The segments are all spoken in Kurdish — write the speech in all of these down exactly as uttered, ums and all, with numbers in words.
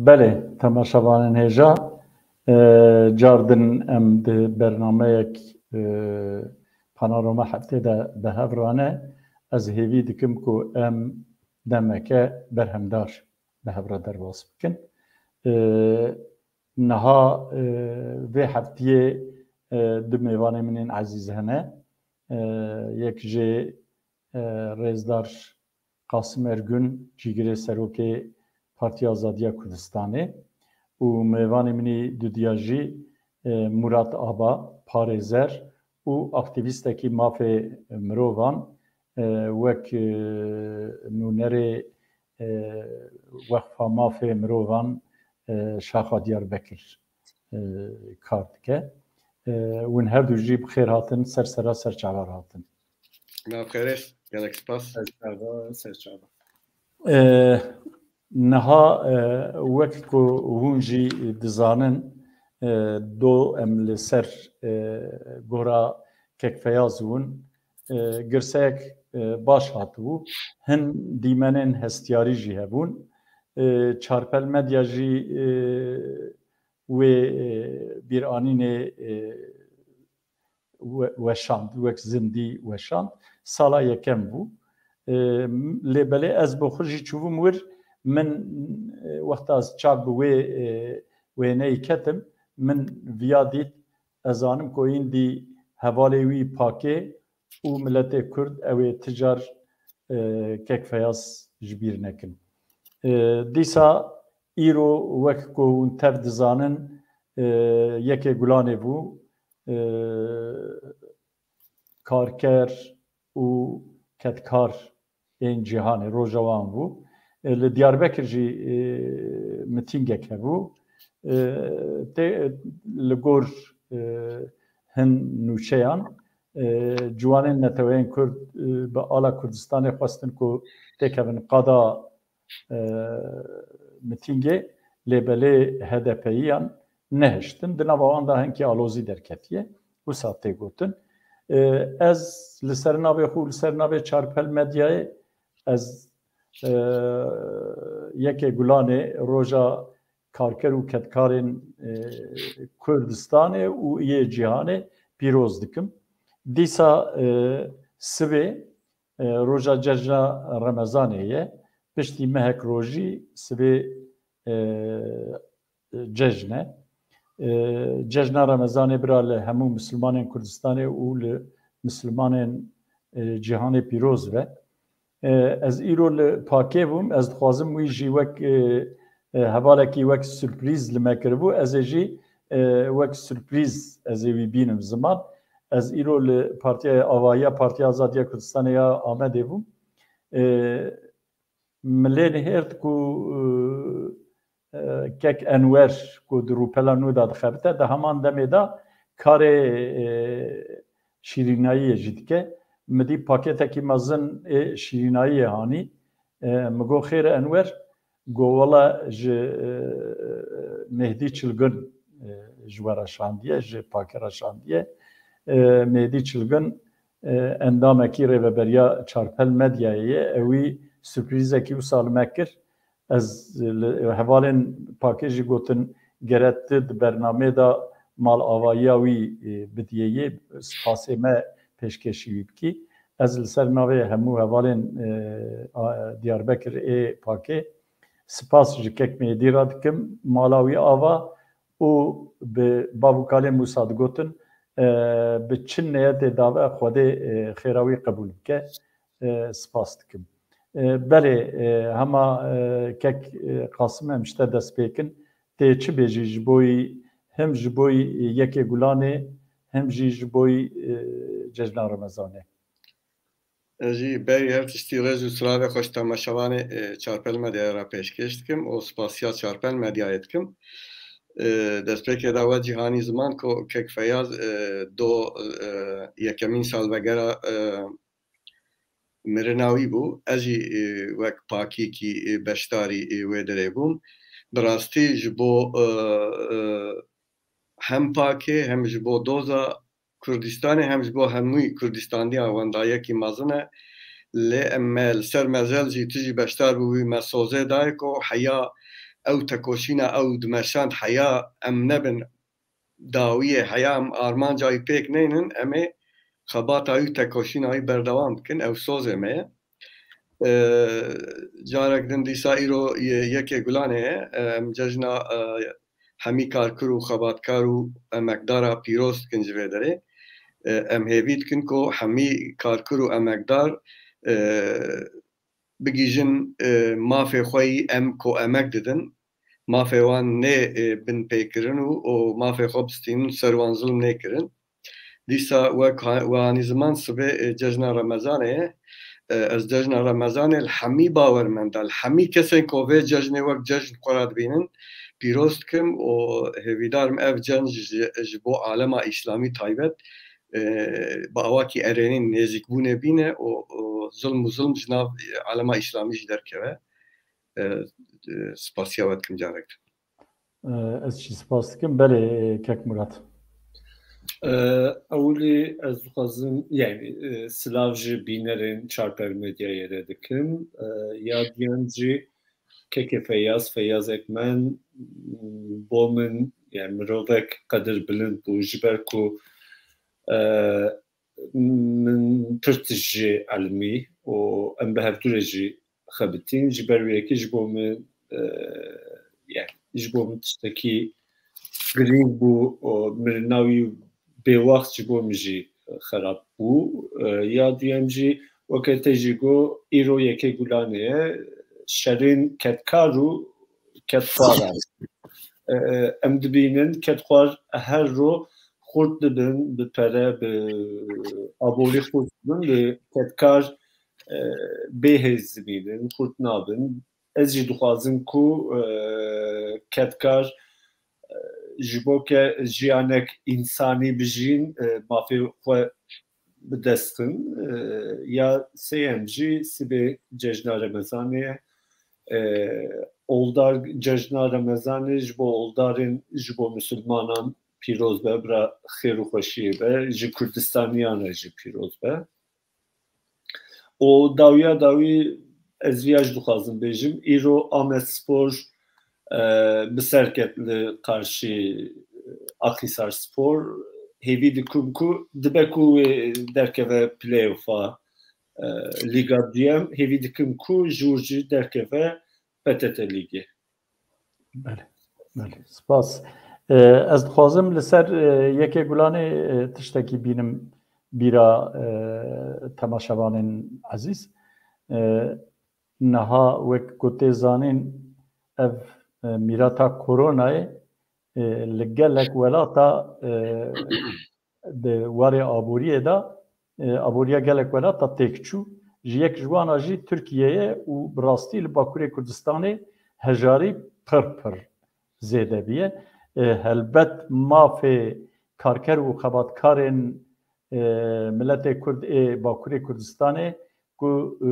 Belê, temaşevanên hêja, e, car din em di bernameyek, e, Panorama Heftê de bi hev re ne. Ez hêvî dikim ku em demeke berhemdar bi hev re derbas bikin. E, niha, e, vê heftiyê, e, du mêvanê min ên ezîz hene. E, yek jê, e, rêzdar Qasim Ergün, cîgirê serokê Partiya Azadiya Kurdistanê û mêvanê min î dudiya jî, e, Murat Aba, parêzer û aktîvîstekî mafê mirovan, e, wek, e, nûnerê, e, Wexfa Mafê Mirovan, e, Şaxa Diyarbekir, e, kar dike. E, hûn her du jî bi xêr hatin, ser sera ser çava re hatin. Nav xêrê, gelek spas. Ser çava, ser çava. E, niha, e, wek ku hûn jî dizanin, e, do em li ser, e, gora Kek Feyaz bûn, e, girseyek, e, baş hatibû. Hin dîmenên hestiyarî jî hebûn. E, Çarpel Medya jî, e, wê, e, bîranînê, e, we-, weşand, wek zindî weşand. Sala yekem bû. E, lê belê ez bi xwe jî çûbûm wir, min, e, wexta ez çav bi wê, e, wêneyê ketim, min viya dît, ez zanim ku îndî hevalê wî Pakê û miletê Kurd ew ê ti car, e, Kek Feyaz ji bîr nekin. E, dîsa îro wek ku hûn tev dizanin, e, yekê Gulanê bû, e, karker û kedkar ên cîhanê, roja wan bû. E, li Diyarbekir jî, e, mitîngek hebû. E, tê, li gor, e, hin nûçeyan, e, ciwanên neteweyên Kurd, e, bi ala Kurdistanê xwestin ku têkevin qada, e, mitîngê, lê belê H D P'yiyan nehiştin. Di nava wan de hinkî alozî derketiye. Wisa tê gotin. E, ez li ser navê xwe û li ser navê Çarpel Medyayê ez, e, yekê Gulanê roja karker û kedkarên, e, Kurdistanê û yê cîhanê pîroz dikim. Dîsa, e, sibê, e, roja cejna Remezanê ye. Piştî mehek rojî sibê, e, cejn e. E, cejna Remezanê bira li hemû misilmanên Kurdistanê û li misilmanên, e, cîhanê pîroz be. E, ez îro li Pakê bûm, ez dixwazim wî jî wek, e, e, hevalekî wek surprîz li me kiribû, ez ê jî, e, wek surprîz ez ê wî bînim ziman. Ez îro li Partiya Avahiya Partiya Azadiya Kurdistanê ya Amedê bûm. E, Min lê nihêrt ku, e, e, kek Enwer ku di rûpela nû de dixebite, di heman demê de karê, e, şîrînayiyê jî dike. Min dî paketekî mezin ê şîrînayiyê hanî. E, min got, "Xêr e Enwer?" Got, "Wela ji, e, Mêhdî Çilgin, e, ji we re şandiye, ji Pakê re şandiye." E, Mêhdî Çilgin, e, endamekî Rêveberiya Çarpel Medyayê ye. Ewî surprîzekî wisa li me kir. Ez li hevalên Pakê jî gotin, "Gere tu di bernameyê de mal avayiya wî, e, bidiyê yê, spasê me pêşkêşî wî bikî." Ez li ser navê hemû hevalên, e, a, Diyarbekir ê Pakê spas ji kek Mêhdî re dikim. Mala wî ava û bi bav û kalên wisa digotin, e, bi çi niyetê dabe Xwedê, e, xêra wî qebûl bike. E, spas dikim. E, belê, e, hema, e, kek, e, Qasim em ji te dest pê kin. Tê çi bêjî ji bo yî, hem ji bo yî yekê Gulanê, hem jî ji bo yî, e, cejna Remezanê? Ez jî berî her tiştî rêz û silavê xwe ji temaşevanê, e, Çarpel Medyayê re pêşkêş dikim û spasiya Çarpel Medyayê dikim. E, destpêkê de we cîhanî ziman ku Kek Feyaz, e, do, e, yekemîn salvegera, e, mirina wî bû. Ez jî, e, wek pakîkî, e, beşdarî, e, wê dirê bûm. Bi rastî ji bo, e, e, hem Pakê hem ji bo doza Kurdistanê hem ji bo hemû Kurdistandiya wendayekî mezin e. Lê em me li ser mezel jî tu jî beşdar bûbî, me sozê dayê ku heya ew tekoşîna ew dimeşand heya em nebin dawiyê, heya em armanca wî pêk neynin, em ê xebata wî, tekoşîna wî berdewam bikin. Ew sozê me ye. E, Carek din dîsa îro ye-, yekê Gulanê ye. E, em cejna, e, hemî karkur û xebatkar û emekdara pîroz dikin ji vê derê. E, em hêvî dikin ku hemî karkur û emekdar, e, bigihîjin, e, mafê xwe yî em ku emek didin, mafê wan nê, e, binpêkirin û, û mafê xwe bistînin, ser wan zilm nêkirin. Dîsa wek ha-, we anî ziman sibê, e, cejna Remezanê ye. E, ez cejna Remezanê li hemî bawermenda, li hemî kesên ku vê cejnê wek cejn xwe re dibînin, pîroz dikim û hêvîdar im ev cejn ji, ji bo alema îslamî taybet, e, bi awakî erênî nêzîkbûnê bîne û, û zilm û zilm ji nav, e, alema îslamî jî derkeve. E, e, spasiya we dikim carek din. E, ez jî spas dikim. Belê, e, kek Murat. E, ewilî ez dixwazim, yani, e, silav ji bînerên Çarper Medyayê re dikim. E, ya duyem jî kekê Feyyaz, Feyyaz Ekmen, m, bo min, yani, mirovek qedir bilind bû, ji ber ku, e, min pir tişt jê elimî û em bi hevdû re jî xebitîn. Ji ber wê yekê ji bo min, e, yani, ji bo min tiştekî girîng bû û mirina wî bêwext ji bo min jî xerab bû. E, ya duyem jî weke te jî got, îro yekê Gulanê ye, şerên kedkar û kedxwar e. E, em dibînin kedxwar her ro xurt dibin, bi pere, bi aborî xurt dibin, bi kedkar, e, bêhêz dibînin, xurt nabin. Ez jî dixwazim ku, e, kedkar, e, ji bo ke jiyanek însanî bijîn, e, mafê xwe bi dest xin. E, ya sêyem jî sibê cejna Remezanê ye. E, oldar cejna Remezanê ji bo oldarên, ji bo misilmanan pîroz be, bira xêr û xweşiyê be, ji Kurdistaniyan re jî pîroz be. Û dawiya dawî ez viya jî dixwazim bêjim, îro Amedspor, e, bi ser ket li qarşî, e, Akhisarspor. Hêvî dikim ku dibe ku wê derkeve playofa, e, Lîga Duyem, hêvî dikim ku ji wir jî derkeve P T T Lîgê. Belê, belê. Spas. E, ez dixwazim li ser, e, yekê Gulanê, e, tiştekî bînim bîra, e, temaşevanên ezîz. E, niha wek ku tê zanîn, ev, e, mîrata koronayê, e, li gelek welata, e, di warê aboriyê de, e, aboriya gelek welata têk çû. Ji yek ji wana jî Tirkiye ye û bi rastî li Bakurê Kurdistanê hejarî pir pir zêde bûye. E, helbet mafê karker û xebatkarên, e, miletê Kurd ê Bakurê Kurdistanê ku, e,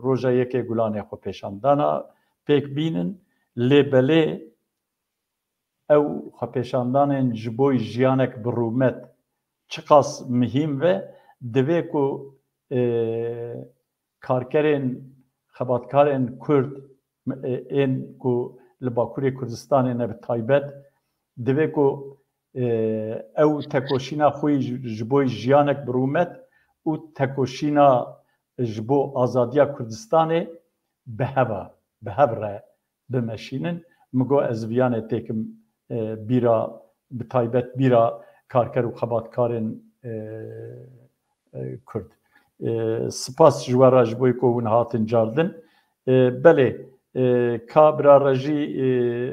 roja yekê Gulanê xwe pêşan dana pêk bînin, lê belê ew xwepêşandanên ji bo jiyanek bi rûmet çiqas mihîm ve, divê ku, e, karkerên, xebatkarên Kurd, e, ên ku li Bakurê Kurdistanê ne bi taybet, divê ku, e, ew tekoşîna xwe yî ji, ji bo jiyanek bi rûmet û tekoşîna ji bo azadiya Kurdistanê bi hev a, bi hev re bimeşînin. Min got ez viyanê têkim, e, bîra, bi taybet bîra karker û xebatkarên, e, e, Kurd. E, spas ji we re ji bo ku hûn hatin cardin. E, belê, e, ka bira Rejî, e,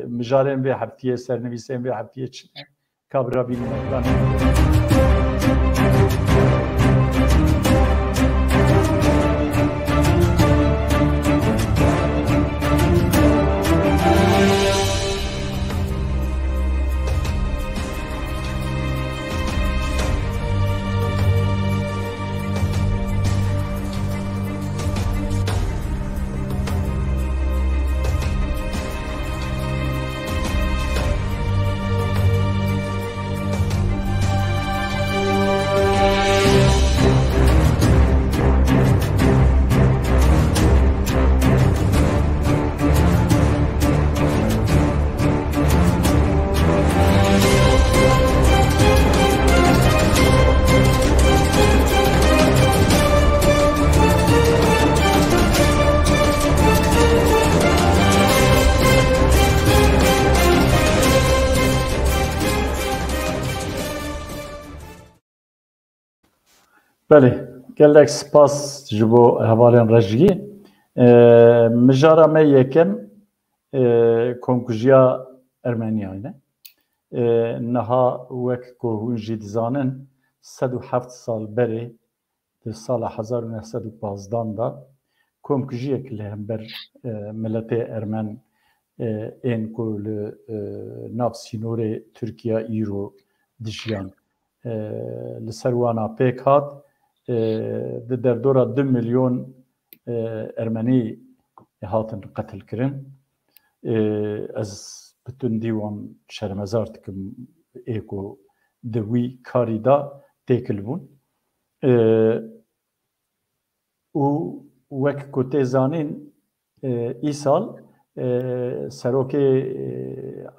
mijarên vê heftiyê, sernivîsên vê heftiyê çi ne? Ka bira bînin ekranê. Belê, gelek spas ji bo hevalên rejiyê. Ee, mijara me yekem, ee, komkujiya Ermeniyayê ne. Ee, niha wek ku hûn jî dizanin, sed û heft sal berê, di sala hezar û neh sed û pazdan de komkujiyek li hember, e, miletê Ermen, e, ên ku li, e, nav sînorê Tirkiye îro dijiyan, e, li ser wana pêk hat, e, di derdora du milyon, e, Ermenî hatin qetilkirin. E, ez bi tundî wan şermezar dikim, ê ku di wî karî de têkil bûn. E, û wek ku tê zanîn, e, îsal, e, serokê, e,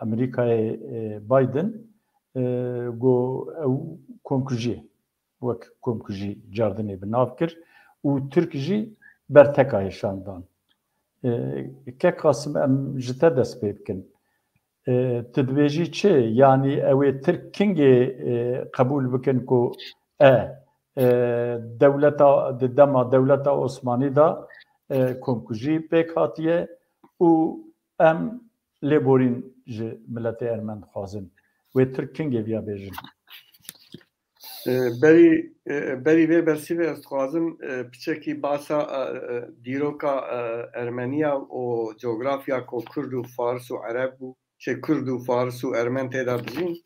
Amerîkayê, e, Biden, e, got ew komkujî ye. Wek komkujî cardinê bi nav kir û Tirk jî bertekayê şandan. E, Kek Qasim, em ji te dest pê bikin. E, tu dibêjî çi? Yanî ew ê Tirk kingê, e, qebûl bikin ku e, e, dewleta, di dema dewleta Osmanî de, e, komkujî pêk hatiye û em lêborîn ji miletê Ermen dixwazin. Wê Tirk kingê viya bêjin? E, berî, e, berî vê bersîvê ez dixwazim, e, piçekî basa, e, e, dîroka, e, Ermeniya û cografya ku Kurd û Fars û Ereb bû, şey, Kurd û Fars û Ermen tê de dijîn,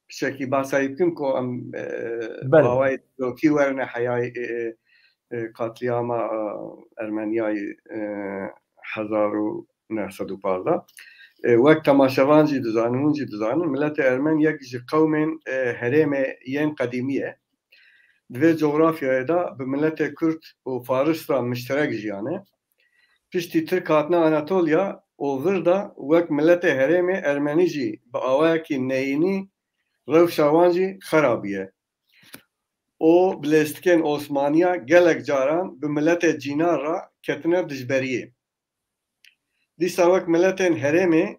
piçekî basa wî bikim ku em, e, Belê. Awayê dîrokî werine heyayê, e, e, e, katliyama, e, Ermeniyayê, e, hezar û neh sed û pazdeh. E, wek temaşevan jî dizanin, hûn jî dizanin, miletê Ermen yek ji qewmên, e, herêmê yên qedîmî ye. Di vê cografyayê de bi miletê Kurd û Faris re mişterek jiyane. Piştî Tirk hatine Anatolya û vir de wek miletê herêmê Ermenî jî bi awayekî neyînî rewşa wan jî xera bûye. Û bi lêstikên Osmaniya gelek caran bi miletê cînar re ketine dijberiyê. Dîsa wek miletên herêmê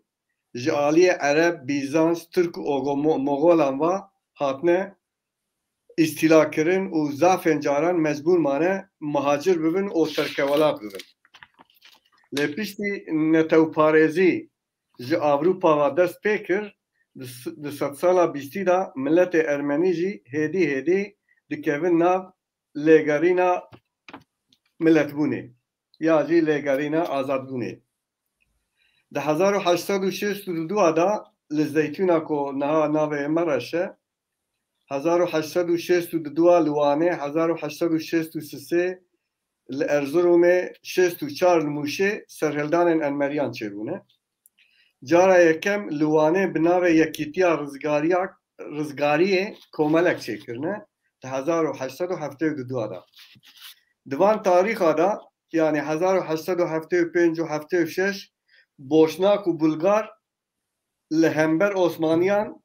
ji aliyê Ereb, Bîzans, Tirk û Ogo-, Mo-, Mogolan ve hatine îstîlakirin û zafên caran mecbûr mane muhacir bibin û terkewelat bibin. Lê piştî netewparêzî ji Ewropa ve dest pê kir, di s-, di sedsala bîstî de miletê Ermenî jî hêdî hêdî dikevin nav lêgerîna miletbûnê ya jî lêgerîna azadbûnê. Di hezar û heşt sed û şêst û du de li Zeytûna ku niha navê me reş e, hezar û heşt sed û şêst û du li Wanê, hezar û heşt sed û şêst û sê li Erzurumê, şêst û çar li Mûşê serhildanên Enmeriyan çêbûne. Cara yekem li Wanê bi navê Yekîtiya Rizgariya, Rizgariyê komelek çêkirine di hezar û heşt sed û heftê û du de. Di van tarîxa de, yanî hezar û heşt sed û heftê û pênc û heftê û şeş, Boşnak û Bulgar li hember Osmaniyan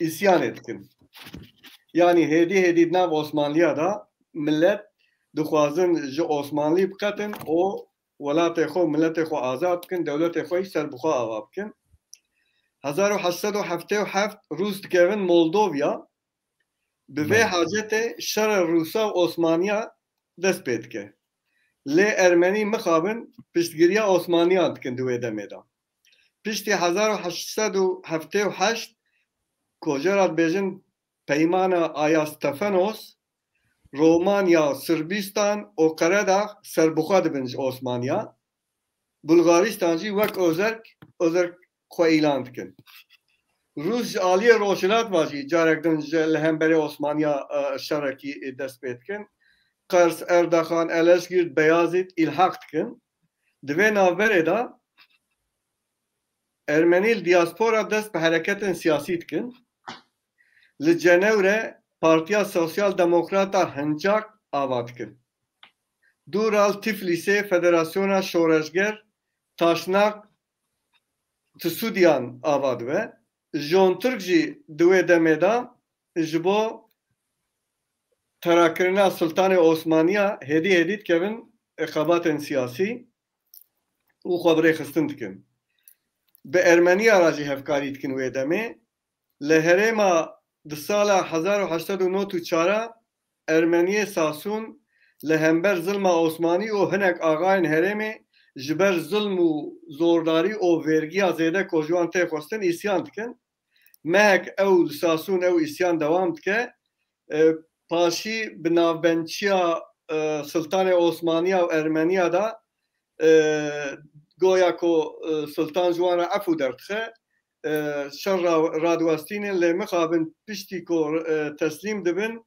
îsyanê dikin. Yanî hêdî hêdî di nav Osmanliya de milet dixwazin ji Osmanlî biqetin û welatê xwe, miletê xwe azad bikin, dewletê xwe jî serbixwe ava bikin. Hezar û heşt sed û heftê û heft Rûs dikevin Moldovya, bi vê Belê. hacetê şerê Rûsa û Osmaniya dest pê dike. Lê Ermenî mixabin piştgiriya Osmaniyan dikin di wê demê de. Piştî hezar û heşt sed û heftê û heşt, ku jê re dibêjin Peymana Ayastefenos, Romanya, Sirbîstan û Qeredax serbixwe dibin ji Osmaniya. Bulgarîstan jî wek ozerk, ozerk xwe îlan dikin. Rûs ji aliyê rojhilat ve jî carek din ji li hemberê Osmaniya, e, şerekî dest pê dikin. Qers, Erdaxan, Eleşgîrt, Beyazît îlhaq dikin. Di vê navberê de Ermenî li diaspora dest bi hereketên siyasî dikin. Li Cenewre Partiya Sosyal Demokrata Hincak ava dikin. Dûra li Tiflîsê Federasyona Şoreşger Taşnak Tisudiyan ava dibe. John Turk jî di wê demê de ji bo terakirina Sultanê Osmaniya hêdî hêdî dikevin xebatên siyasî û xwe bi rêxistin dikin. Bi Ermeniya re jî hevkarî dikin wê demê. Li herêma di sala hezar û heşt sed û nod û çar Ermeniyê Sasûn li hember zilma Osmanî û hinek axayên herêmê ji ber zilm û zordarî û vergiya zêde ku ji wan tê xwestin îsyan dikin. Mehek ew li Sasûn ew îsyan dewam dike. E, paşî bi navbendçiya, e, Siltanê Osmaniya û Ermeniya de, e, goya ku, e, Siltan ji wan re efû derdixe, e, şer ra-, radiwestînin, lê mixabin piştî ku, e, teslîm dibin,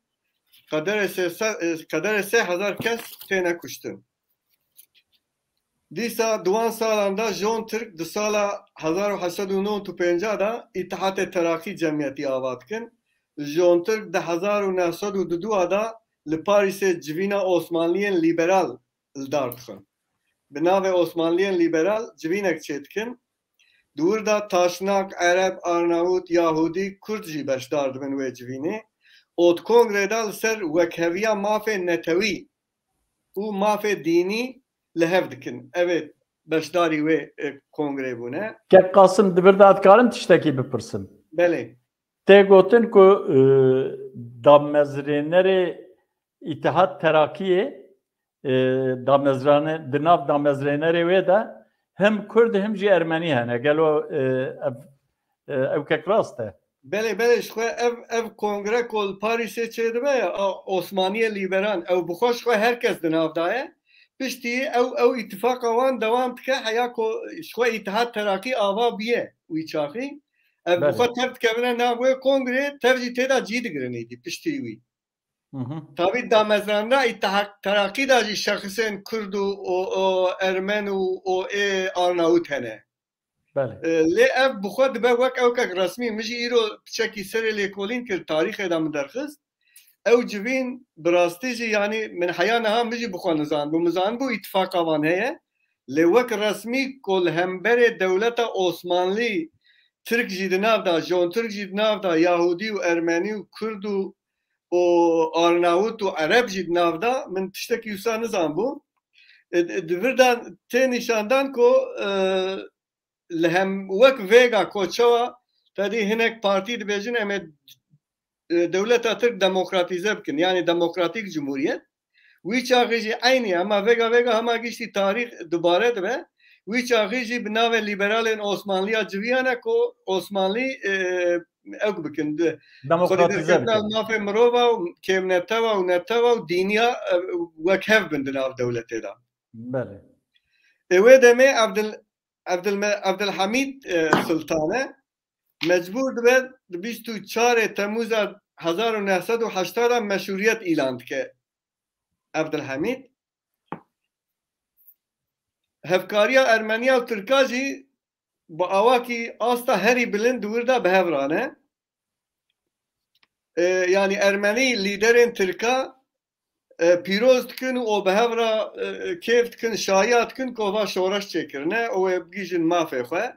qederê sê sed, e, qederê sê hezar kes têne kuştin. Dîsa di wan salan de John Tirk di sala hezar û heşt sed û nod û pêncî de Îtihatê Terakî Cemiyetî ava dikin. John Tirk di hezar û neh sed û du de li Parîsê civîna Osmanliyên Lîberal li dar dixin. Bi navê Osmanliyên Lîberal civînek çêdikin. Di wir de Taşnak, Ereb, Arnavut, Yahûdî, Kurd jî beşdar dibin wê civînê. Û di kongrê de li ser wekheviya mafê netewî û mafê dînî li hev dikin. Ev ê beşdarî wê, e, kongrê bûne. Kek Qasim, di vir de ez dikarim tiştekî bipirsim? Belê. Tê gotin ku, e, damezrênerê Îtihat Terakiyê, e, damezrane-, di nav damezrênerê wê de hem Kurd hem jî Ermenî hene. Gelo, e, ev, e, ew kek rast e? Belê, belê, ji xwe ev, ev kongre ku li Parîsê çêdibe ya, a, Osmaniyê Lîberan, ew bi xwe ji xwe her kes di nav de ye. Piştî ew, ew îtifaqa wan dewam dike, heya ku ji xwe Îtihat Terakî ava bûye wî çaxî. Ev bi Belê. xwe tev dikevine nav wê kongrê, tev jî tê de cî digirin êdî piştî wî. Hı hı. Tabî damezranina Îtihat Terakî de jî şexsên Kurd û, û, û Ermen û, û ê Arnawit hene. Belê. E, lê ev bi xwe dibe wek ewkek resmî. Min jî îro piçekî serê lêkolîn kir, tarîxê de min derxist. Ew civîn bi rastî jî, yanî min heya niha min jî bi xwe nizanibû. Min zanibû îtifaqa van heye. Lê wek resmî ku li hemberê dewleta Osmanlî Tirk jî di nav de, Jon Tirk jî di nav de, Yahûdî û Ermenî û Kurd û, û Arnawit û Ereb jî di nav de, min tiştekî wisa nizanibû. E, di vir de tê nîşandan ku, e, li hem wek vêga ku çawa te dî hinek partî dibêjin, em ê, e, dewleta Tirk demokratîze bikin, yanî demokratîk cumhuriyet. Wî çaxê jî eynî, hema vêga vêga hema giştî tarîx dubare dibe. Wî çaxê jî bi navê lîberalên Osmanliya civiyane ku Osmanlî, e, ew bikin, di-, Demokratîze xwedî derketina bikin. Mafê mirova û kêmnetewa û netewa û dîniya, e, wek hev bin di nav dewletê de. Belê. Ê wê demê Evdil-, Evdilme-, Evdilhemîd, e, Sultan e. Mecbûr dibe di bîst û çarê Temmûza hezar û neh sed û heştê de meşrûriyet îlan dike Evdilhemîd. Hevkariya Ermeniya û Tirka jî bi awakî asta herî bilind di wir de bi hev rane. E, yanî Ermenî lîderên Tirka, e, pîroz dikin û bi hev re, e, kêf dikin, şahiya dikin ku va şoreş çêkirine û wê bigihîjin mafê xwe.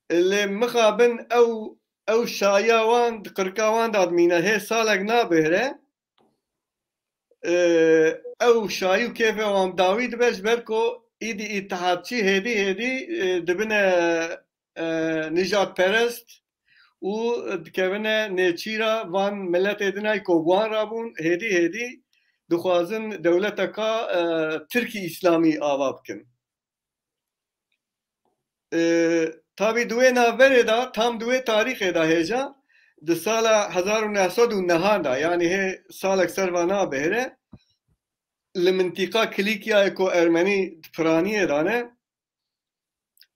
E, lê mixabin ew, ew şahiya wan di qirika wan de dimîne, hê salek nabihire. E, ew şahî û kêfê wan dawî dibe, ji ber ku îdî îtihatçî hêdî hêdî, e, dibine, e, nijadperest û dikevine nêçîra van miletê din ay ku wan rabûn, hêdî hêdî dixwazin dewleteka, e, Tirkî Îslamî ava bikin. E, tabî di wê navberê de, tam di wê tarîxê de hêja, di sala hezar û neh sed û nehan de, yanî hê salek ser va nabihêre, li mintîqa Kilîkyayê ku Ermenî di piraniyê de ne,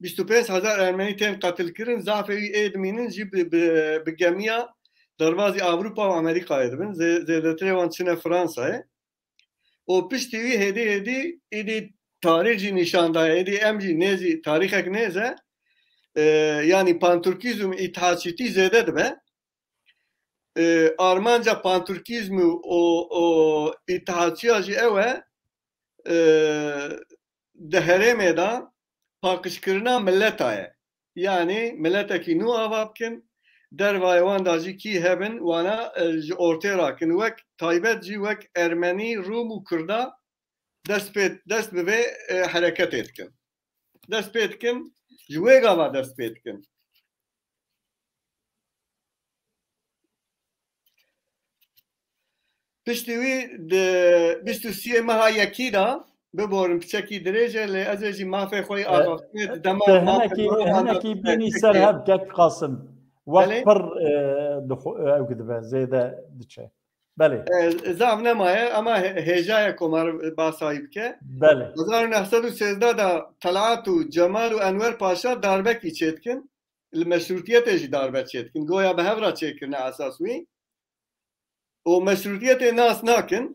bîst û pênc hezar Ermenî tên qetilkirin, zafê wî ê dimînin jî bi, bi, bi gemiya derbazî Ewropa û Amerîkayê dibin. Zê-, zêdetirê wan çine Fransayê. Û piştî wî hêdî hêdî îdî tarîx jî nîşan daye. Îdî em jî nêzî tarîxek nêz e. E, yanî panturkîzm, îtihatçîtî zêde dibe. E, armanca panturkîzm û, û, û îtihatçiya jî ew e, e, di herêmê de paqijkirina mileta ye. Yanî miletekî nû ava bikin, dervayê wan de jî kî hebin, wana, e, ji ortê rakin. Wek taybet jî wek Ermenî, Rûm û Kurda dest pê, dest bi vê, e, hereketê dikin. Dest pê dikin, ji wê gava dest pê dikin. Piştî wî di bîst û siyê meha yekî de, biborin piçekî dirêj e, lê ez ê jî mafê xwe yî E, axaftinê di dema Te mafê hinekî, mirovan de hinekî bike bînî ser çekê. Hev kek Qasim. Wext Belê. pir e, dixu- e, ew dibe, zêde diçe. Belê, E, zaf nemaye, ama hê- hêja ye komar basa wî bike. belê. Hezar û neh sed û sêzdeh de Talat û Cemal û Enwer Paşa darbekî çêdikin. Li meşrûtiyetê jî darbe çêdikin. Goya bi hev re çêkirine esas wî. Û meşrûtiyetê nas nakin.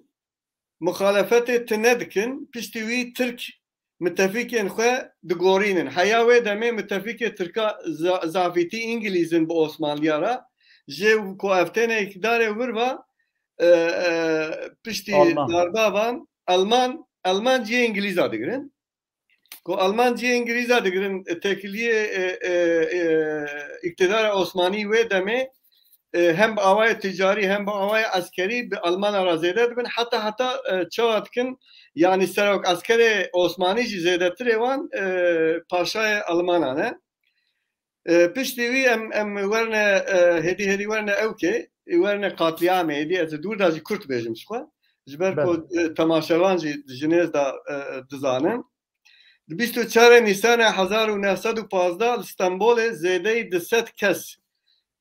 Muxalefetê tune dikin. Piştî wî Tirk mitefîkên xwe digorînin. Heya wê demê mitefîkê Tirka za- zafîtî Îngilîz in bi Osmanliya re. Jê ku ev têne îktidarê wir ve, e, e, piştî Alman. darba van Alman, Alman cihê Îngilîza digirin. Ku Alman cihê Îngilîza digirin, e, têkiliyê, e, e, e, îktidara Osmanî wê demê, e, hem bi awayê ticarî hem bi awayê eskerî bi Almana re zêde dibin. Heta heta, e, çawa dikin, yanî serok eskerê Osmanî jî zêdetirê wan, e, paşayê Almanan e. E, piştî wî em, em werne, e, hêdî hêdî werne ewkê, werne qatlîamê hêdî, ez ê dûr de jî kurt bêjim ji xwe. Ji ber ku, e, temaşevan jî di jinêz de, e, dizanin. Di bîst û çarê Nîsanê hezar û neh sed û pazdeh li Stenbolê zêdeyî du sed kes,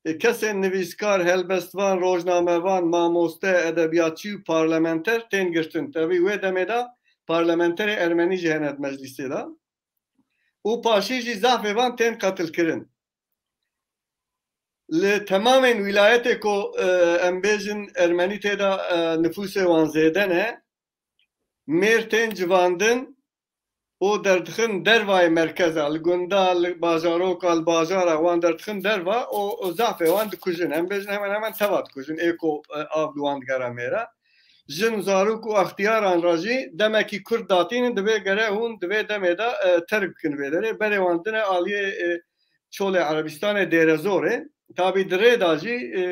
e, kesên nivîskar, helbestvan, rojnamevan, mamoste, edebiyatçî û parlamenter tên girtin. Tevî wê demê de parlamenterê ermenî jî hene di meclîsê de. Û paşî jî zafê van tên qetilkirin. Li temamên wîlayetê ku, e, em bêjin ermenî tê de, e, nifûsê wan zêde ne, mêr tên civandin û derdixin dervayê merkeza, li gunda, li bajaroka, li bajara wan derdixin derva û, û zafê wan dikujin. Em bêjin hemen hemen teva dikujin, ê ku, e, av li wan digera mêre. Jin, zarok û extiyaran re jî demekî kurt datînin, divê gere hûn di vê demê de, e, terk bikin vê derê. Berê wan dine aliyê, e, çolê Erebistanê Dêrezorê. Tabî di rê de jî, e,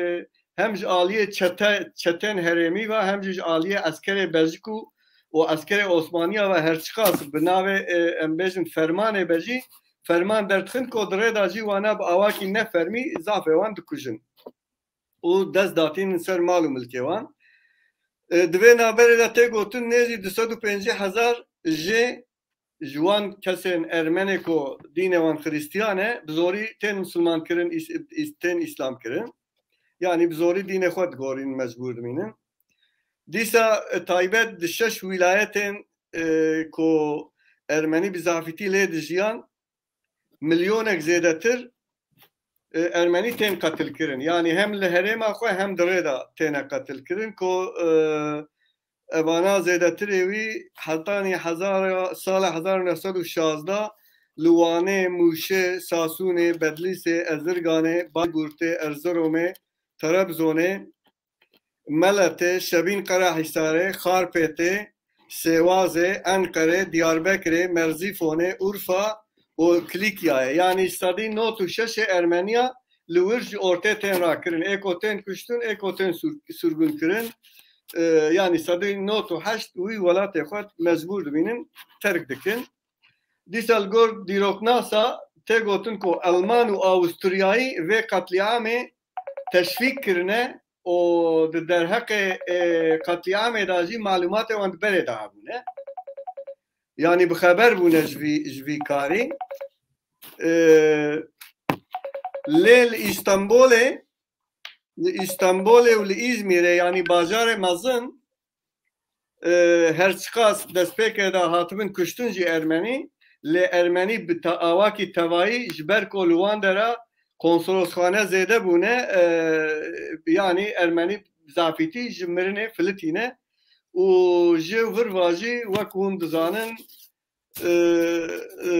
hem ji aliyê çete, çetên herêmî ve hem jî ji aliyê eskerê Beljiku û eskerê Osmaniya ve her çiqas bi navê, e, em bêjin fermanê be jî ferman derdixin ku di rê de jî wana bi awakî nefermî zafê wan dikujin û dest datînin ser mal û milkê wan. E, di vê navberê de tê gotin nêzî du sed û pêncî hezar jê ji wan kesên ermenê ku dînê wan xiristiyan e, bi zorî tên misilman kirin, îs-, îs-, tên îslam kirin. Yanî bi zorî dînê xwe digorîn, mecbûr dimînin. Dîsa, e, taybet di şeş wîlayetên, e, ku ermenî bi zafîtî lê dijiyan, milyonek zêdetir, e, ermenî tên qetilkirin. Yanî hem li herêma xwe hem di rê de têne qetilkirin ku, e, evana zêdetirê wî hetanî hezara, sala hezar û neh sed û şazdeh li Wanê, Mûşê, Sasûnê, Bedlîsê, Ezirganê, Bayburtê, Erziromê, Terebzonê, Meletê, Şebîn Qerehîsarê, Xarpêtê, Sêwazê, Enqerê, Diyarbekirê, Merzîfonê, Urfa û Kilîkyayê. Yanî sedî nod û şeşê ermeniya li wir ji ortê tên rakirin. Ê ku tên kuştin, ê ku tên sur-, surgun kirin. E, yanî sedî nod û heşt wî welatê xwe mecbûr dibînin, terk dikin. Dîsa li gor dîroknasa tê gotin ku Elman û Awisturyayî vê qetlîamê teşvîk kirine û di derheqê, e, qetlîamê de jî malûmatê wan di berê de hebûne. Yanî bi xeber bûne ji vî, ji vî karî. E, lê li Îstanbulê, li Îstanbulê û li Îzmîrê, yanî bajarê mezin, e, her çiqas destpêkê de hatibin kuştin jî ermenî, lê ermenî bi te-, awakî tevayî ji ber ku li wan dera konsolosxane zêde bûne, e, yanî ermenî zafîtî ji mirinê filitîne û ji vir va jî wek hûn dizanin, e, e,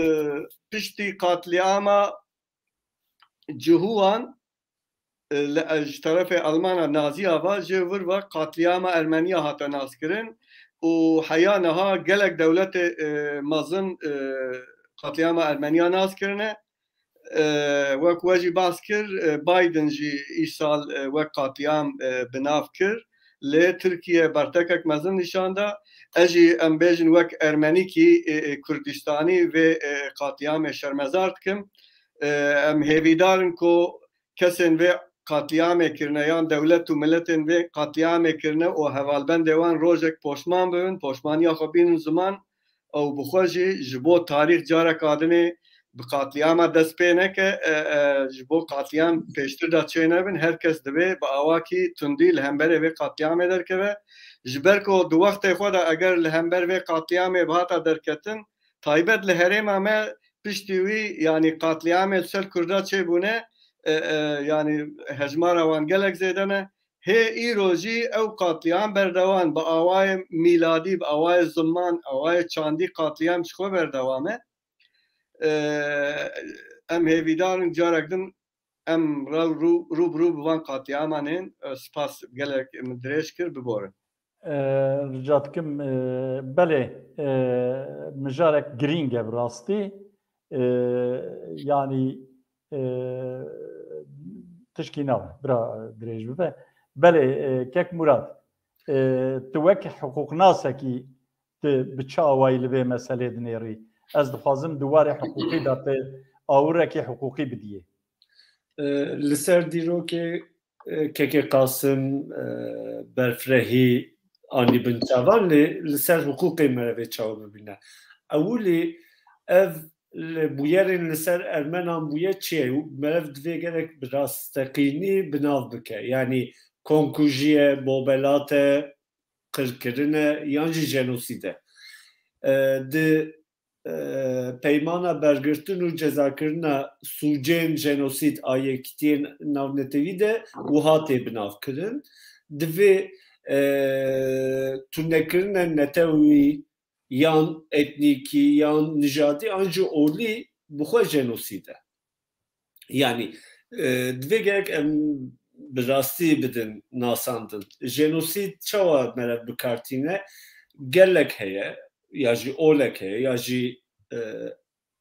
piştî qatliama Cihûwan, e, li, e, ji terefê Almana Naziya ve ji vir ve qatliyama Ermeniya hate naskirin û heya niha gelek dewletê, e, mezin, e, qatliyama Ermeniya nas kirine. E, wek we jî behs kir, e, Biden jî îsal, e, wek qatliyam, e, bi nav kir. Lê Tirkiye bertekek mezin nîşan da. Ez jî em bêjin wek Ermenîkî, e, e, Kurdistanî vê, e, qatliyamê şermezar dikim. E, em hêvîdar in ku kesên vê qatliamê kirine yan dewlet û miletên vê qatliamê kirine û hevalbendê wan rojek poşman bibin, poşmaniya xwe bînin ziman, ew bi xwe jî ji bo tarîx careka dinê bi qatliama dest pê neke, e, e, ji bo qatliam pêştir de çênebin, her kes divê bi awakî tundî li hemberê vê qatliamê derkeve. Ji ber ku di wextê xwe de eger li hember vê qatliamê bihata derketin, taybet li herêma me piştî wî, yanî qatliamê li ser Kurda çêbûne, e, e, yanî hejmara wan gelek zêde ne. Hê îro jî ew qatliam berdewam bi awayê mîladî, bi awayê ziman, awayê çandî qatliam ji xwe berdewam e. E, em hêvîdar in carek din em rew rû, rû bi rû bi van qatliaman ên. E, spas, gelek min dirêj kir, biborin. E, rica dikim, e, belê, e, mijarek girîng e bi rastî. E, yanî, e, tişkî nabe, bira dirêj bibe. Belê, e, kek Murad, e, tu wek hiqûqnasekî tu bi çi awayî li vê meselê dinêrî? Ez dixwazim di warê hiqûqî de tu awirekî hiqûqî bidiyê. E, li ser dîrokê, e, Kekê Qasim, e, berfirehî anî bin çavan, lê li ser hiqûqê merevê çawa bibîne. Ewilî ev li bûyerên li ser Ermenan bûye çi ye? Merev divê gerek bi rasteqînî bi nav bike. Yanî komkujî ye, bobelat e, qirkirin e yan jî jenosîd e. E, di, e, peymana bergirtin û cezakirina sûcên jenosîd a Yekîtiyên Navnetewî de wiha tê binavkirin. Divê, e, tunekirine netewî yan etnîkî yan nijadî an jî olî bi xwe jenosîd e. Yanî, e, divê gerek em bi rastî bidin nasandin. Jenosîd çawa merev bi kar tîne? Gelek heye, ya jî olek heye, ya jî, e,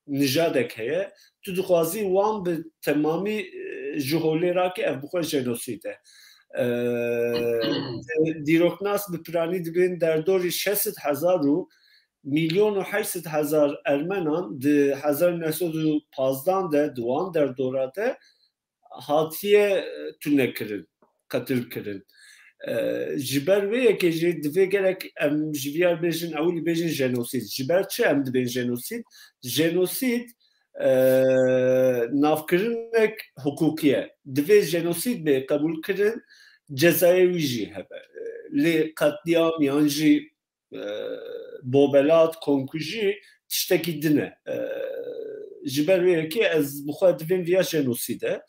nijadek heye. Tu dixwazî wan bi temamî, e, ji holê rake, ev bi xwe jenosîd e. E, dîroknas bi piranî dibên derdorî şeş sed hezar û milyon û heşt sed hezar Ermenan di hezar neh sed û pazdan de di wan derdora de hatiye, e, tunekirin, qetil kirin. E, ji ber wê yekê jî divê gerek em ji vî ya bêjin, ewilî bêjin jenosîd. Ji ber çi em dibên jenosîd? Jenosîd, e, navkirinek hiqûqî ye. Divê jenosîd bê qebûlkirin, cezayê wî jî hebe. E, lê qetlîam yan jî, e, bobelat, komkujî tiştekî din e. E, ji ber wê yekê ez bi xwe divêm viya jenosîd e.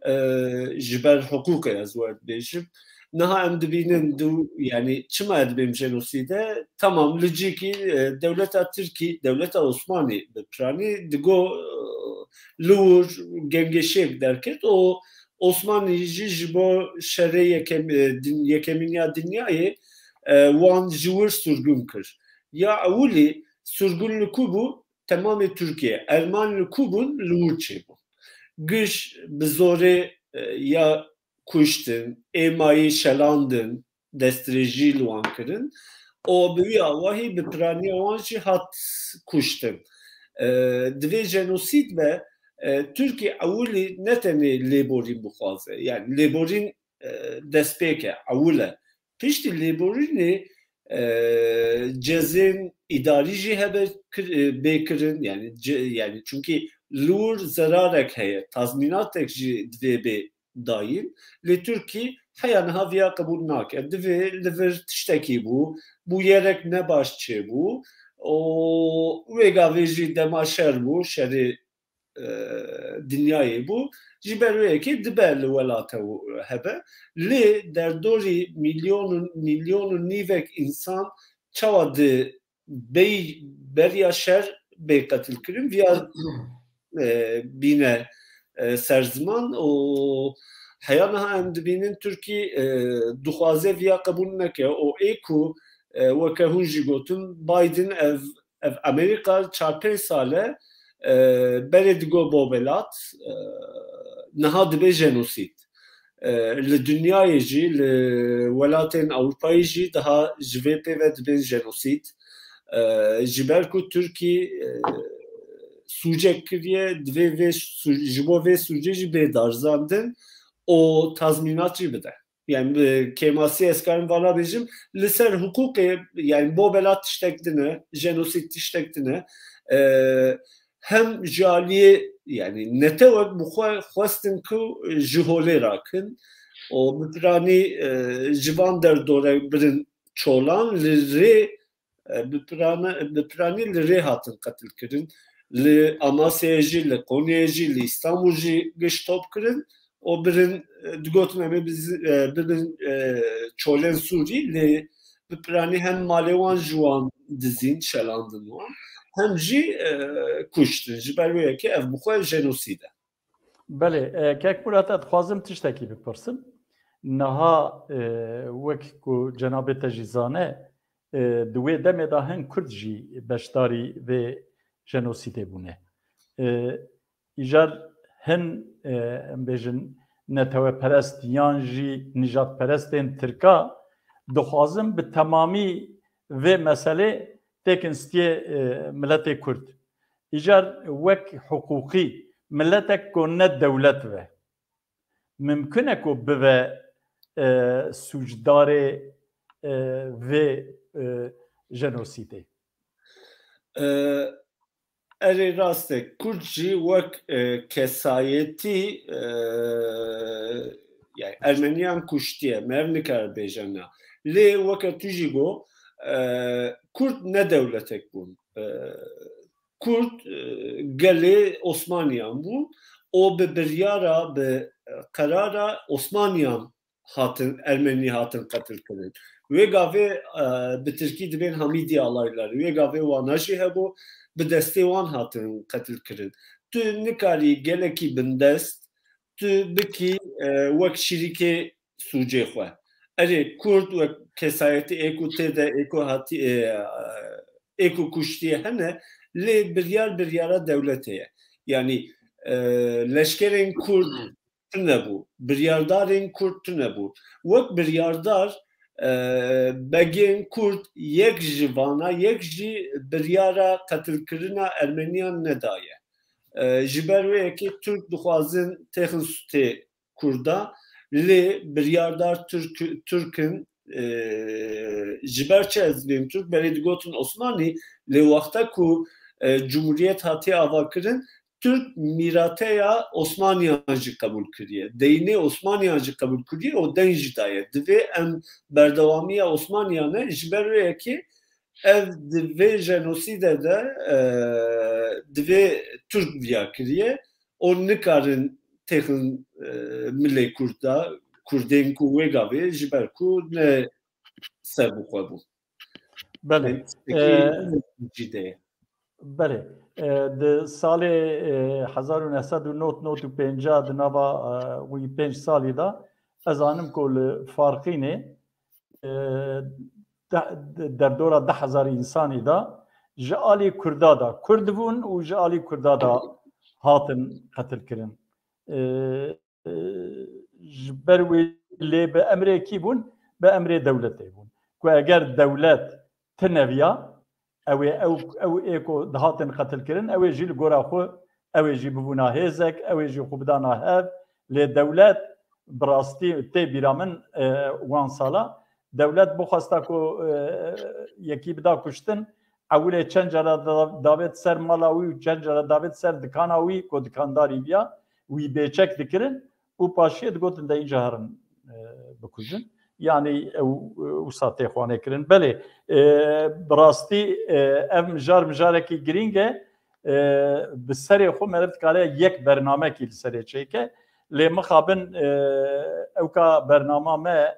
E, ji ber hiqûqê ez wer dibêjim. Niha em dibînin du, yanî çima ez dibêm jenosîd e? Tamam, li cîkî, e, dewleta Tirkî, dewleta Osmanî bi piranî digo, e, li wir gengeşêk derket û Osmanî jî ji bo şerê yekem-, e, din-, yekemîn ya dinyayê, e, wan ji wir sirgûn kir. Ya ewilî sirgûn li ku bû? Temamê Tirkiye. Erman li ku bûn? Li wir çêbûn. Giş bi zorê, e, ya kuştin, êmayî şelandin, destdirêjî li wan kirin û bi wî awahî bi piraniya wan jî hat kuştin. E, divê jenosîd be, e, Tirkî ewilî ne tenê lêborîn bixwaze. Yanî lêborîn, e, destpêk e, ewil e. Piştî lêborînê, e, cezên îdarî jî hebe kir-, e, bê kirin. Yanî ce-, yanî çunkî li wir zerarek heye, tazmînatek jî divê bê dayîn. Lê Tirkî heya niha viya qebûl nake. Divê li vir tiştekî bû, bûyerek ne baş çêbû û wê gavê jî dema şer bû, şerê, e, dinyayê bû. Ji ber wê yekê dibe li welate hebe. Lê derdorî milyon û, milyon û nîvek însan çawa di bey beriya şer bê qetilkirin, viya, e, bîne, e, ser ziman û heya niha em dibînin Tirkî, e, dixwaze viya qebûl neke û ê ku, e, weke hûn jî gotin, Biden ev, ev Amerîka çar pênc sal e, e, berê digo bobelat, e, niha dibe jenosîd. E, li dinyayê jî, li welatên Ewropayê jî daha ji vê pê ve dibên jenosîd. E, ji ber ku Tirkî, e, sûcek kiriye, divê vê sû-, ji bo vê sûcê jî bê darizandin û tazmînat jî bide. Yani, e, kêmasî ez karim vana bêjim, li ser hiqûqê, yani, bobela tiştek din e, jenosîd tiştek din e. E, hem ji aliyê, yani, netewek bi xwe xwestin ku ji holê rakin û bi piranî, e, ji van derdore birin çolan, li rê, e, bi pirane-, bi piranî li rê hatin qetilkirin. Li Amasyayê jî, li Konyayê jî, li Îstanbul jî giş top kirin û birin, e, digotin em ê biz-, e, bibin, e, çolên Sûrî, lê bi piranî hem malê wan ji wan dizîn, şelandin wan, hem jî, e, kuştin. Ji ber wê yekê ev bi xwe jenosîd e. Belê, e, Kek Murat, ez dixwazim tiştekî bipirsim. Niha, e, wek ku cenabê te jî zane, e, di wê demê de hin Kurd jî beşdarî vê jenosîdê bûne. E, îcar hin, e, em bêjin, neteweperest yan jî nijadperestên Tirka dixwazin bi temamî vê meselê têkin stiyê, e, miletê Kurd. Îcar wek hiqûqî miletek ku ne dewlet be, mimkun e ku bibe, e, sûcdarê, e, vê, e, jenosîdê? E, erê rast e. Kurd jî wek, e, kesayetî, e, yani Ermeniyan kuştiye, me ev nikare bêje na. Lê weke tu jî got, e, Kurd ne dewletek bûn. E, Kurd, e, gelê Osmaniyan bûn û bi biryara, bi, e, qerara Osmaniyan hatin, Ermenî hatin qetilkirin. Wê gavê, e, bi tirkî dibên Hamîdî alayları. Wê gavê wana jî hebû, bi destê wan hatin qetilkirin. Tu nikarî gelekî bindest, tu bikî, e, wek şirîkê sûcê xwe. Erê, Kurd wek kesayetî ê ku tê de, ê ku hatî, e, ê ku kuştiye hene, lê biryar biryara dewletê ye. Yanî, e, leşkerên Kurd tune bû, biryardarên Kurd tune bû. Wek biryardar, e, begên Kurd yek ji vana, yek jî biryara qetilkirina Ermeniyan nedaye. E, ji ber wê yekê Tirk dixwazin têxin sûtê Kurda, lê biryardar Tirk, Tirk in, e, ji ber çi ez dibêm Tirk, berê digotin Osmanî, lê wexta ku, e, Cumhuriyet hatiye avakirin, Tirk mîrateya Osmaniyan jî qebûl kiriye. Deyînê Osmaniyan jî qebûl kiriye û deyn jî daye. Divê em berdewamiya Osmaniyan ne, ji ber wê yekê ev di vê jenosîde de, e, divê Tirk viya kiriye û nikarin têxin, e, milê Kurda, Kurdên ku wê gavê ji ber ku ne ser bi xwe bû. Belê. Em tiştekî Ee, cî de ye. Belê. Ee, di salê, ee, hezar û neh sed û nod nod û pêncî di nava, ee, wî pênc salî de ez zanim ku li Farqînê, ee, de, de, derdora deh hezar însanî de ji alî Kurda de Kurd bûn û ji alî Kurda de hatin qetilkirin. Ee, e, ji ber wê lê bi emrê kî bûn? Bi emrê dewletê bûn. Ku eger dewlet tine viya, ew ê, ew, ew ê ku dihatin qetilkirin, ew ê jî li gora xwe, ew ê jî bibûna hêzek, ew ê jî xwe bidana hev. Lê dewlet bi rastî tê bîra min, e, wan sala, dewlet bixwesta ku, e, yekî bida kuştin, ewilê çend cara da-, davêt ser mala wî û çend cara davêt ser dikana wî, ku dikandarî viya, wî bêçek dikirin û paşiyê digotin de înca herin, e, bikujin. Yanî ew, e, wisa tê xwanê kirin. Belê, e, bi rastî, e, ev mijar mijarekî girîng e. E, bi serê xwe meriv dikare yek bernamekî li serê çêke. Lê mixabin, e, ewka bernama me,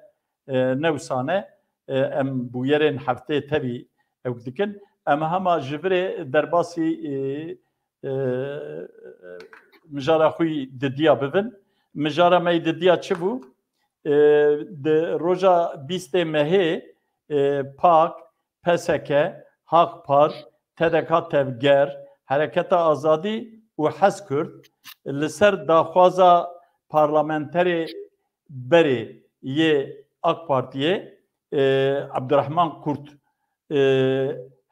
e, ne wisa ne. E, em bûyerên heftê tevî ew dikin. Em hema ji virê derbasî, e, e, mijara xwe yî didiya bibin. Mijara me yî didiya çi bû? E, di roja bîstê mehê, e, pak, P S K, Hak Part, T D K Tevger, Hereketa Azadî û Hezkurd li ser daxwaza parlamenterê berê yê AK Partiyê, e, Abdurrahman Kurt, e,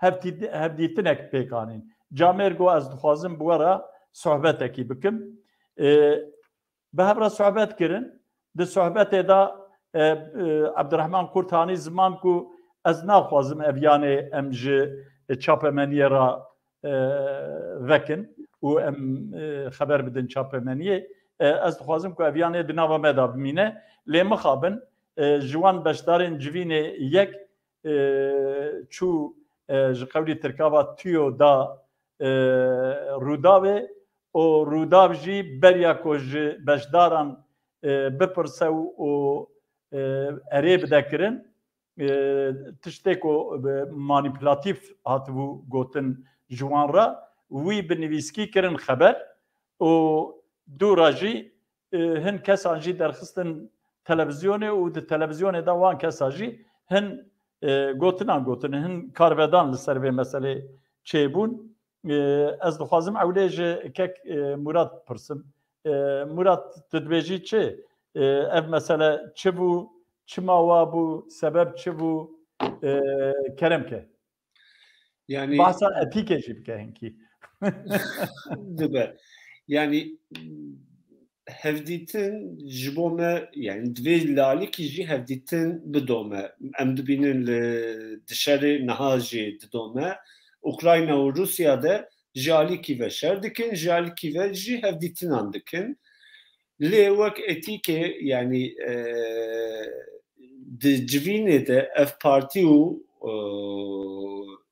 hevdî-, hevdîtinek pêk anîn. Camêr got, ez dixwazim bi we re sohbetekî bikim. E, bi hev re sohbet kirin. Di sohbetê de e, e, Ebdurehman Qurt hanî ziman ku ez naxwazim ev yanê em ji çapemeniyê re e, vekin û em e, xeber bidin çapemeniyê. E, ez dixwazim ku ev yanê di nava me de bimîne. Lê mixabin e, ji wan beşdarên civînê yek e, çû e, ji qewlî tirka ve tûyo da e, Rûdawê û Rûdav jî beriya ku ji beşdaran e, bipirse û, û e, erê bide kirin, e, tiştê ku e, manîpulatîf hatibû gotin ji wan re, wî bi nivîskî kirin xeber û dû re jî e, hin kesan jî derxistin televîzyonê û di televîzyonê de wan kesa jî hin e, gotinan gotin, hin karvedan li ser vê meselê çêbûn. E, ez dixwazim ewlê ji kek e, Murat pirsim. E, Murat, tu dibêjî çi? E, ev mesele çi bû? Çima wa bû? Sebeb çi bû? E, kerem ke. Yani Bahsa etîkê jî bike hinkî. Dibe. Yani hevdîtin ji bo me, yani divê li alîkî jî hevdîtin bido me. Em dibînin li di şerê niha jî dido me. Ukrayna û Rûsya de ji alîkî ve şer dikin, ji alîkî ve jî hevdîtinan dikin. Lê wek etîkê, yani e, di civînê de ev partî û e,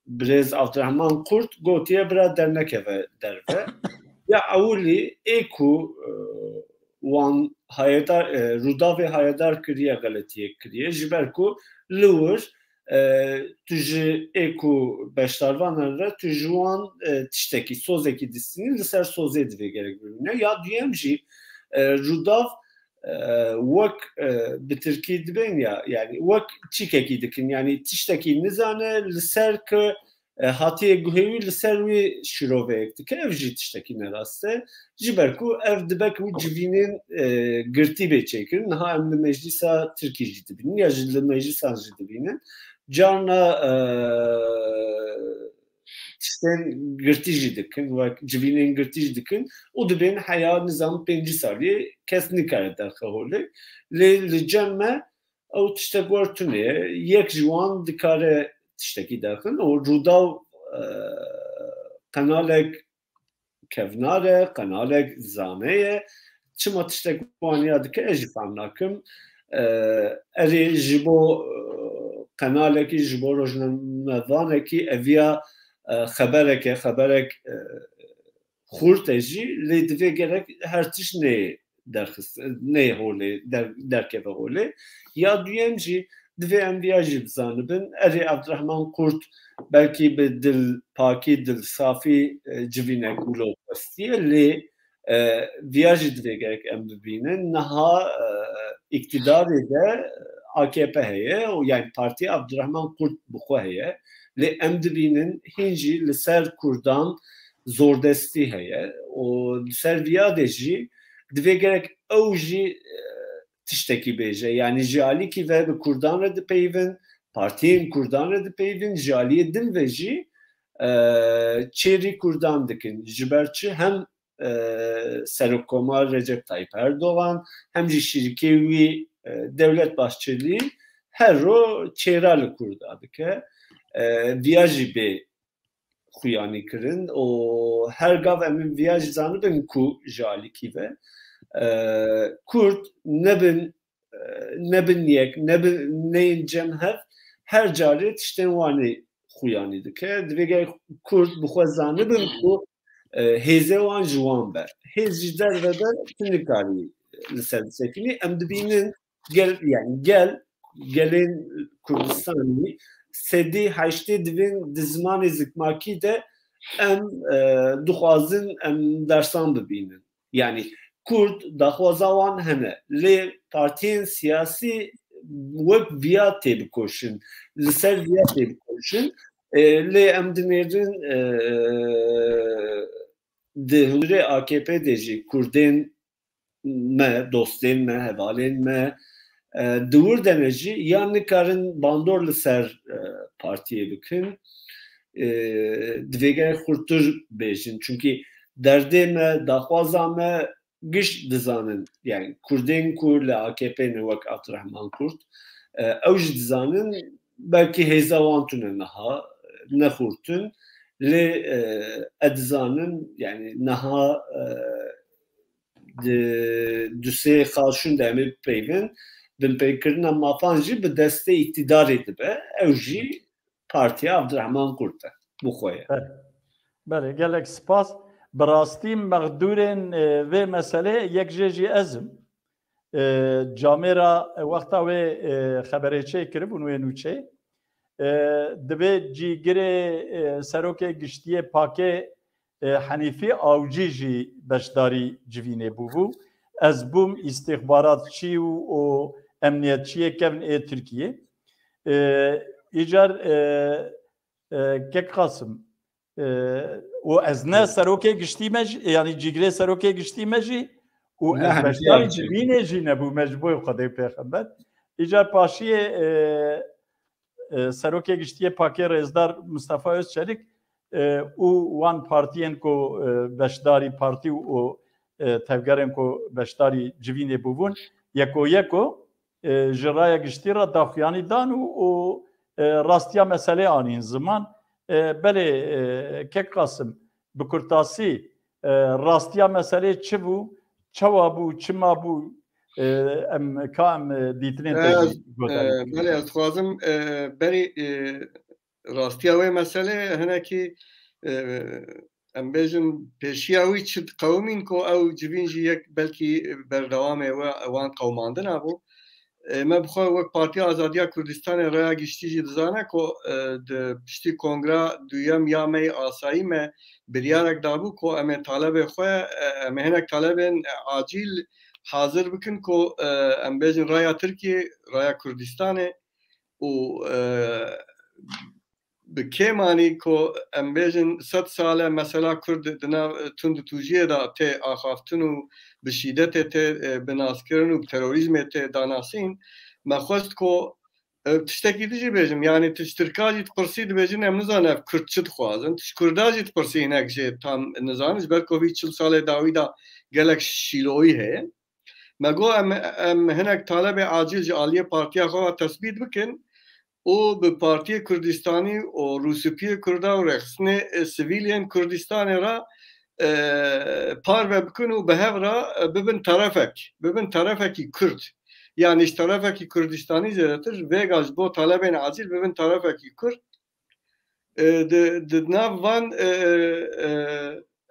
birêz Abdurrahman Kurt gotiye bira dernekeve derve. Ya ewilî ê ku e, wan hayedar, e, Rûdavê hayedar kiriye, xeletiyek kiriye, ji ber ku li wir e, tu ji ê ku beşdarvanan re tu ji wan e, tiştekî, sozekî distînî, li ser sozê divê gerek bibîne. Ya duyem jî e, Rûdav e, wek e, bi tirkî dibên ya, yani wek çîkekî dikin, yani tiştekî nizane li ser ku e, hatiye guhê wî, li ser wî şîroveyek dike. Ev jî tiştekî ne rast e. Ji ber ku ev dibe ku civînên e, girtî bê çêkirin. Niha em li meclîsa Tirkî jî dibînin ya jî li meclîsan jî dibînin. Carna e, tiştên girtî jî dikin, wek civînên girtî jî dikin û dibên heya nizam pêncî salî kes nikare derxe holê. Lê li cem me ew tiştek wer tune ye. Yek ji wan dikare tiştekî derxin û Rûdaw e, qenalek kevnar e, qenalek zane ye. Çima tiştek waniya dike ez jî fam nakim. E, erê ji bo e, qenalekî, ji bo rojnamevanekî eviya e, xebereke, xeberek e, xurt e jî, lê divê gerek her tişt neyê derxist, neyê holê, der, derkeve holê. Ya duyem jî divê em viya jî bizanibin. Erê Abdurrahman Kurt belkî bi dil pakî, dil safî e, civînek wilo xwestiye, lê e, viya jî divê gerek em bibînin. Niha e, îktidarê de A K P heye û yani Partî Abdurrahman Kurt bi xwe heye. Lê em dibînin hîn jî li ser Kurdan zordestî heye û li ser viya de jî divê gerek ew jî e, tiştekî bêje. Yani ji alîkî ve bi Kurdan re dipeyivin, partiyên Kurdan re dipeyivin, ji aliyê din ve jî e, çêrî Kurdan dikin. Ji ber çi hem e, Serokkomar Recep Tayyip Erdogan hem jî şîrikê wî e, Devlet Bahçeli her ro çêra li Kurda dike. E, viya jî bê xuyanî kirin û her gav em ê viya jî zanibin ku ji alîkî ve e, Kurd nebin e, nebin yek, nebin, neyên cem hev, her carê tiştên wanê xuyanî dike. Divê gerek Kurd bi xwe zanibin ku e, hêzê wan ji wan be. Hêz ji derve be, tu nikarî li ser bisekînî. Em dibînin gel, yani gel, gelên Kurdistanî sedî heştê divên di zimanê zikmakî de em e, dixwazin em dersan bibînin. Yani Kurd daxwaza wan hene. Lê partiyên siyasî wek viya têbikoşin, li ser viya têbikoşin. E, lê em dinêrin e, di hundirê A K P de jî Kurdên me, dostên me, hevalên me e, di wir de ne jî ya nikarin bandor li ser e, partiyê bikin. E, divê gerek xurtir bêjin. Çunkî derdê me, daxwaza me giş dizanin, yani Kurdên ku li A K P ne wek Abdurrahman Kurt, e, ew jî dizanin belkî hêza wan tune niha, ne xurtin, lê, e, ez dizanin, yani niha, e, di du sê xal şûn de em ê bipeyvin, binpêkirina mafan jî bi destê îktidarê dibe, ew jî partiya Abdurrahman Kurt e, bi xwe ye. Belê. Belê, gelek spas. Bi rastî mexdûrên, e, vê meselê yek jê jî ez im. E, camêra wexta wê, e, xeberê çê kiribûn wê nûçeyê. E, divê cîgirê, e, serokê giştiyê pakê, e, Henîfî Awcî jî beşdarî civînê bûbû. Ez bûm îstîxbaratçî û, û emniyetçiyê kevn ê Tirkiyê. E, îcar, e, e, Kek Qasim, e, û ez ne serokê giştî me jî, yani cîgirê serokê giştî me jî û Ne, ez hemşire beşdarî civînê jî nebûme ji bo Xwedê pêxember. Îcar paşiyê, e, e, serokê giştiyê pakê rêzdar Mustafa Özçelik, e, û wan partiyên ku, e, beşdarî partî û, e, tevgerên ku beşdarî civînê bûbûn, yeko yeko, e, ji raya giştî re daxuyanî dan û, û, e, rastiya meselê anîn ziman. E, belê, e, Kek Qasim, bi kurtasî, e, rastiya meselê çi bû, çawa bû, çima bû, e, em, ka em, e, dîtinên te jî godarî bikin. Belê, ez dixwazim, e, berî, e, rastiya wê meselê hinekî, e, em bêjin pêşiya wî çi diqewimîn ku ew civîn jî yek belkî berdewamê we wan qewimandina bû. E, me bi xwe wek Partiya Azadiya Kurdistanê raya giştî jî dizane ku, e, di piştî kongra duyem ya me yê asayî me biryarek dabû ku em ê talebê xwe, e, em ê hinek talebên, e, acîl hazir bikin ku, e, em bêjin raya Tirkiyê, raya Kurdistanê û, e, bi kêm anî ku em bêjin sed sal e mesela Kurd di nav tund û tûjiyê de tê axaftin û bi şîdetê tê, e, bi naskirin û bi terorîzmê tê danasîn. Me xwest ku, e, tiştekî din jî bêjim, yanî tu ji Tirka jî dipirsî dibêjin em nizanin ev Kurd çi dixwazin. Tu ji Kurda jî dipirsî hinek jê tam nizanin. Ji ber ku vî çil salê dawî de gelek şîloyî heye. Me got em, em hinek talebê acil ji aliyê partiya xwe ve tesbît bikin û bi Partiyê Kurdistanî û Rûspiyê Kurda û rêxistinê, e, sivîl yên Kurdistanê re, e, parve bikin û bi hev re, e, bibin terefek, bibin terefekî Kurd. Yanî ji terefekî Kurdistanî zêdetir, vêga ji bo talebên acil bibin terefekî Kurd. E, di, di nav van, e, e,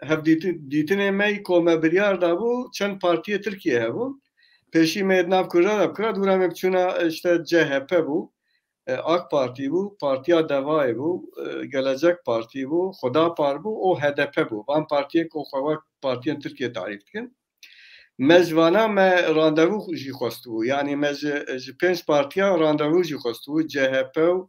hevdîti-, dîtinê me yî ku me biryar dabû, çend partiyê Tirkiyê hebûn. Pêşî me yê di nav Kurda de bikira, dûra me biçûna, e, işte C H P bû, e, AK Partî bû, Partiya Devayê bû, e, Gelecek Partî bû, Xwedapar bû û H D P bû. Van partiyên ku xwe wek partiyên Tirkiyê tarîf dikin. Me ji vana me randevû jî xwestibû. Yanî me ji, ji pênc partiya randevû jî xwestibû. C H P û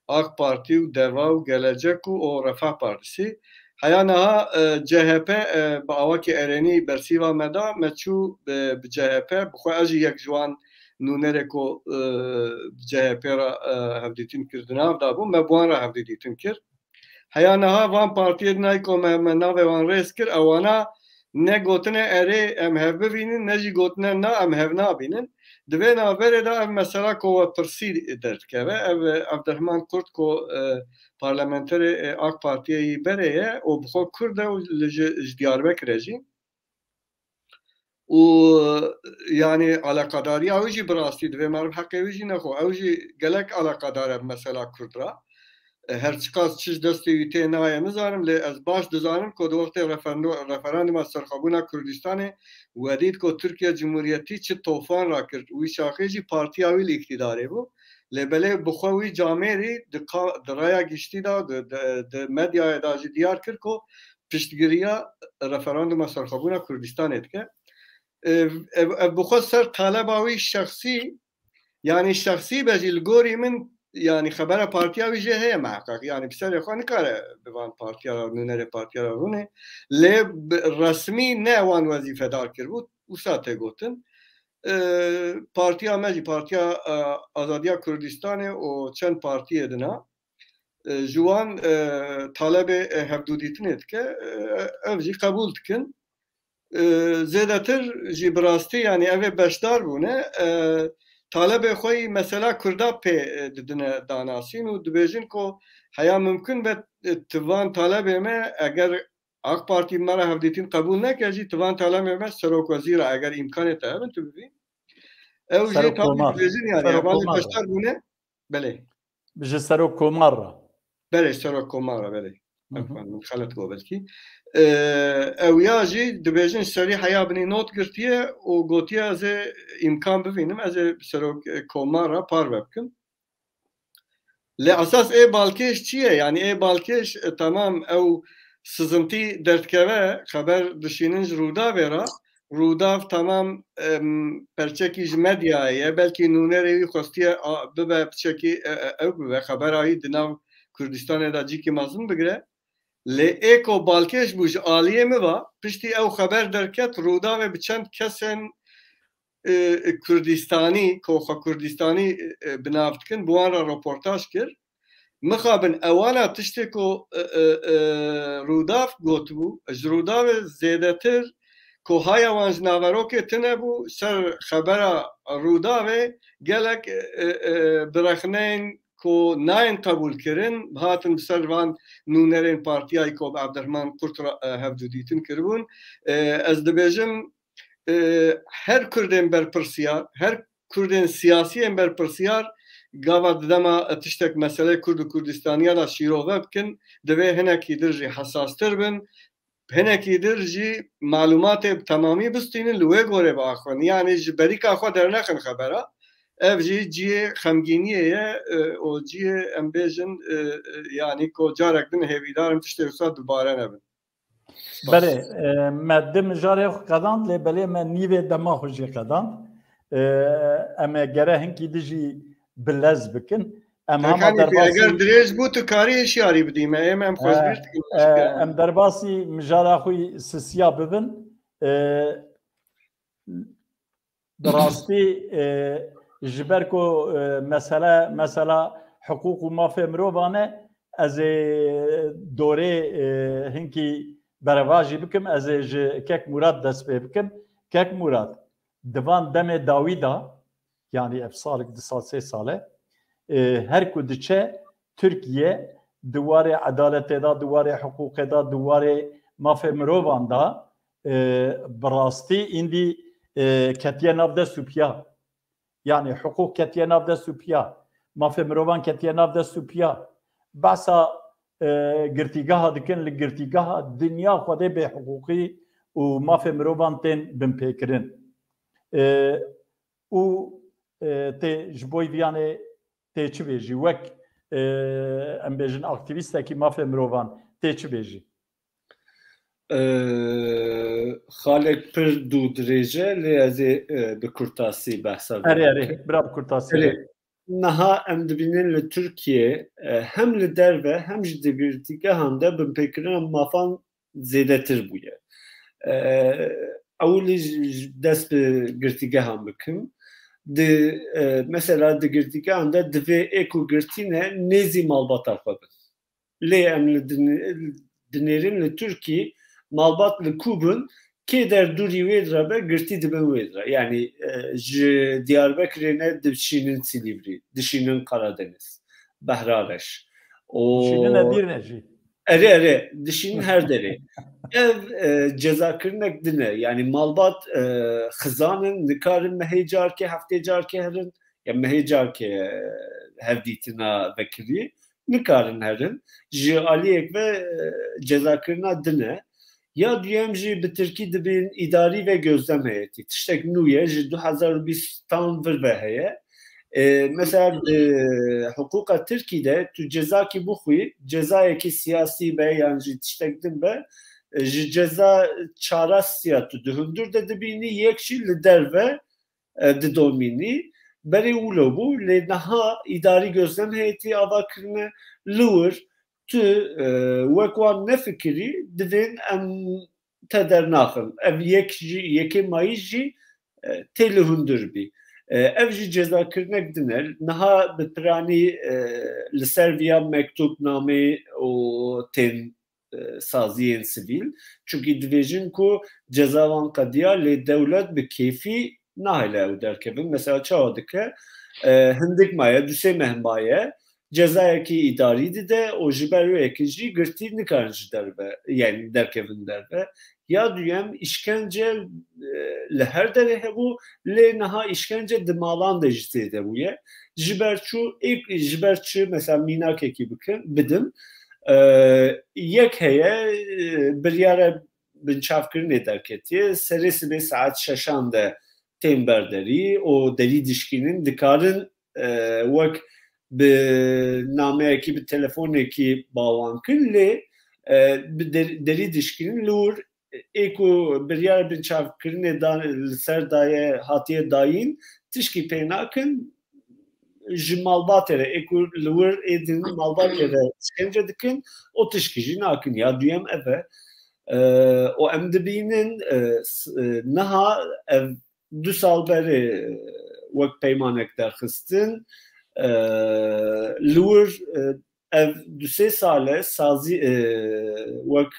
AK Partî û Deva û Gelecek û, û Refah Partisi. Heya niha, e, C H P, e, bi awakî erênî bersîva me da, me çû bi, bi C H P, bi xwe ez jî yek ji wan nûnerê ku, e, bi C H P re, e, hevdîtin kir di nav de bû, me bi wan re hevdîtin kir. Heya niha van partiyê dinayî ku me, me navê wan rêz kir, ewana ne gotine erê em hev bivînin, ne jî gotine na em hev nabînin. Di vê navberê de ev mesela ku we pirsî derdikeve. Ev, Evdirhiman Kurt ku, e, parlamenterê, e, AK Partiyê yî berê ye û bi xwe Kurd e û li ji, ji Diyarbekirê jî. Û, yanî, eleqedariya wî jî bi rastî divê meriv heqê wî jî nexwe. Ew jî gelek eleqedar e bi mesela Kurd re. E, her çiqas çi ji destê wî tê nayê nizanim, lê ez baş dizanim ku di wextê referendo-, referanduma serxwebûna Kurdistanê we dît ku Tirkiye Cumhuriyetî çi tofan rakir. Wî şaxê jî partiya wî li îktidarê bû. Lê belê bi xwe wî camêrî di ka-, di raya giştî de, di, di, di medyayê de jî diyar kir ku piştgiriya referanduma serxwebûna Kurdistanê dike. Ev, ev, ev bi xwe ser taleba wî şexsî, yanî şexsî be jî li gorî min, yanî xebera partiya wî jê heye miheqeq. Yanî bi serê xwe nikare bi van partiya re, nûnerê partiya re rûnê. Lê bi resmî ne wan wezîfedar kiribû, wisa tê gotin. E, partiya me jî, Partiya, e, Azadiya Kurdistanê û çend partiyê dina, e, ji wan, e, talebê, e, hevdûdîtinê dike, e, ev jî qebûl dikin. e, zêdetir jî bi rastî, yanî ev ê beşdar bûne, e, talebê xwe yî mesela Kurda pê, e, didine danasîn û dibêjin ku heya mimkun be, e, ti van talebê me eger AK Partî me re hevdîtin qebûl neke jî, ti van talebê me serokwezîr e, eger îmkanê te hebin tu bibî. Ew jî tabi Serokkomar. Dibêjin, yanî hevalê beşdar bûne. Belê. Ji Serokkomar re. Belê, Serokkomar re, belê. Efendim, xelet go belkî. Ee, ew ya jî dibêjin serî heya binî not girtiye û gotiye ez ê îmkan bivînim, ez ê Serokkomar re parve bikim. Lê esas ê balkêş çi ye? Yanî ê balkêş, e, temam ew sizintî derdikeve, xeber dişînin ji Rûdavê re. Rûdav temam, em, perçekî ji medyayê ye. Belkî nûnerê wî xwestiye, a, bibe piçekî, e, e, ew bibe. Xebera wî di nav Kurdistanê de cîkî mezin bigire. Lê ê ku balkêş bû ji aliyê min ve, piştî ew xeber derket, Rûdavê bi çend kesên, e, e, Kurdistanî, ku xwe Kurdistanî, e, e, bi nav dikin, bi wan re reportaj kir. Mixabin ewana tiştê ku, e, e, e, Rûdav gotibû, ji Rûdavê zêdetir ku haya wan ji naverokê tune bû, ser xebera Rûdavê gelek, e, e, birexneyên ku nayên qebûlkirin, hatin bi ser van nûnerên partiyayê ku bi Evdirhman Qurt re, e, hevdûdîtin kiribûn. E, ez dibêjim, e, her Kurdên berpirsiyar, her Kurdên siyasiyên berpirsiyar gava di dema tiştek meseleyê Kurd û Kurdistaniya de şîrove bikin, divê hinekî dir jî hesastir bin, hinekî dir jî malûmatê bi temamî bistînin, li wê gorê biaxivin. Yanî ji berîka xwe dernexin xebera. Ev jî cihê xemgîniyê ye, e, û cihê, em bêjin, e, e, yanî ku carek din hêvîdar im tiştê wisa dubare nebin. Belê, e, me di mijarê xwe qedand, lê belê me nîvê dema xwe jî qedand. E, em ê gere hinkî di jî bi lez bikin. Em hema Serkanî, derbasî eger dirêj bû, tu karî hişyarî bidî me. Ê me em xwezbîr dikin. E, em derbasî mijara xwe yî sisiya bibin. E, Bi rastî, e, ji ber ku, e, mesele, mesela hiqûq û mafê mirovan e, ez ê dorê, e, hinkî berevajî bikim, ez ê ji Kek Murad dest pê bikim. Kek Murad, di van demê dawî de, yanî ev salik, du sal, sê sal e, e, her ku diçe, Tirkiye di warê edaletê de, di warê hiqûqê de, di warê mafê mirovan de, e, bi rastî îndî, e, ketiye nav dest û piya. Yanî hiqûq ketiye nav dest û piya. Mafê mirovan ketiye nav dest û piya. Behsa, e, girtîgeha dikin, li girtîgeha dinya xwedê bêhiqûqî û mafê mirovan tên binpêkirin. E, û, e, tê ji bo viyanê tê çi bêjî? Wek, e, em bêjin aktîvîstekî mafê mirovan tê çi bêjî? E, xalek pir dû dirêj e, lê ez ê, e, bi kurtasî behsa vê Erê, erê, bikim. Bira bi kurtasî. Erê, niha em dibînin li Tirkiye, e, hem li derve hem jî di girtîgehan de binpêkirina mafan zêdetir bûye. E, ewilî ji, ji dest bi girtîgehan bikim. Di, e, mesela di girtîgehan de divê ê ku girtî ne nêzî malbata xwe bin. Lê em li din-, dinêrin li Tirkî malbat li ku bin, kê der dûrî wê dire be, girtî dibin wê dire. Yanî, e, ji Diyarbekirê ne dişînin Silîvrî, dişînin Karadeniz, Behrareş. Û Dişînin Edîrne jî. Erê, erê, dişînin her derê. Ev, e, cezakirinek din e. Yanî malbat, e, xizan in, nikarin mehê carkê, heftê carkê herin, ya mehê carkê, e, hevdîtina vekirî, nikarin herin. Ji aliyek ve, e, cezakirina din e. Ya duyem jî bi tirkî dibên îdarî ve gözlem heyetî. Tiştek nû ye, ji du hezar û bîstan vir ve heye. E, mesela, e, hiqûqa Tirkî de tu cezakî bixwî, cezayekî siyasî be yan jî tiştek din be, e, ji ceza çarasiya tu di hundir de dibînî, yek jî li derve, e, didomînî. Berê wilo bû, lê niha îdarî gözlem heyetî ava kirine. Li wir tu, e, wek wan nefikirî, divên em te dernaxin. Ev yek jî, yekê mayî jî, e, tê li hundir bî. E, ev jî cezakirinek din e. Niha bi piranî, e, li ser viya mektûb, namê û tên e, saziyên sivîl. Çunkî dibêjin ku ceza wan qediya, lê dewlet bi kêfî nahêle ew derkevin. Mesela çawa dike? E, hindik maye, du sê meh maye, cezayekî îdarî dide û ji ber wê yekê jî girtî nikarin ji derve, yani derkevin derve. Ya duyem, îşkence, e, li her derê hebû, lê niha îşkence di malan de jî zêde bûye. Ji ber çû, êk, ji ber çi, mesela mînakekî bikin, bidim, e, yek heye, e, biryara binçavkirinê derketiye, serê sibê saet şeşan de tên ber derî û derî dişkînin, dikarin, e, wek bi nameyekî, bi telefonekî ba wan kin, lê, e, bi der-, derî dişkînin li wir ê ku biryara binçavkirinê dan, li ser daye, hatiye dayîn, tişkî pê nakin, ji malbatê re, ê ku li wir ê din malbatê re îşkence dikin, o tişkî jî nakin. Ya duyem ev e. E, û em dibînin, e, s-, e, niha ev du sal berê, e, wek peymanek derxistin, e, li wir, e, ev du sê sal e sazî, e, wek,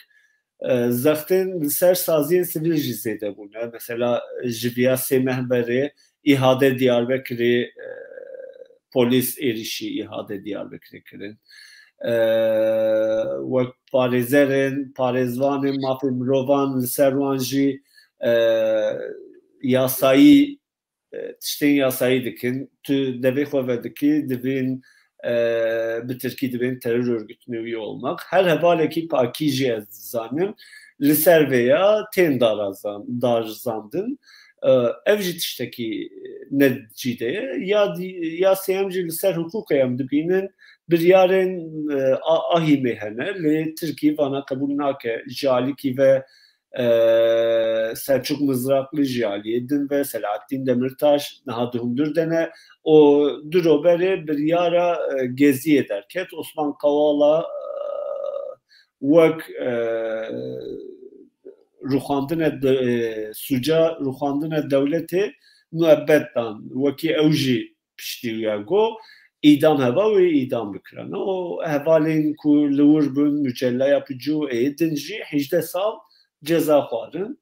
e, zextên li ser saziyên sivîl jî zêde bûne. Mesela ji viya sê meh berê İHA'de Diyarbekirê, e, polîs êrîşî İHA'de Diyarbekirê kirin. E, wek parêzerên, parêzvanên mafê mirovan, li ser wan jî, e, yasayî, e, tiştên yasayî dikin. Tu devê xwe vedikî, divên, e, bi tirkî dibên terör örgütüne üye olmak. Her hevalekî pakî jî ez dizanim. Li ser vê ya tên darazan-, darizandin. E, ev jî tiştekî ne cîde ye. Ya dî-, ya sêyem jî li ser hiqûqê em dibînin. Biryarên, e, a-, ahîmê hene, lê tirkî vana qebûl nake. Ji alîkî ve, e, Selçuk Mızraklı jî aliyê din ve Selahattin Demirtaş niha di hundir de ne. O du roberê biryara, e, Geziyê derket. Osman Kavala, e, wek, e, rûxandine de, e, sûca rûxandine dewletê muebbet dan. Wekî ew jî piştî wî ya got, îdam heba wê îdam bikirane. O hevalên ku li wir bûn, Mücella Yapıcı û ê din jî hejdeh sal ceza xwarin.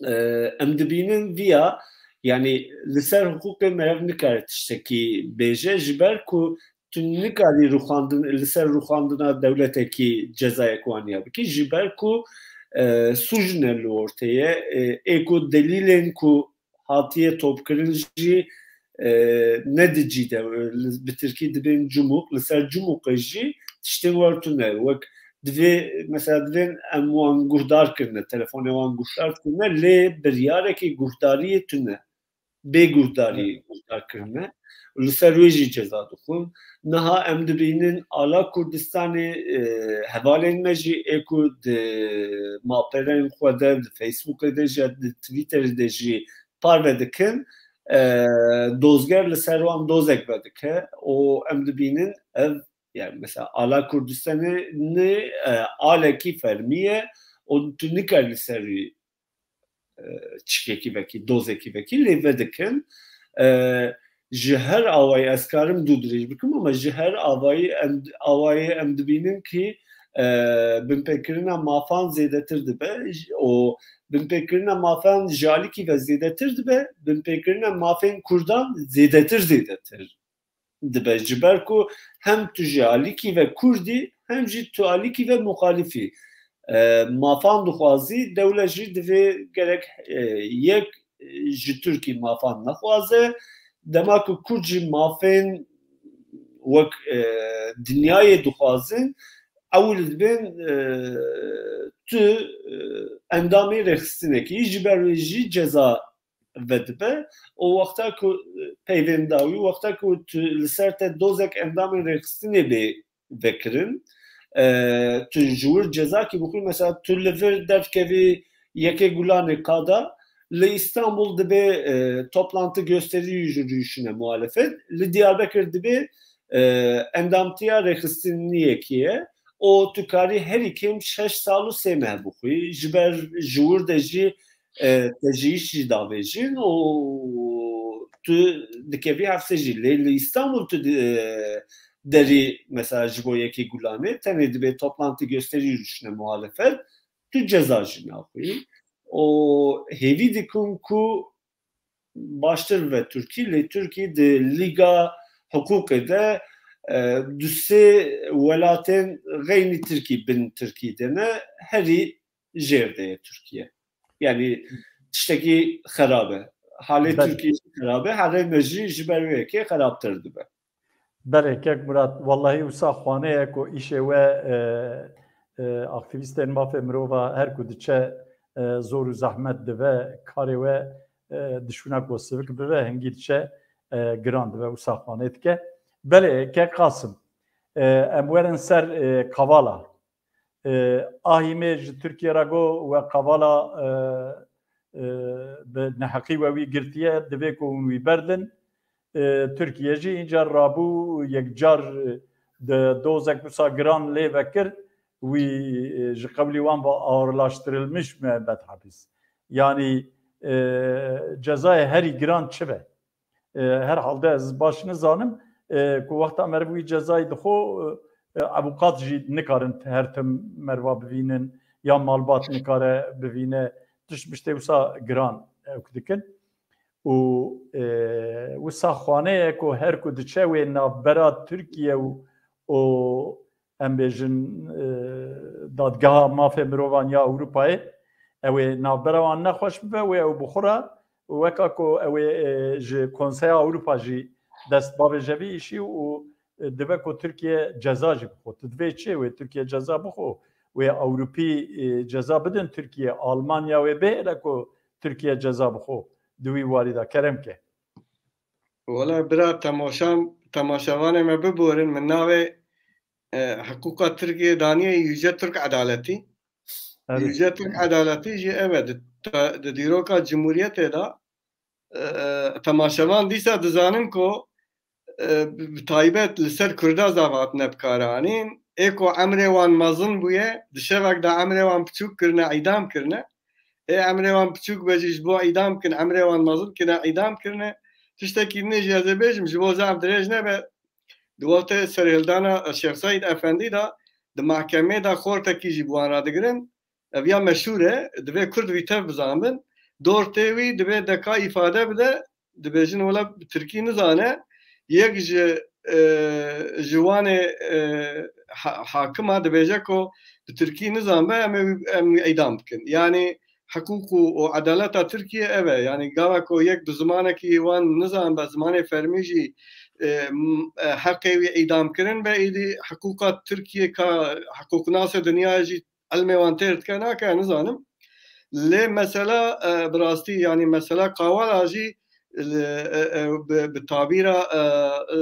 E, em dibînin viya, yani li ser hiqûqê me ev nikare tiştekî bêje, ji ber ku tu nikarî rûxandin-, li ser rûxandina dewletekî cezayek waniya bikî, ji ber ku, e, sûc ne li ortê ye, e, ê ku delîlên ku hatiye topkirin jî, e, ne di cî de, e, li, bi tirkî dibên cumuk, li ser cumuqê jî tiştên wer tune. Wek divê, mesela divên em wan guhdar kirine, telefonê wan guhdar kirine, lê biryarekî guhdariyê tune. Bê guhdarî guhdar kirine. Li ser wê jî ceza dixwin. Niha em dibînin ala Kurdistanê, e, hevalên me jî ê ku di malperên xwe de, di Facebookê de jî, di Twitterê de jî parve dikin, e, dozger li ser wan dozek vedike û em dibînin ev, yani mesela ala Kurdistanê ne, e, alekî fermî ye û tu nikarî li ser wî, e, çikekî vekî, dozekî vekî lê vedikin. E, ji her awayî ez karim dû dirêj bikim, ama ji her avayî em, awayê em dibînin ki, e, binpêkirina mafan zêdetir dibe û binpêkirina mafan ji alîkî ve zêdetir dibe, binpêkirina mafên Kurdan zêdetir zêdetir dibe. Ji ber ku hem tu ji alîkî ve Kurdî, hem jî tu alîkî ve muxalifî. E, mafan dixwazî, dewlet jî divê gerek, e, yek, e, ji Tirkî mafan nexwaze. Dema ku Kurd jî mafên wek, e, dinyayê dixwazin, ewil dibên, e, tu, e, endamê rêxistinekî, ji ber wê jî ceza vedibe. Û wexta ku, e, peyvên dawî, wexta ku tu li ser te dozek endamên rêxistinê bê vekirin, e, tu ji wir cezakî bixwî, mesela tu li vir derkevî yekê Gulanê Kada, li Îstanbul dibê, e, toplantı gösteri yürüyüşüne muhalefet, li Diyarbekir dibê, e, endamtiya rêxistiniyekî ye. Û tu karî herî kêm şeş sal û sê meh bixwî. Ji ber ji wir de jî, e, tecrîş jî davêjin û tu dikevî hefsê jî. Lê li Îstanbul tu di-, e, derî mesela ji bo yekê Gulanê, tenê dibê toplantî gösterî rûşine muhalefet, tu ceza jî naxwî. Û hêvî dikim ku baştir ve Tirkî, lê Tirkî di lîga hiqûqê de, e, du sê welatên xeynî Tirkî bin Tirkî de ne, herî jêr de ye Tirkiye. Yani tiştekî xerab e. Halê Belê. Tirkiye jî xerab e, halê me jî ji ber wê yekê xerabtir dibe. Belê, kek Murat, wellahî wisa xwaneyek û îşê we, e, e, aktîvîstên mafê mirova her ku diçe, e, zor û zehmet dibe, karê we, e, dişûna ku sivik bibe, hingî diçe, e, giran dibe, wisa xwanê dike. Belê, kek Qasim, e, em werin ser, e, Kavala. E, ahî me ji Tirkiye re got, we Kavala, e, e, bi neheqî we wî girtiye, divê ku hûn wî berdin. E, Tirkiye jî înca rabû yekcar, e, di dozek wisa giran lê vekir, wî, e, ji qewlî wan ve ağırlaştırılmış müebbet hapis. Yani, e, cezayê herî giran çi be? E, herhalde ez baş nizanim, e, ku wexta meriv wî cezayê dixwe, e, avûkat jî nikarin her tim meriva bivînin, ya malbat nikare bivîne, tişt biştê wisa giran ew dikin. Û, e, wisa xwaneyek ku her ku diçe wê navbera Tirkiye û, û em bêjin, e, Dadgeha Mafê Mirovan ya Ewropayê, ew ê navbera wan nexweş bibe, wê ew bi xwe re, weka ku ew ê, e, ji Konseya Ewropa jî dest bavêje vî îşî û, e, dibe ku Tirkiye ceza jî bixwe. Tu divê çi wê Tirkiye ceza bixwe? Wê Ewropî, e, ceza bidin Tirkiye, Almanya wê bihêle ku Tirkiye ceza bixwe di wî warî de. Kerem ke. Wela bira temaşan, temaşevanê me biborin, min navê, e, hiqûqa Tirkiye daniye Yüce Türk Adaleti. Erê. Yüce Türk Adaleti jî ev e, di, te, di dîroka Cumhuriyetê de, e, e, temaşevan dîsa dizanin ku, e, bi, bi taybet li ser Kurda zav hatine bikaranîn. Ê ku emrê wan mezin bûye, di şevek de emrê wan piçûk kirine, îdam kirine. Ê emrê wan piçûk be jî ji bo îdam kin, emrê wan mezin kirine, îdam kirine. Tiştekî din jî ez ê bêjim, ji bo zaf dirêj nebe, di wextê serhildana Şêx Seîd Efendî de di mahkemê de xortekî jî bi wan re digirin. Ev ya meşhûr e, divê Kurd vî tev bizanbin. Dortê wî divê deka îfade bide, dibêjin wela bi tirkî nizane. Yek ji, e, ji wanê, e, ha-, hakima dibêje ku bi tirkî nizanbe, em ê, em wî îdam bikin. Yani hiqûq û, û edaleta Tirkiye ev e. Yani gava ku yek bi zimanekî wan nizanbe, zimanê fermî jî, e, m-, e, heqê wî îdam kirin be, êdî hiqûqa Tirkiye ka hiqûqnasê dinyayê jî ilmê wan têr dike, nake, nizanim. Lê mesela, e, bi rastî, yani mesela Kavala jî, e, e, e, bi, bi tabîra, e, e,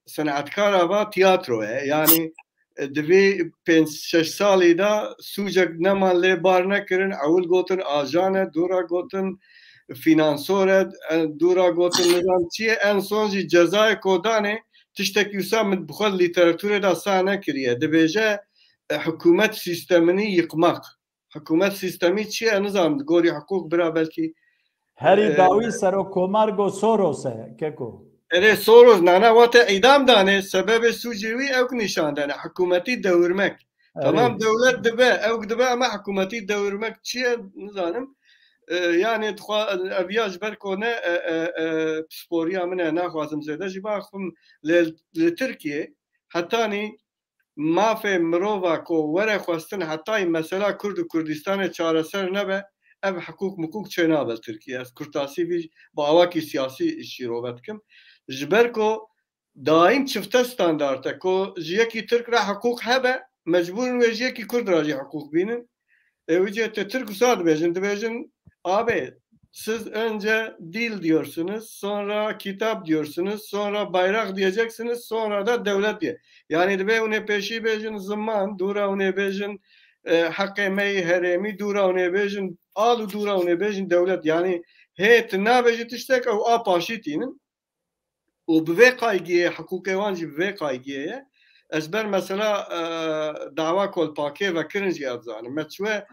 senetkara va tiyatro ye. Yani, e, di vê pênc şeş salî de sûcek neman lê bar nekirin. Ewil gotin ajan e, dûra gotin fînansor e, e, dûra gotin nizam çi ye. En son jî cezayê kodanê tiştekî wisa min bi xwe li lîteraturê de sah nekiriye. Dibêje, e, hikûmet sîstemini yıkmak. Hikûmet sîstemî çi ye? Nizam, di gorî hiqûq bira belkî, Herî e, dawî serokkomar go Soros e, keko. Erê Soros, nana wate îdam dane, sebebê sûcê wî ew nîşan dane. Hikûmetî dewirmek. Erê. Tamam, dewlet dibe, ew dibe ama hikûmetî dewirmek çi ye? Nizanim. E, yani dixwa, ev ya ji ber ku ne, e, e, e, pisporiya min e, naxwazim zêde jî baxim. Lê li Tirkiye hetanî mafê mirova ku were xwestin hetayî mesela Kurd û Kurdistanê çareser nebe, ev hiqûq miqûq çênabe li Tirkiye. Ez kurtasî vî bi awakî siyasî şîrove dikim. Ji ber ku daîm çifte standart e ku ji yekî Tirk re hiqûq hebe, mecbûr in wê ji yekî Kurd re jî hiqûq bînin. E, wî cihê te Tirk wisa dibêjin, dibêjin, "Abi, siz önce dil diyorsunuz, sonra kitap diyorsunuz, sonra bayrak diyeceksiniz, sonra da devlet diye." Yani dibe hûn ê pêşî bêjin ziman, dûra hûn ê bêjin, e, heqê me yê herêmî, dûra hûn ê bêjin al û dûra hûn ê bêjin dewlet. Yani hê tu nabêjî tiştek ew a paşî tînin. Û bi vê qaygiyê, hiqûqê wan jî bi vê qaygiyê ye. Ez ber mesela, e, dawa kolpakê vekirin jî ez zanim. Me çiwe,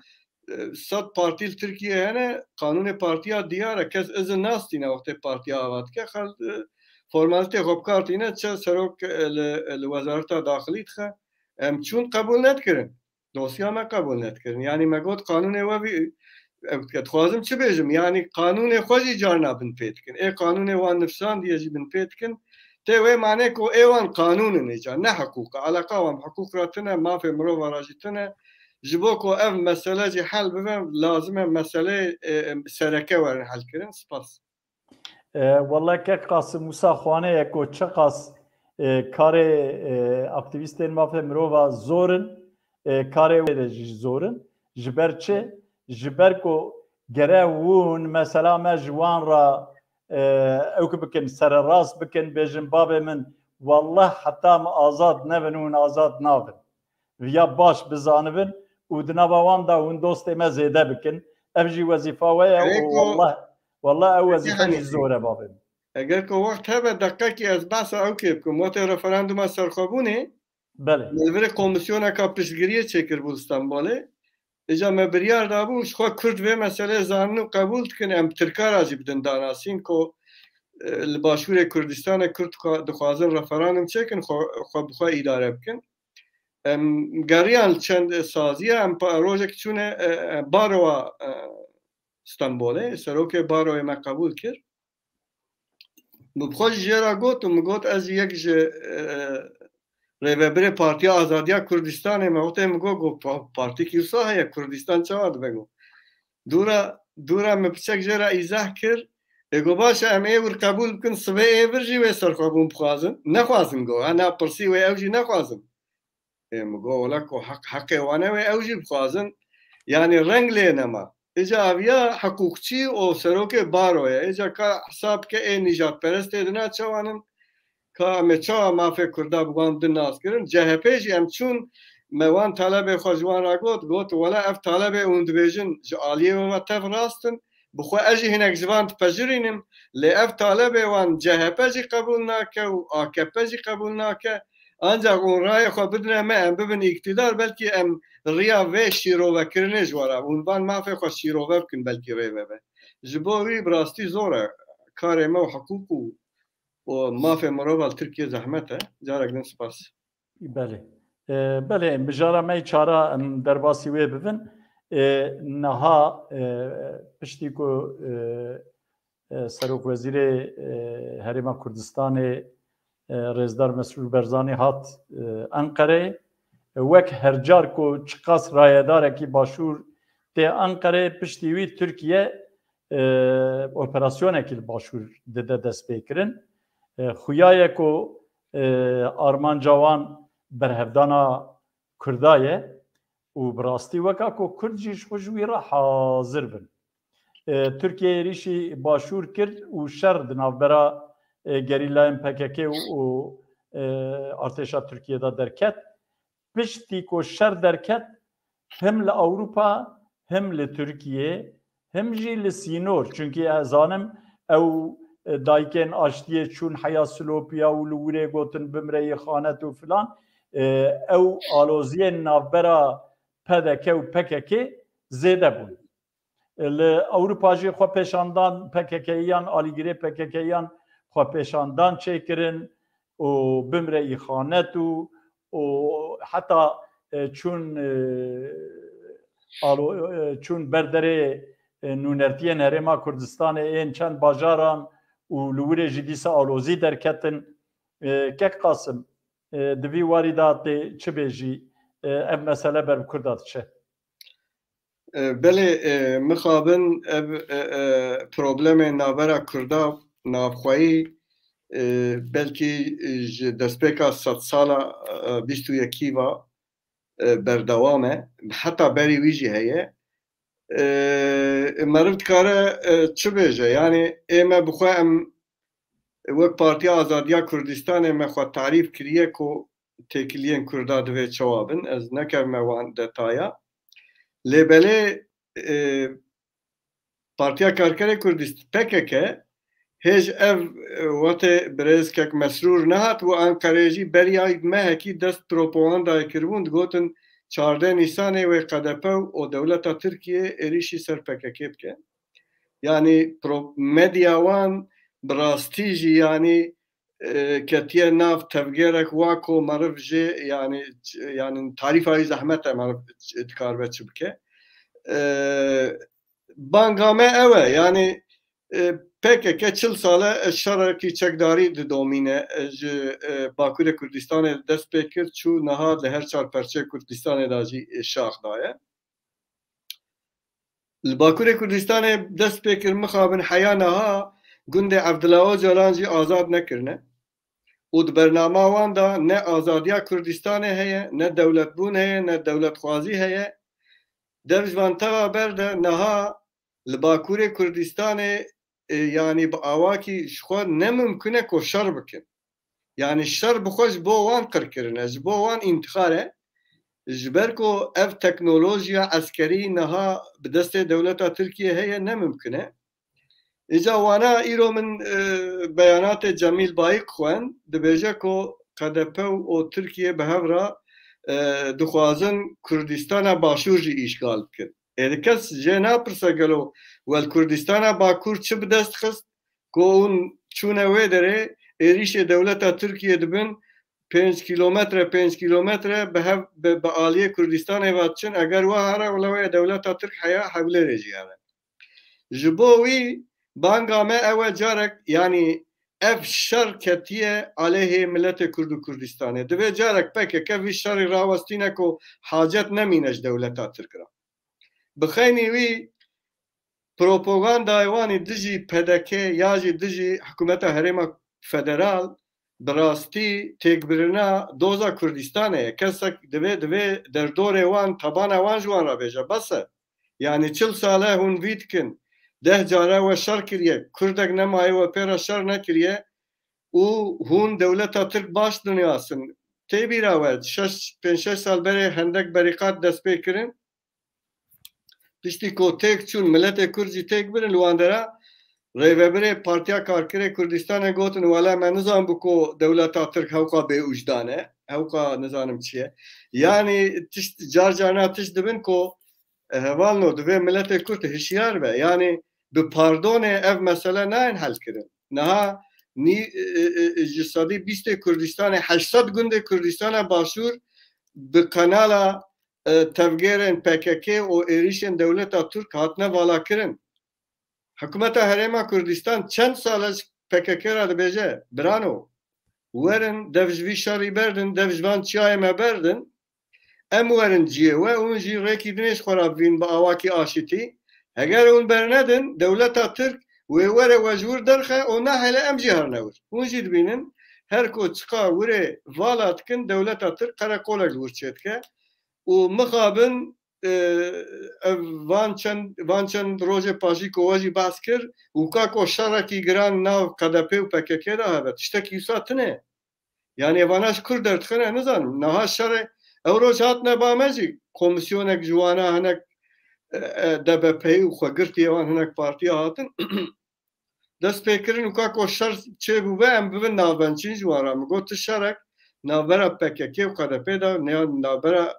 e, sed partî li Tirkiye hene, qanûnê partiya diyar e, kes izin nastîne wextê partiya ava dike. Xel-, e, formalîtê xwe bi kar tîne, çi serok, e, li, li Wezareta Daxilî dixe. Em çûn qebûl nedikirin. Dosya me qebûl nedikirin. Yanî me got qanûnê we vî, e, dixwazim çi bêjim? Yanî qanûnê xwe jî carna binpê dikin. Ê qanûnê wan nivşandiye jî binpê dikin. Tê wê manê ku ê wan qanûn in, îca ne hiqûq e. Eleqa wan bi hiqûq re tune, mafê mirova re jî tune. Ji bo ku ev mesele jî hel bibe, lazim e meseleyê, e, sereke werin helkirin. Spas. E, Wele kek Qasim Musa Xwane ye ku çiqas, e, karê, e, aktîvîstên mafê mirova zor in, e, karê wê de jî zor in. Ji ber çi? Ji ber ku gere hûn mesela me ji wan re, e, ewk bikin, sererast bikin, bêjin, babê min, wallah heta min azad nebin, hûn azad nabin. Viya baş bizanibin û di nava wan de hûn dostê me zêde bikin. Ev jî wezîfa we ye û Gerek o, wallah, wallah ew wezîfe jî zor e, babê min. Eger ku wext hebe, deqekî ez behsa ewkê bikim. Wextê referanduma serxwebûnê, Belê. me li virê komîsyoneka piştgiriyê çêkiribû li Stenbolê. Îca me biryar dabû, ji xwe Kurd vê meseleyê zanin û qebûl dikin, em Tirka re jî bidin danasîn ku, e, li Başûrê Kurdistanê Kurd xwe dixwazin referandum çêkin, xwe, xwe bi xwe îdare bikin. Em geriyan li çend saziya, em pa-, rojek çûne, e, e, baroya, e, Stenbolê, serokê baroyê me qebûl kir. Min bi xwe jî jê re got û min got, ez jî yek ji, e, rêvebirê Partiya Azadiya Kurdistanê me. Wextê min got, got, pa-, partîkî wisa heye, Kurdistan çawa dibe, got. Dûra, dûra min piçek jê re îzah kir. Ê got, baş e, em ê wir qebûl bikin, sibê ê vir jî wê serxwebûn bixwazin. Nexwazin, got. Ha, na pirsî wê ew jî nexwazin. Ê, min got, wela ku heq, heqê wan e wê ew jî bixwazin. Yanî reng lê nema. Îca aviya hiqûqçî û serokê baro ye. Îca ka hesab bike ê nîjadperestê di na çawan in. Ka em ê çawa mafê Kurda bi wan di nas kirin. C H P jî em çûn, me wan talebê xwe ji wan re got, got, wela ev talebê hûn dibêjin ji aliyê we ve tev rast in. Bi xwe ez jî hinek ji van dipejirînim, lê ev talebê wan C H P jî qebûl nake û A K P jî qebûl nake. Ancaq hûn rayê xwe bidine me, em bibin îktidar, belkî em riya vê şîrovekirinê ji we re, hûn van mafê xwe şîrove bikin, belkî rê vebe. Ji bo wî bi rastî zor e, karê me û hiqûq û, û mafê mirova li Tirkiyê zehmet e. Carek din spas. Belê. E, belê, mijara me çara em derbasî wê bibin. E, niha, e, piştî ku, e, e, Serokwezîrê, e, Herêma Kurdistanê, e, Rêzdar Mesrûr Barzanî hat, e, Enqereyê, e, wek her car ku çiqas rayedarekî Başûr tê Enqereyê, piştî wî Tirkiye, e, operasyonekî li Başûr dide destpêkirin. E, xuya ye ku, e, armanca wan berhevdana Kurda ye û bi rastî weka ku Kurd jî ji xwe ji wî re hazir bin. E, Tirkiye êrîşî Başûr kir û şer di navbera, e, gerîlayên P K K û, û, e, artêşa Tirkiye de derket. Piştî ku şer derket, him li Ewropa, him li Tirkiye, him jî li sînor. Çunkî ez zanim ew, e, dayikên aştiyê çûn heya Silopiya û li wirê gotin bimre Îxanet û filan. E, ew aloziyên navbera P D K û P K K zêde bûn. Li Ewropa jî xwepêşandan P K K yan, alîgirê P K K yan xwepêşandan çêkirin û bimre îxanet û, û heta, e, çûn, e, alo-, e, çûn ber derê, e, nûnertiyên Herêma Kurdistanê ên çend bajaran û li wirê jî dîsa alozî derketin. E, Kek Qasim, e, di vî warî de tê çi bêjî, e, ev mesele ber bi Kurda diçe? E, belê, e, mixabin ev, e, e, problemê navbera Kurda navxweyî, e, belkî, e, ji destpêka sedsala, e, bîst û yekî ve, e, berdewam e. Heta berî wî jî heye. E, meriv dikare, e, çi bêje? Yanî ê me bi xwe em wek Partiya Azadiya Kurdistanê me xwe tarîf kiriye ku têkiliyên Kurda divê çawa bin. Ez nekevime wan detaya. Lê belê, e, Partiya Karkerê Kurdistan, P K K, hêj ev, e, wextê birêz kek Mesrûr nehat û Enqereyê jî beriya mehekî dest propagandayê kiribûn, digotin çardeh Nîsanê wê K D P û dewleta Tirkiyê êrîşî ser P K K bike. Yanî pro-, medya wan bi rastî jî, yanî e, ketiye nav tevgerek wa ku meriv jê, yani, yani tarîfa wî zehmet e, meriv dikaribe çi bike. E, banga me ew e, yani, e, P K K çil sal e şerekî çekdarî didomîne, e, ji, e, Bakurê Kurdistanê dest pê kir, çû niha li her çar perçeyê Kurdistanê de jî, e, şax daye. Li Bakurê Kurdistanê dest pê kir, mixabin heya niha gundê Evdila Ocalan jî azad nekirine. Û di bernama wan de ne azadiya Kurdistanê heye, ne dewletbûn heye, ne dewletxwazî heye. Dev ji van teva berde niha li Bakurê Kurdistanê, e, yanî bi awakî ji xwe ne mimkun e ku şer bikin. Yanî şer bi xwe ji bo wan qir kirine, ji bo wan întixar e. Ji ber ku ev teknolojiya eskerî niha bi destê dewleta Tirkiye heye, ne mimkun e. Îca wana îro min, e, beyanatê Cemîl Bayik xwend, dibêje ku K D P û Tirkiye bi hev re, e, dixwazin Kurdistana Başûr jî îşgal bikin. Ê, kes jê napirse gelo wel Kurdistana Bakur çi bi dest xist ku hûn çûne wê derê, êrîşê dewleta Tirkiye dibin pênc kîlometre, pênc kîlometre bi hev, bi, bi aliyê Kurdistanê ve diçin, eger wa here wele wê dewleta Tirk heya Hewlêrê jî hene. Ji bo wî banga me ew e carek, yanî ev şer ketiye aleyhê miletê Kurd û Kurdistanê. Divê carek P K K vî şerî rawestîne ku hacet nemîne ji dewleta Tirk re. Bi xeynî wî propagandayê wan ê dijî P D K ya jî dijî hikûmeta herêma federal bi rastî têkbirina doza Kurdistanê ye. Kesek divê, divê derdorê wan, tabana wan ji wan re bêje, bes e. Yanî çil sal e hûn vî dikin. Deh care we şer kiriye. Kurdek nemaye we pê re şer nekiriye. Û hûn dewleta Tirk baş dinasin. Tê bîra we, şeş, pênc şeş sal berê hendek berîqat dest pê kirin. Piştî ku têk çûn, miletê Kurd jî têk birin li wan dera, rêvebirê Partiya Karkerê Kurdistanê gotin, wele me nizanbû ku dewleta Tirk hewqa bêûjdan e, hewqa nizanim çi ye. Yanî tişt, car carna tişt dibin ku, e, hevalno, divê miletê Kurd hişyar be. Yanî bi pardonê ev mesele nayên helkirin. Niha nî, e, e, e, ji sedî bîstê Kurdistanê, heşt sed gundê Kurdistana Başûr bi kanala, e, tevgêrên P K K û êrîşên dewleta Tirk hatine valakirin. Hikûmeta Herêma Kurdistan çend sal e ji P K K re dibêje, birano, werin, dev ji vî şerî berdin, dev ji van çiyayê me berdin, em werin cihê we, hûn jî rêkî dinê ji xwe re bivîn bi awakî aşitî. Heger hûn bernedin, dewleta Tirk wê were we ji wir derxe û nahêle em jî herine wir. Hûn jî dibînin, her ku çiqa wirê vala dikin, dewleta Tirk qereqolek li wir çêdike û mixabin, e, ev van çend, van çend rojê pajî ku we jî behs kir, wika ku şerekî giran nav K D P û P K K de hebe, tiştekî wisa tune. Yanî vana ji kur derdixin, ez nizanim. Niha şerê, ew roj hatine ba me jî, komîsyonek ji wana hinek, e, e, D B P'yî û xwegirtiyê wan hinek partiya hatin. Dest pê kirin û ka ku şer çêbûbe, em bibin navbençîn ji wan re. Min got, tu şerek navbera P K K û K D P de, ne navbera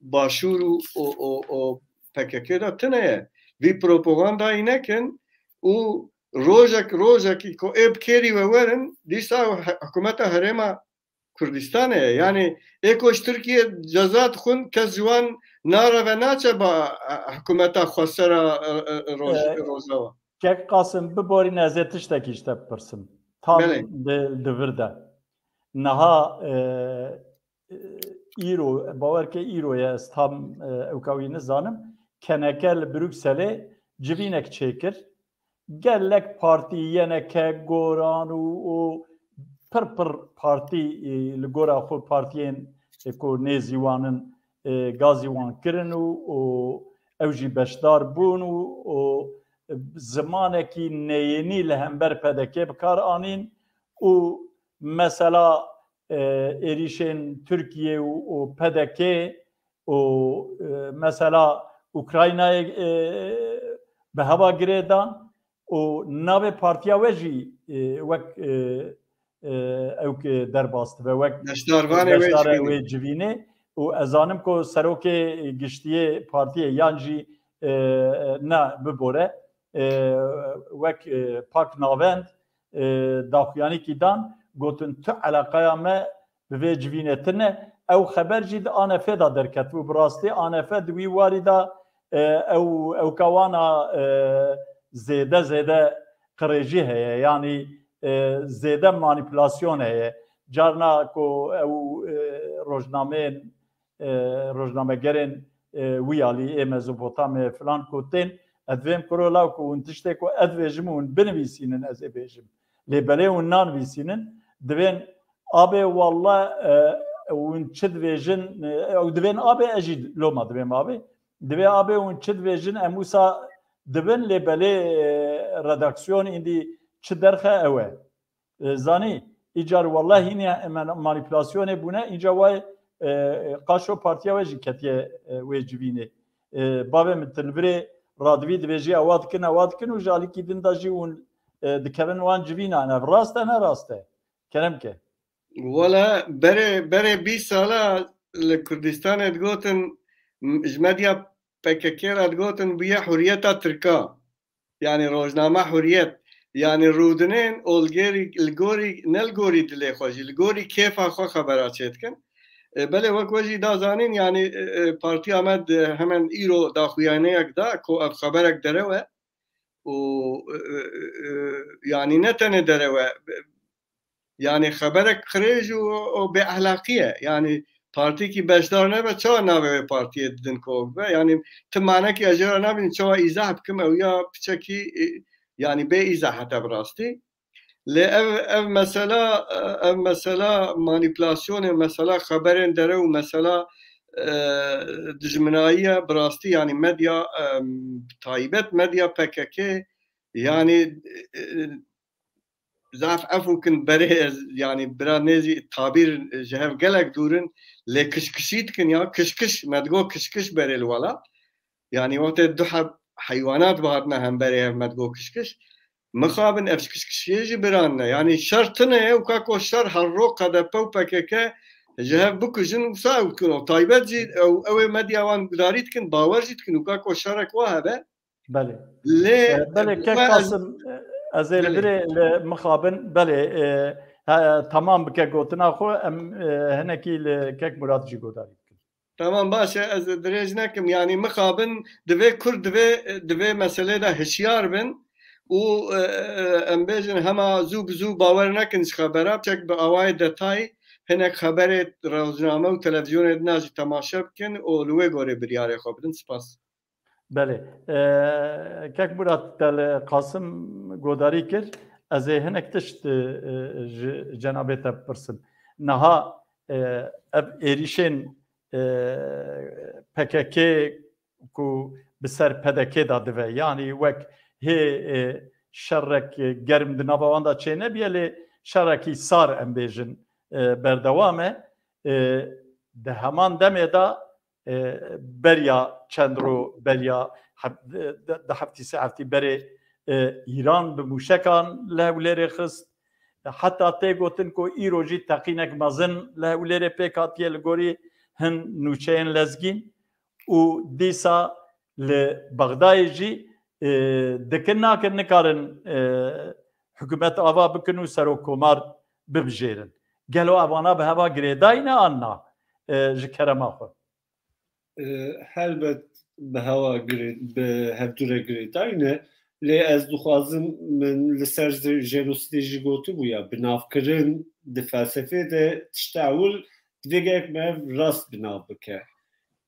Başûr û, û, û, û P K K de tune ye. Vî propagandayî nekin û rojek, rojekî ku ê bi kêrî we werin, dîsa he-, hikûmeta herêma Kurdistanê ye. Yanî ê ku ji Tirkiye ceza dixwin, kes ji wan nareve naçe ba, e, hikûmeta xwesera, e, e, roj-, E, Rojava. Kek Qasim, biborîne ez ê tiştekî ji te bipirsim. Tam Belê. di, di vir de. Niha, e, e, îro, bawer ke îro ye, ez tam, e, ewka wî nizanim. K N K li Brukselê civînek çêkir. Gelek partî, Y N K, Goran û, û pir pir partî, e, li gora xwe partiyên, e, ku nêzî wan in, e, gazî wan kirin û, û ew jî beşdar bûn û, û zimanekî neyênî li hember P D K bi kar anîn û mesela, e, êrîşên Tirkiye û, û P D K û, e, mesela Ukraynayê, e, bi heva girê dan û navê partiya we jî, e, wek, e, e, ewk derbas dibe, wek Beşdarvanê wê beşdarê civînê. wê civînê û ez zanim ku serokê giştiyê partiyê yan jî, e, e, ne bibore, e, wek, e, Pak Navend, e, daxuyanîkî dan Gotin tu eleqeya me bi vê civînê tine. Ew xeber jî di A N F de derketibû. Bi rastî A N F di wî warî de, e, ew, ew kawana, e, zêde, zêde qirêjî heye. Yanî, e, zêde manîpulasyon heye. Carna ku ew, e, rojnameyên, e, rojnamegerên, e, wî alî ê Mezopotamyayê filan ku tên, ez divêm kuro law ku hûn tiştê ku ez dibêjim hûn binivîsînin ez ê bêjim. Lê belê hûn nanivîsînin, divên abê walla, e, hûn çi dibêjin, e, ew divên abê ez jî loma divêm abê. Divê abê hûn çi dibêjin em wisa dibin, lê belê, e, redaksiyon îndî çi derxe ew e. E, zanî, îcar wellahî hînî manîpulasyonê bûne, înca way, e, qaşo partiya we jî ketiye, e, wê civînê. E, bavê min, tu li virê radivî dibêjî ewa dikin, ewa dikin û ji alîkî din de jî hûn, e, dikevin wan civînan. Ev rast e, ne rast e? Kerem ke. Wala berê, berê bîst sala li Kurdistanê digotin, m-, ji medya P K K re digotin bûye huriyeta Tirka. Yanî rojname Huriyet. Yanî rûdinên ol gêrî, li gorî, ne li gorî dilê xwe jî, li gorî kêfa xwe xebera çêdikin. E, belê wek we jî da zanîn, yanî, e, e, partiya me di hemen îro daxuyaniyek da ku ev xeberek derew e û, e, e, e, yanî ne tenê derew e, yanî xeberek qirêj û, û bêehlaqî ye. Yanî partîkî beşdar nebe, çawa navê wê partiyê didin ku bibe? Yanî ti manekî ez jê re nabînim çawa îzah bikim, ew ya piçekî, e, yanî bê îzah hete bi rastî. Lê ev, ev mesela, ev mesela manîpulasyonê, mesela xeberên derew û mesela, e, dijminayî ye bi rastî, yanî medya, e, taybet medya P K K, yanî, e, zaf efû kin berê ez, yanî bira nêzî tabîr ji hev gelek dûr in, lê kişkişî dikin ya, kişkiş, me digo kişkiş berê li welat. Yanî wextê du heb heywanat bihatine hemberê hev me digo kişkiş. Mixabin ev kişkişiyê jî biran ne. Yanî şer tune ye û ka ku şer her ro K D P û P K K ji hev bikujin wisa ew dikin. O taybet jî ew, ew ê medya wan gudarî dikin, bawer jî dikin û ka ku şerek wa hebe. Belê. Lê, e, belê, e, kek Qasim, e, ez ê li birê li mixabin, belê, e, he, temam bike gotina xwe, em, e, hinekî li kek Murat jî godarî bikin. Tamam, baş e, ez dirêj nekim. Yanî mixabin divê Kurd divê, divê meselê de hişyar bin û, e, e, em bêjin hema zû bi zû bawer nekin ji xebera, çek bi awayê detay hinek xeberê rojname û televizyonê dina jî temaşe bikin û li wê gorê biryarê xwe bidin. Spas. Belê. E, kek Murat, te li Qasim godarî kir. Ez ê hinek tişt, e, e, ji cenabê te bipirsim. Niha, e, ev êrîşên, e, P K K ku bi ser P D K de dive, yanî wek hê, e, şerek, e, germ di nava wan de çênebiye, lê şerekî sar, em bêjin, e, berdewam e. E, di heman demê de, e, beriya çend ro, beriya hef-, de, de heftî sê heftî berê, e, Îran bi mûşekan li Hewlêrê xist. E, heta tê gotin ku îro jî teqînek mezin li Hewlêrê pêk hatiye li gorî hin nûçeyên lezgîn û dîsa li Bexdayê jî, e, dikin nakin nikarin, e, hikûmet ava bikin û serokkomar bibijêrin. Gelo evana bi heva girêdayî ne an na, e, ji kerema xwe? E, helbet bi hewa girê-, bi hevdû re girêdayî ne, lê ez dixwazim, min li ser ze-, jenosîdê jî gotibû ya, binavkirin di felsefê de tişta ewil divê gerek me ev rast binav bike.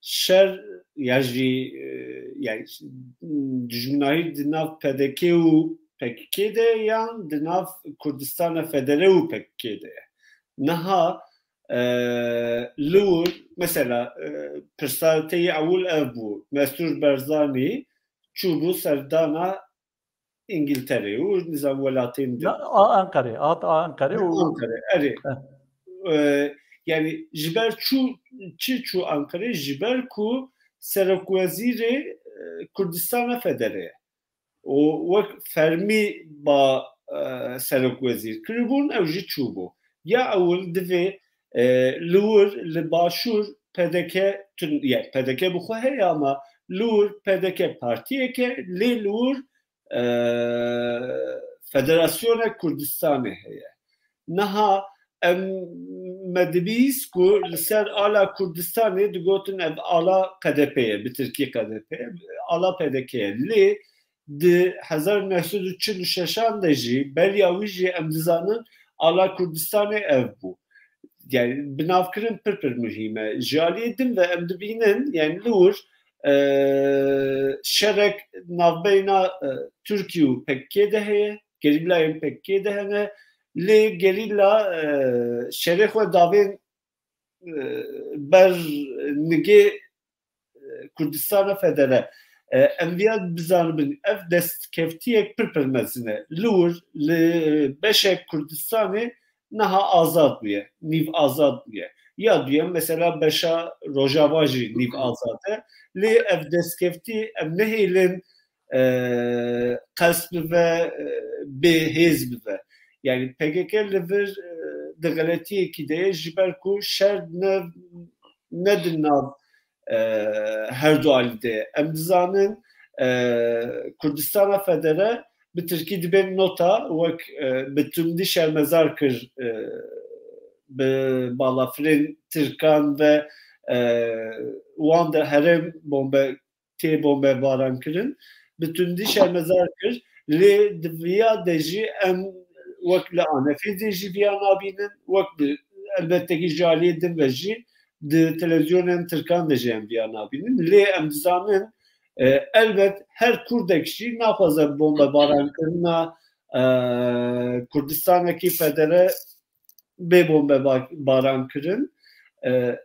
Şer ya jî, e, yani dijminahî di nav P D K û P K K de yan di nav Kurdistana Federe û P K K de ye. Niha, e, li wir, mesela, e, pirsa te yê ewil ev bû. Mesrûr Barzanî çûbû serdana Îngilterê û nizam welatên din. Na, a Enqerê, hat a Enqerê û Enqerê, erê. Heh. E, yani ji ber çû, çi çû Enqerê? Ji ber ku serokwezîrê, e, Kurdistana Federe ye. Û wek fermî ba, e, serokwezîr kiribûn, ew jî çûbû. Ya ewil divê, e, li wir, li başûr P D K tun-, yani P D K bi xwe heye ama li wir P D K partiyek e, lê li wir, e, Federasyona Kurdistanê heye. Niha em me dibîst ku li ser ala Kurdistanê digotin ev ala K D P ye, bi tirkî K D P ye, ala P D K ye. Lê di hezar û neh sed û çil û şeşan de jî, beriya wî jî em dizanin ala Kurdistanê ev bû. Yani binavkirin pir pir muhîm e. Ji aliyê din ve em dibînin, yani li wir, e, şerek navbeyna, e, Tirkî û P K K de heye, gerîlayên P K K de hene. Lê gerîla, e, şerê xwe davên, e, ber nigê, e, Kurdistana Federe. E, em viya bizanibin, ev destkeftiyek pir pir mezin e. Li wir, li beşek Kurdistanê niha azad bûye, nîv azad bûye. Ya duyem mesela beşa Rojava jî nîv azad e. Lê ev destkeftî em nehêlin, e, qels bibe, e, bê hêz bibe. Yani P K K li vir, e, di xeletiyekî de ye, ji ber ku şer ne, ne di nav, e, her du alî de ye. Em dizanin, e, Kurdistana Federe bi tirkî dibên nota, wek, e, bi tundî şermezar kir, e, bi balafirên tirkan ve, e, wan de herêm bombe tê bombebaran kirin, bi tundî şermezar kir. Lê di viya de jî em wek li Anefê de jî viya nabînin, wek bi, elbette ki ji aliyê din ve jî di televîzyonên tirkan de jî em viya nabînin. Lê em dizanin, e, elbet her Kurdek jî naxwaze bombebaran kirina, e, Kurdistanekî Federe bê bombebaran kirin. E,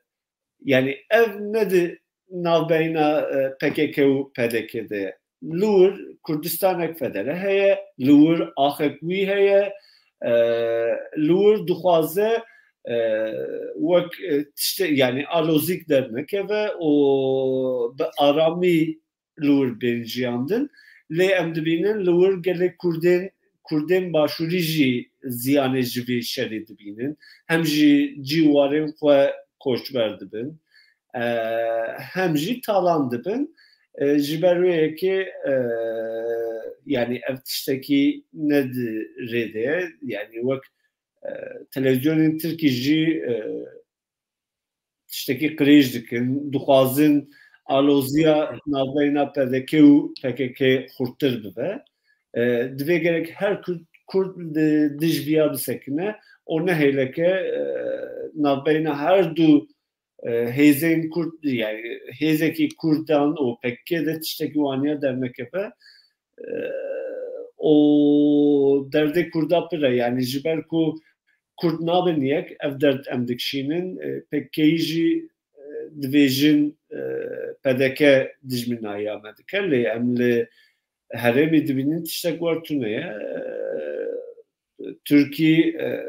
Yani ev ne di navbeyna, e, P K K û P D K de ye. Li wir Kurdistanek Federe heye, li wir axek wî heye, e, li wir dixwaze, e, wek, e, tişte, yani alozîk dernekeve û bi aramî li wir bên jiyandin. Lê em dibînin li wir gelek Kurdên, Kurdên Başûrî jî ziyanê ji vê şerê dibînin. Hem jî cî warên xwe koçber dibin, e, hem jî talan dibin. E, ji ber wê yekê, e, yani ev tiştekî ne di rê de ye. Yani wek, e, televîzyonên Tirkî jî, e, tiştekî qirêj dikin, dixwazin aloziya navbeyna P D K û P K K xurttir bibe. E, divê gerek her Kurd, Kurd di, dij viya bisekine û nehêleke, e, navbeyna her du, e, hêzên Kurd, yani hêzekî Kurdan û P K K de tiştekî waniya dernekeve. E, û derdê Kurda pir e, yani ji ber ku Kurd nabin yek, ev derd em dikişînin. E, P K K'yî jî, e, dibêjin, e, P D K dijminahiya me dike, lê em li herêmî dibînin tiştek wer tune ye. E, Tirkî, e,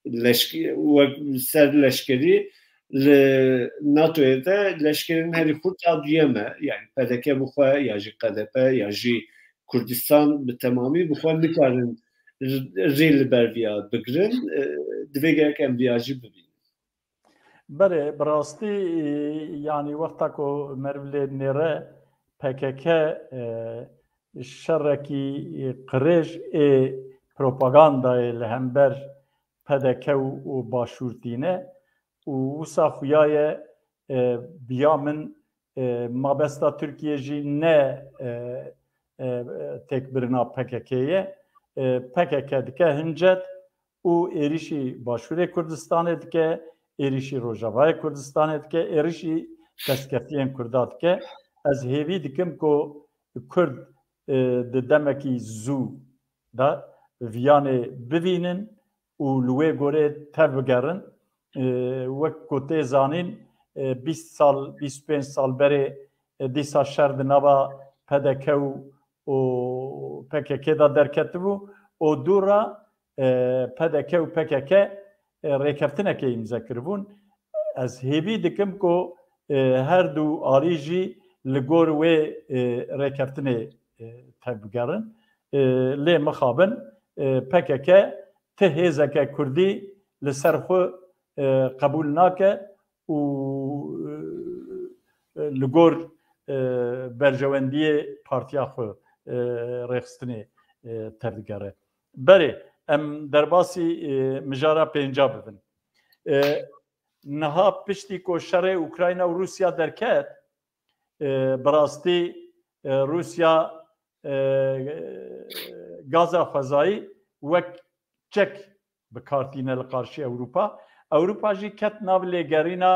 leşke-, wek ser leşkerî li NATOyê de leşkerên herî xurt a duyem e. Yani P D K bi xwe ya jî K D P ya jî Kurdistan bi temamî bi xwe nikarin r-, rê li ber viya bigirin. E, divê gerek em viya jî bibînin. Belê, bi rastî, e, yanî wexta ku meriv lê nêre P K K, e, şerekî, e, qirêj ê propagandayê li hember P D K û, û Başûr tîne û wisa xuya ye, e, biya min, e, mabesta Tirkiye jî ne, e, e, têkbirina P K K ye. E, P K K dike hincet û êrîşî Başûrê Kurdistanê dike, êrîşî Rojavayê Kurdistanê dike, êrîşî destkeftiyên Kurda dike. Ez hêvî dikim ku Kurd, e, di demekî zû de viyanê bivînin û li wê gorê tevbigerin. E, wek ku tê zanîn, e, bîst sal, bîst û pênc sal berê, e, dîsa şer di nava P D K û, û P K K de derketibû û dû re, e, P D K û P K K, e, rêkeftinekê îmze kiribûn. Ez hêvî dikim ku, e, her du alî jî li gor wê, e, rêkeftinê, e, tevbigerin. E, lê mixabin, e, P K K ti hêzeke Kurdî li ser xwe, e, qebûl nake û, e, li gor, e, berjewendiyê partiya xwe, e, rêxistinê, e, tevdigere. Berê, em derbasî e, mijara pênca bibin. E, niha piştî ku şerê Ukrayna û Rûsya derket, e, bi rastî e, Rûsya e, gaza xwezayî wek çek bi kar tîne li qarşî Ewropa. Ewropa jî ket nav lêgerîna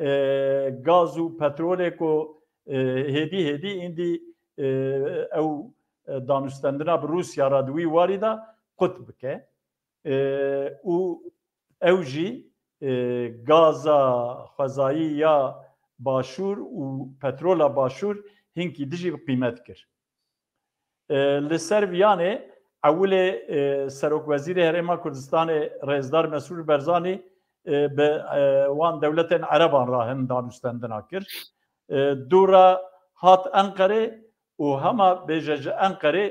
e, gaz û petrolê ku e, hêdî hêdî îndî e, ew e, danûstendina bi Rûsya re di wî warî de qut bike. E, û ew jî e, gaza xwezayî ya Başûr û petrola Başûr hinkî dijî bi qîmet kir. E, li ser viyanê ewilê e, Serokwezîrê Herêma Kurdistanê Rêzdar Mesrûr Berzanî e, bi e, wan dewletên Ereban re hin danûstendina kir. E, dû re hat Enqerê û hema bêje ji Enqerê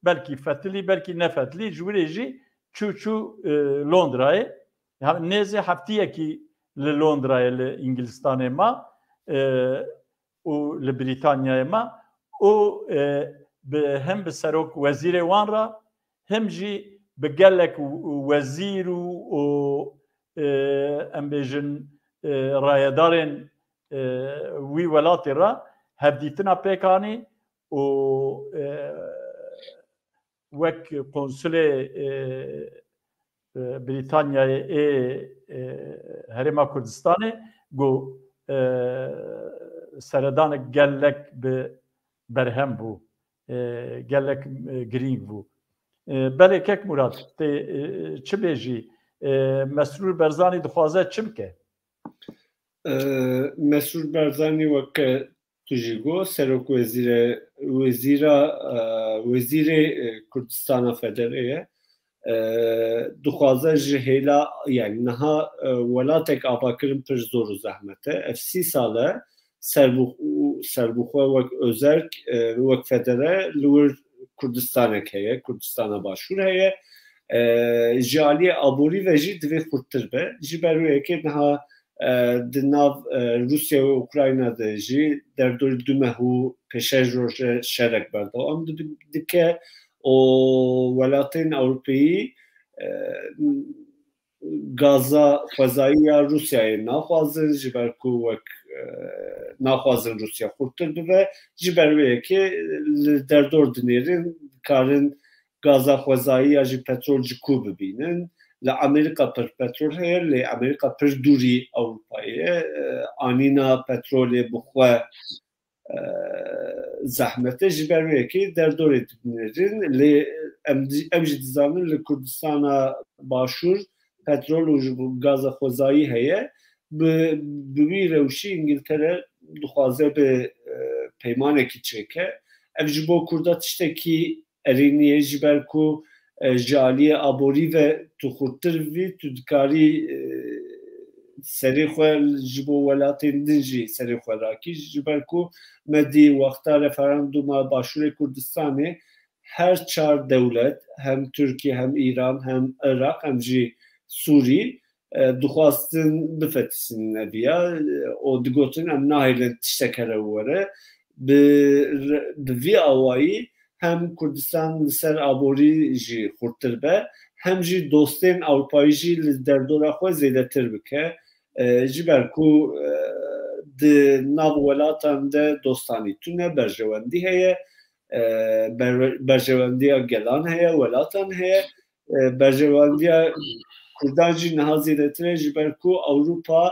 belkî fetilî, belkî nefetilî, ji wirê jî çû çû e, Londrayê. Hem nêzê heftiyekî li Londrayê, li Îngilistanê ma e, û li Brîtanyayê ma û e, bi, hem bi serok wezîrê wan re hem jî bi gelek wezîr û, û e, em bêjin e, rayedarên e, wî welatê re hevdîtina pêk anî û e, wek konsulê e, e, Brîtanyayê ê e, Herêma Kurdistanê got e, seredanek gelek bi berhem bû, e, gelek e, girîng bû. E, belê kek Murat, tê e, çi bêjî? E, Mesrûr Berzanî dixwaze çi bike? E, Mesrûr Berzanî weke tu jî got, serok wezîre, wezîra, e, wezîrê e, Kurdistana Federe ye. E, dixwaze ji hêla, yani niha e, welatek avakirin pir zor û zehmet e. Ev sî sal e serbû-, serbûxwe wek ozerk, e, wek federe li wir Kurdistanek heye, Kurdistana Başûr heye. E, ji aliyê aborî ve jî divê xurttir be. Ji ber wê yekê niha e, di nav e, Rûsya û Ukrayna de jî derdorî du meh û pêşeroj re şerek berdewam di-, dike û welatên Ewropeyî e, gaza xwezayî ya Rûsyayê naxwazin, ji ber ku wek e, naxwazin Rûsya xurttir bibe, ji ber wê yekê li derdor dinêrin, dikarin gaza xwezayî ya jî petrol ji ku bibînin. Li Amerîka pir petrol heye, lê Amerîka pir dûrî Ewropayê ye. E, anîna petrolê bi xwe e, zehmet e. Ji ber wê yekê derdorê dinêrin. Lê em, em jî dizanin li Kurdistana Başûr petrol û ji bo gaza xwezayî heye. Bi, bi wî rewşî Îngiltere dixwaze bi e, peymanekî çêke. Ev ji bo Kurda tiştekî erênî ye, ji ber ku e, ji aliyê aborî ve tu xurttir bî, tu dikarî e, serê xwe ji bo welatên din jî serê xwe rakî. Ji ber ku me dî wexta referanduma Başûrê Kurdistanê her çar dewlet, hem Tirkiye, hem Îran, hem Iraq, hem jî Sûrî e, dixwastin bifetisînin eviya e, û digotin em nahêlin tiştek here were. Bi, bi vî awayî hem Kurdistan li ser aborî jî xurttir be, hem jî dostên Ewropayî jî li derdora xwe zêdetir bike. E, ji ber ku e, di nav welatan de dostanî tune, berjewendî heye, e, ber-, berjewendiya gelan heye, welatan heye. E, berjewendiya Kurdan jî niha zêdetir e, ji ber ku Ewropa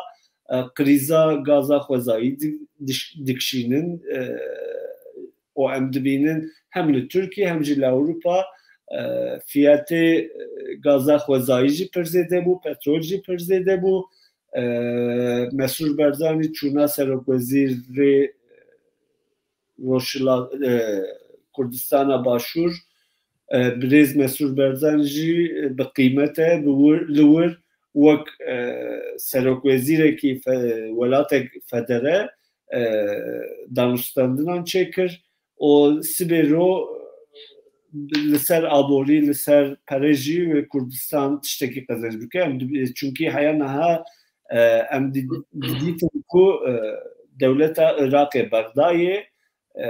e, krîza gaza xwezayî di-, diş-, dikişînin e, û em dibînin hem li Tirkiye hem jî li Ewropa e, fiyatê e, gaza xwezayî jî pir zêde bû, petrol jî pir zêde bû. E, Mesrûr Barzanî çûna serokwezîrê Rojhila-, e, Kurdistana Başûr, e, birêz Mesrûr Barzanî jî e, bi qîmet e, bi wir, li wir wek e, serokwezîrekî fe-, welatek federe e, danûstandinan çêkir û sibê ro li ser aborî, li ser pere jî wê Kurdistan tiştekî qezenc bike. Em di-, çunkî heya niha e, em di-, didîtin ku e, dewleta Iraqê, Bexdayê e,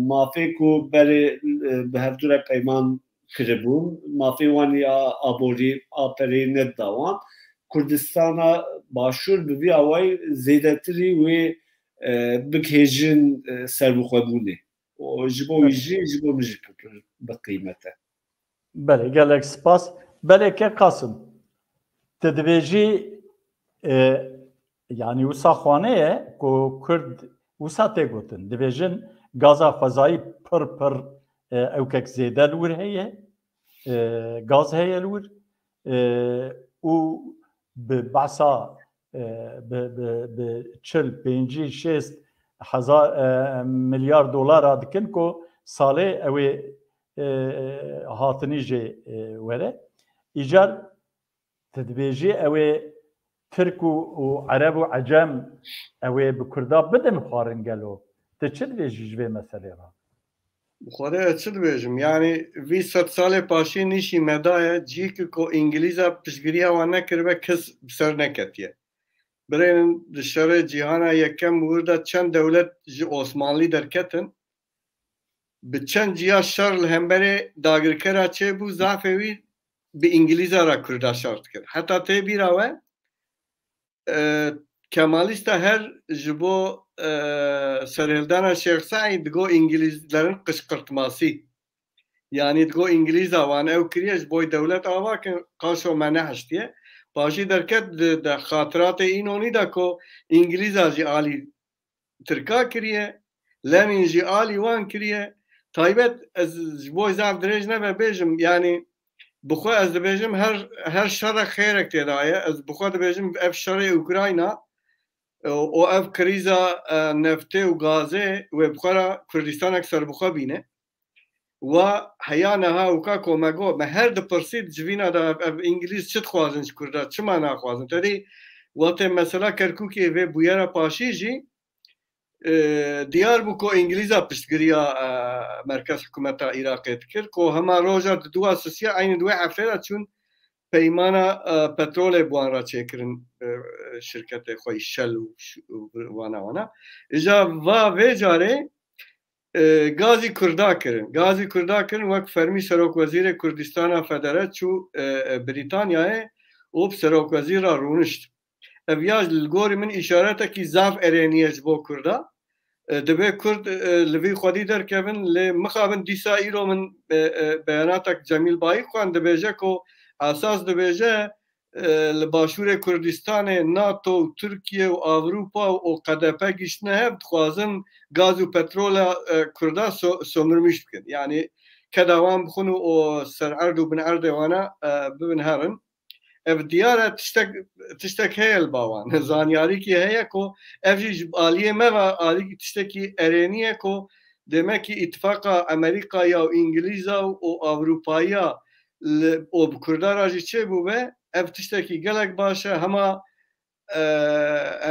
mafê ku berê e, bi hevdû re peyman kiribûn. Mafê wan ya aborî, a perê nedida wan. Kurdistana Başûr bi vî awayî zêdetirî wê, e, bigihêjin, e, serbixwebûnê. O ji bo wî jî, ji bo min jî pir, pir bi qîmet e. Belê, gelek spas. Belê ke Qasim, tu dibêjî, e, yanî wisa xwane ye ku Kurd wisa tê gotin. Dibêjin gaza xwezayî pir pir, e, ewkek zêde li wir heye, e, gaz heye li wir, e, û bi behsa, e, bi, bi, bi çil, pêncî, şêst hezar, e, milyar dolara dikin ku salê ew ê, e, hatinî jê, e, were. Îcar tu dibêjî ew ê Tirk û, û Ereb û Ecem ew ê bi Kurda bidin xwarin gelo. Tu çi dibêjî ji vê meselê re? Bi xwe re ez çi dibêjim? Yanî vî sed salê paşî nîşî me daye, cihekî ku Îngilîza piştgiriya wan nekiribe, kes bi ser neketiye. Birênin di şerê cîhana yekem wir de çend dewlet ji Osmanlî derketin. Bi çend ciya şer li hemberê dagirkera çêbû, zafê wî bi Îngilîza re Kurda şer dikir. Heta tê bîra we, e, Kemalîsta her ji bo, e, serhildana Şêx Seîd digo Îngilîzlerin qişqirtmasî. Yanî digo Îngilîza wan ew kiriye ji bo dewlet ava kin, qaşo me nehiştiye. Paşî derket di, di xatiratê Înonî de ku Îngilîza jî alî Tirka kiriye, Lenin jî alî wan kiriye. Taybet ez ji bo zaf dirêj nebe bêjim, yanî bi xwe ez dibêjim her, her şerek xêrek tê de ye. Ez bi xwe dibêjim ev şerê Ukrayna, e, û ev krîza, e, neftê û gazê wê bi xwe re Kurdistanek serbixwe bîne. Wa heya niha wika ku me got, me her dipirsî di civîna de ev, ev Îngilîz çi dixwazin ji Kurda, çima naxwazin? Tedî wextê mesela Kerkûkê vê bûyera paşî jî, e, diyar bû ku Îngilîza piştgiriya, e, merkez hikûmeta Iraqê dikir, ku hema roja di dua sisiya eynî di wê heftê de çûn peymana, e, petrolê bi wan re çêkirin, e, şirketê xwe yî Shell û ş-, û wana wana. Îja va vê carê, e, gazî Kurda kirin. Gazî Kurda kirin wek fermî serokwezîrê Kurdistana Federe çû, e, e, Brîtanyayê û bi serokwezîr re rûnişt. Ev ya li gorî min îşaretekî zaf erênî ye ji bo Kurda. E, divê Kurd, e, li vî xwedî derkevin, lê mixabin dîsa îro min, e, e, beyanatek Cemîl Bayik xwend, dibêje ku esas dibêje, e, li Başûrê Kurdistanê NATO û Tirkiye û Ewropa û K D P giştine hev, dixwazin gaz û petrola, e, Kurda so-, somirmîş bikin. Yanî keda wan bixwin û o ser erd û bin erdê wana, e, bibin herin. Ev diyar e, tiştek, tiştek heye li ba wan. Zanyarîkî heye ku ev jî ji aliyê me ve alî tiştekî erênî ye ku demekî îtifaqa Amerîkaya û Îngilîza û Ewropayiya li, û bi Kurda re jî çêbûbe, ev tiştekî gelek baş e. Hema, e,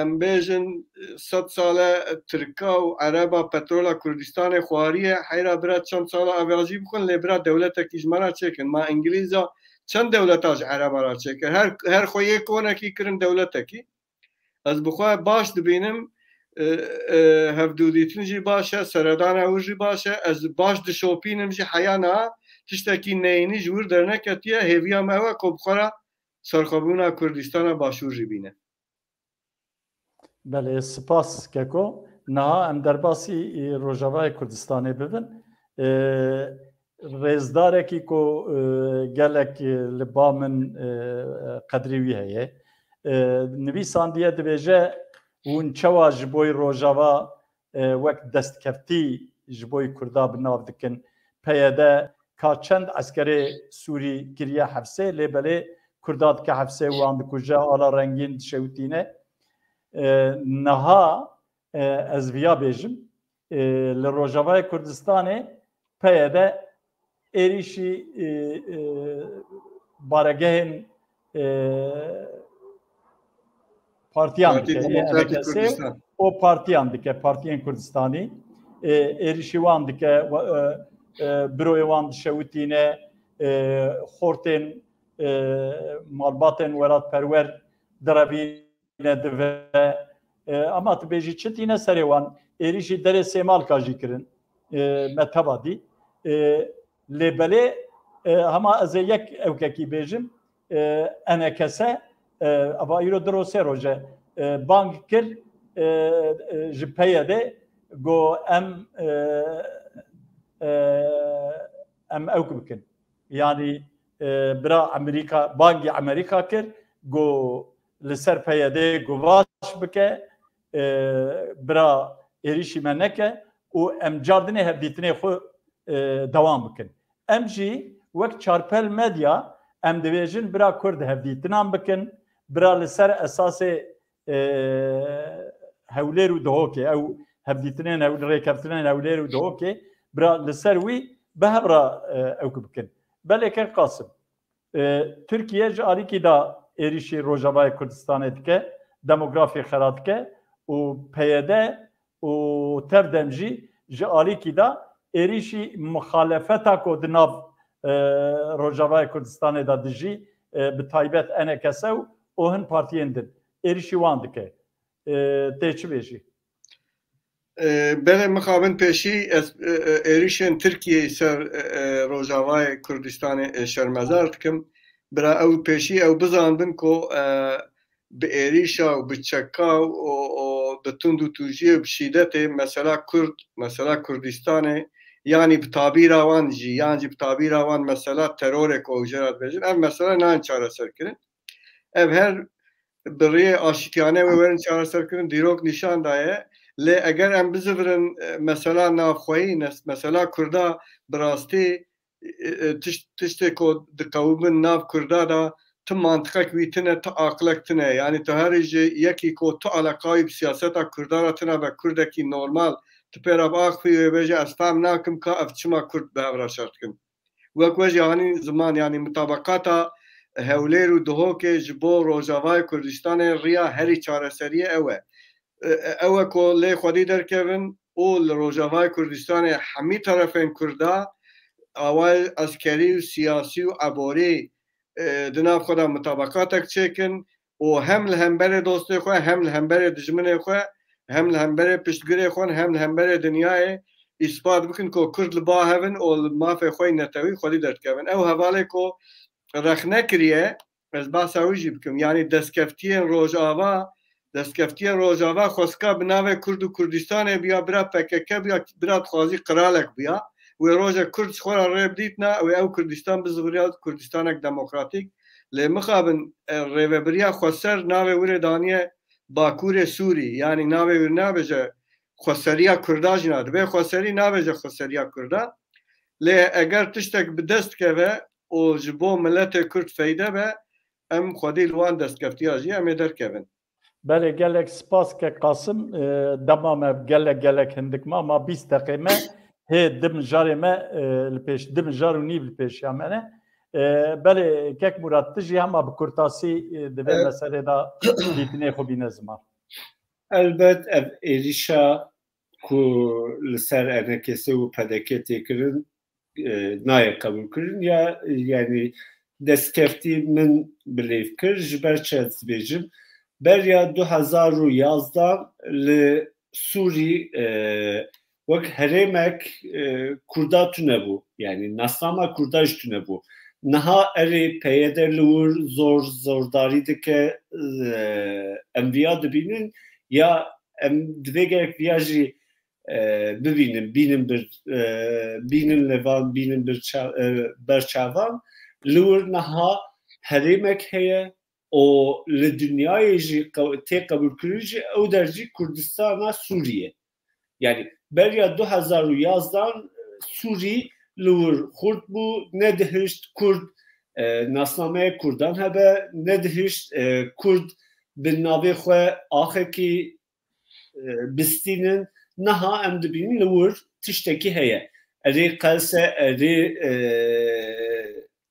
em bêjin, sed sal e Tirka û Ereba petrola Kurdistanê xwariye, heyra bira çend sala avajî bixwin, lê bira dewletekî ji me re çêkin. Ma Îngilîza çend dewleta ji Ereba re çêkir? Her, her xwe yê konekî kirin dewletekî. Ez bi xwe baş dibînim, e, e, hevdûdîtin jî baş e, seredana wir jî baş e, ez baş dişopînim jî, heya niha tiştekî neyînî ji wir derneketiye, hêviya me ew e ku bi xwe re serxwebûna Kurdistana Başûr jî bîne. Belê, spas Keko. Niha em derbasî, e, Rojavayê Kurdistanê bibin. E, rêzdarekî ku, e, gelek, e, li ba min, e, qedrî wî heye. E, nivîsandiye, dibêje, hûn çawa ji bo Rojava, e, wek destkeftî ji bo Kurda bi nav dikin? P Y D ka çend eskerê Sûrî kiriye hefsê, lê belê Kurda dike hefsê, wan dikuje, ala rengîn dişewitîne. E, niha, e, ez viya bêjim, e, li Rojavayê Kurdistanê P Y D êrîşî, e, e, baregehên, e, partiyan Partî dike, Demokratîk E N K S Kurdistan. O partiyan dike, partiyên Kurdistanî, e, êrîşî wan dike, wa-, e, e, biroyê wan dişewitîne, e, xortên, e, malbatên welatperwer direvî ne dive. E, ama tu bêjî çi tîne serê wan, êrîşî derê Sêmalka jî kirin. E, me teva dî. E, lê belê E, hema ez ê yek ewkekî bêjim, e, enekese, e, ava îro du roj sê roj e, e, bang kir, e, e, ji P Y D got em, e, e, em ewk bikin. Yanî, e, bira Amerîka, bangî Amerîka kir, got li ser P Y D guvaş bike, e, bira êrîşî me neke û em car dinê hevdîtinê xwe, e, dewam bikin. Em jî wek Çarpel Medya em dibêjin bira Kurd hevdîtinan bikin, bira li ser esasê, e, Hewlêr û Duhokê, ew hevdîtinên hewl-, rêkeftinên Hewlêr û Duhokê, bira li ser wî bi hev re, e, ewk bikin. Belê ke Qasim, e, Tirkiye ji alîkî de êrîşî Rojavayê Kurdistanê dike, demografî xera dike û P Y D û tev dem jî ji alîkî de êrîşî muxalefeta ku di nav, e, Rojavayê Kurdistanê de dijî, e, bi taybet enekese û, û hin partiyên din êrîşî wan dike. E, tê çi bêjî? E, belê mixabin pêşî ez, e, e, êrîşên Tirkiyeyê ser, e, e, Rojavayê Kurdistanê, e, şermezar dikim. Bira ew pêşî ew bizanbin ku, e, bi êrîşa û bi çeka û, û bi tund û tûjiyê û bi şîdetê mesela Kurd, mesela Kurdistanê, yanî bi tabîra wan jî, yan jî bi tabîra wan mesela terorê ku ew jê re dibêjin, ev mesela nayên çareserkirin. Ev her bi rêyê aştiyane wê werin çareserkirin, dîrok nîşan daye. Lê eger em bizivirin, e, mesela navxweyî, nes-, mesela Kurda bi rastî, e, e, tişt-, tiştê ku diqewimin nav Kurda de ti mantiqek wî tine, ti aqilek tine. Yanî tu herî ji yekî ku tu eleqa wî bi siyaseta Kurda re tine be Kurdekî normal, tu pê re biaxivî wê bêje ez fehm nakim ka ev çima Kurd bi hev re şer dikin. Wek we jî anî ziman, yanî mutabaqata Hewlêr û Duhokê ji bo Rojavayê Kurdistanê riya herî çareseriyê ew e. E, e, ew e ku lê xwedî derkevin û li Rojavayê Kurdistanê hemî terefên Kurda awayê eskerî û siyasî û eborî, e, di nav xwe de mutabaqatek çêkin û hem li hemberê dostê xwe, hem li hemberê dijminê xwe, hem li hemberê piştgirê xwe, hem li hemberê dinyayê îspat bikin ku Kurd li ba hev in û li mafê xwe yê netewî xwedî derdikevin. Ew hevalê ku rexne kiriye, ez behsa wî jî bikim. Yanî destkeftiyên Rojava, destkeftiyên Rojava xwestka bi navê Kurd û Kurdistanê biya, bira P K K biya, bira dixwazî qiralek biya. Wê roje Kurd ji xwe re rê bidîtina, wê ew Kurdistan biziviriya Kurdistanek demokratîk. Lê mixabin, e, rêvebiriya xweser navê wê rê daniye Bakurê Sûrî. Yanî navê wê nabêje xweseriya Kurda jî na. Dibê xweserî nabêje xweseriya Kurda. Lê eger tiştek bi dest keve û ji bo miletê Kurd feyde be, em xwedî li wan destkeftiya jî em ê derkevin. Belê, gelek spas ke Qasim, e, dema me gelek gelek hindik ma, ma bîst deqê me hê di mijarê me, e, li pêş, di mijar û nîv li pêşiya me ne. E, belê, kek Murat, tu jî hema bi kurtasî, e, di vê Evet. meselê de dîtinê xwe bîne ziman. Elbet ev êrîşa ku li ser E N K S û P D K tê kirin, e, nayê qebûlkirin ya, yanî destkeftî min bi lêv kir, ji ber çi ez dibêjim, beriya du hezar û yazdan li Sûrî, e, wek herêmek, e, Kurda tune bû, yanî nasnama Kurda jî tune bû. Niha erê P Y D li wir zor, zordarî dike, e, em viya dibînin ya em divê gerek viya jî e, bibînin, bînin bir, e, bînin lêvan, bînin bir ça-, e, ber çavan. Li wir niha herêmek heye û li dinyayê jî qe-, tê qebûlkirin jî ew der jî Kurdistana Sûriyê. Yanî beriya du hezar û yazdan Sûrî li wir xurt bû, nedihişt Kurd, e, nasnameya Kurdan hebe, nedihişt, e, Kurd bi navê xwe axekî e, bistînin, niha em dibînin li wir tiştekî heye. Erê qelse, erê, e,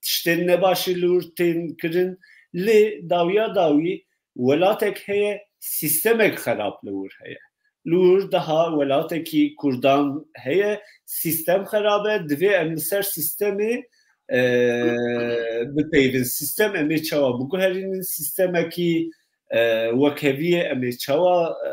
tiştên nebaşî li wir tên kirin. Lê dawiya dawî welatek heye, sîstemek xerab li wir heye. Li wir daha welatekî Kurdan heye, sîstem xerab e, divê em li ser sîstemê, e, bipeyvin. Sîstem em ê çawa biguherînin? Sîstemekî e, wekheviyê em ê çawa, e,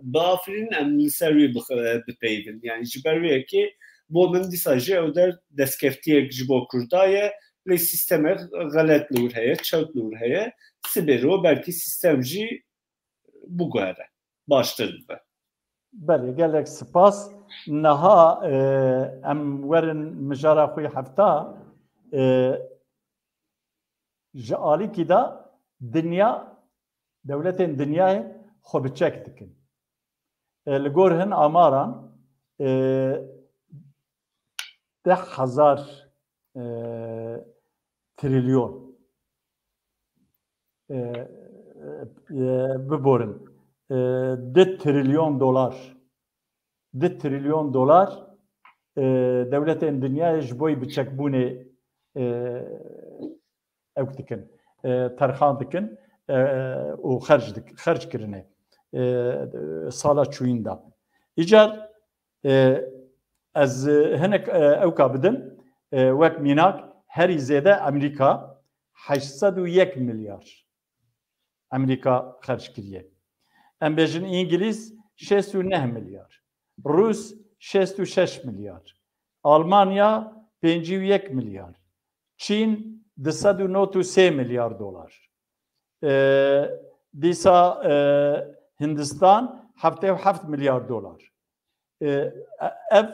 biafirînin, em li ser wê bix-, e, bipeyvin. Yanî ji ber wê yekê Bo min dîsa jî ew der destkeftiyek ji bo Kurda ye, lê sîstemek xelet li wir heye, çewt li wir heye. Sibê ro belkî sîstem jî biguhere, baştir bibe. Belê, gelek spas. Niha, e, em werin mijara xwe yê hefta, e, ji alîkî de dinya, dewletên dinyayê xwe bi çek dikin. E, li gor hin amaran, e, deh hezar, e, trilyon, e, e, biborin, e, du trilyon dolar, du trilyon dolar, e, dewletên dinyayê ji bo yî bi çekbûnê, e, ew dikin, e, terxan dikin, e, û xerc dik-, xerc kirine, e, sala çûyîn de. Îcar, e, ez, e, hinek, e, ewka bidim, e, wek mînak herî zêde Amerîka heşt sed û yek milyar Amerîka xerc kiriye. Em bêjin Îngilîz şêst û neh milyar, Rûs şêst û şeş milyar, Almanya pêncî û yek milyar, Çîn du sed û nod û sê milyar dolar. E, dîsa, e, Hindistan heftê û heft milyar dolar. E, ev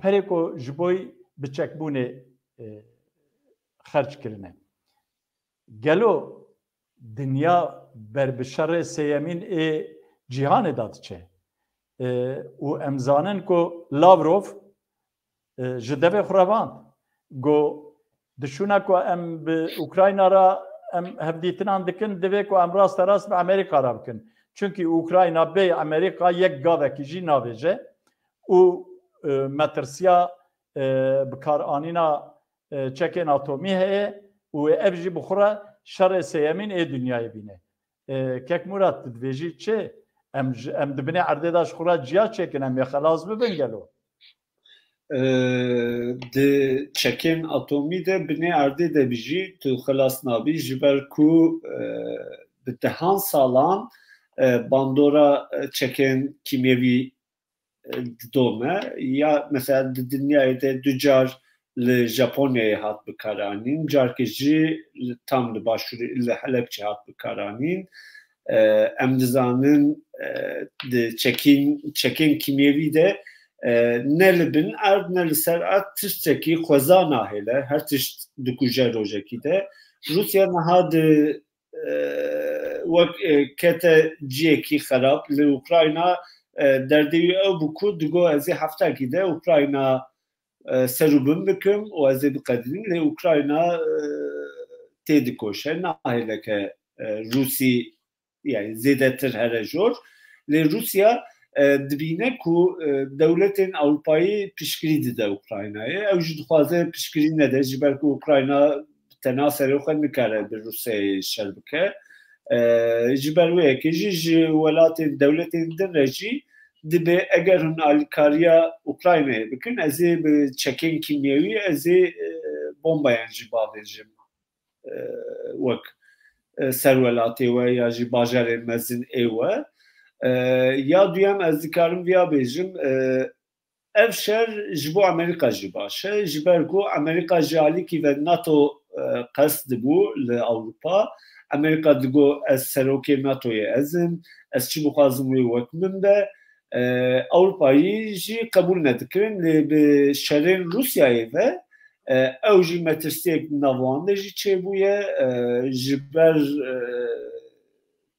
perê ku ji bo yî bi çekbûnê, e, xerc kirine. Gelo dinya ber bi şerê sêyemîn ê cîhanê de diçe? E, û em zanin ku Lavrov, e, ji devê xwe re van, got, di şûna ku em bi Ukrayna re em hevdîtinan dikin, divê ku em rasterast bi Amerîka re bikin. Çunkî Ukrayna bê Amerîka yek gavekî jî navêje û, e, metirsiya, e, bikaranîna, e, çekên atomî heye û ev jî bi xwe re şerê sêyemîn ê dinyayê bîne. E, Kek Murat, tu dibêjî çi? Em ji, em di binê erdê de ji xwe re ciya çêkin, em ê xelas bibin gelo? E, di çekên atomî de binê erdê de bijî, tu xelas nabî, ji ber ku, e, bi dehan salan, e, bandora, e, çekên kîmyevî, e, didome. Ya mesela di dinyayê de du car li Japonyayê hat bikaranîn, carkê jî li, tam li başûrê, li Helebçê hat bikaranîn. E, em dizanin, e, di çekîn, çekên kîmyevî de, e, ne li bin erd ne li ser erd tiştekî xweza nahêle, her tişt dikuje rojekî de. Rûsya niha di, e, wek, e, kete ciyekî xerab li Ukrayna, e, derdê wî ew bû ku digo ez ê heftekî de Ukrayna, e, ser û bin bikim û ez ê biqedînim, lê Ukrayna, e, tê dikoşe, nahêle ke, e, Rûsî, yani zêdetir here jor. Lê Rûsya, e, dibîne ku, e, dewletên Ewropayî piştgirî dide Ukraynayê. Ew jî dixwaze piştgirî nede, ji ber ku Ukrayna bi tena serê xwe nikare bi Rûsyayê şer bike. E, ji ber wê yekê jî ji welatên, dewletên din re jî dibê eger hûn alîkariya Ukraynayê bikin, ez ê bi çekên kîmyewî, ez ê, e, bombeyan jî bavêjim, e, wek, e, ser welatê we ya jî bajarên mezin ê we. E, ya duyem ez dikarim viya bêjim, e, ev şer ji bo Amerîka jî baş e, ji ber ku Amerîka ji alîkî ve NATO, e, qest dibû li Ewropa. Amerîka digo ez serokê NATOyê ez im, ez çi bixwazim wê wek min be. E, Ewropayî jî qebûl nedikirin, lê bi şerên Rûsyayê ve, e, ew jî metirsiyek di nav wan de jî çêbûye, e, ji ber, e,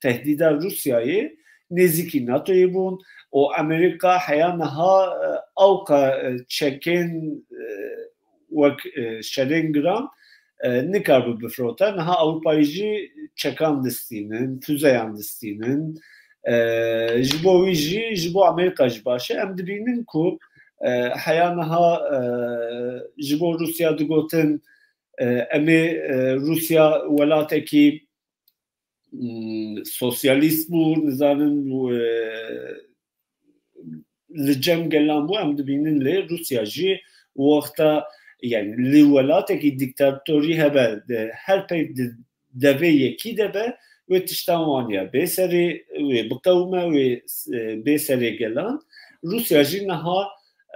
tehdîda Rûsyayê nêzîkî NATOyê bûn û Amerîka heya niha, e, ewqa, e, çekên, e, wek, e, şerên giran, e, nikaribe bifrote. Niha Ewropayê jî çekan distînin, füzeyan distînin. E, ji bo wî jî, ji bo Amerîka jî baş e. Em dibînin ku, e, heya niha, e, ji bo Rûsya digotin, e, em ê, e, Rûsya welatekî, mm, sosyalîst bû, nizanin, e, li cem gelan bû, em dibînin lê Rûsya jî wexta, yani li welatekî dîktatorî hebe, di her pey di devê yekî de be, wê tiştan wan ya bê serê, wê biqewime, wê, e, bê serê gelan. Rûsya jî niha,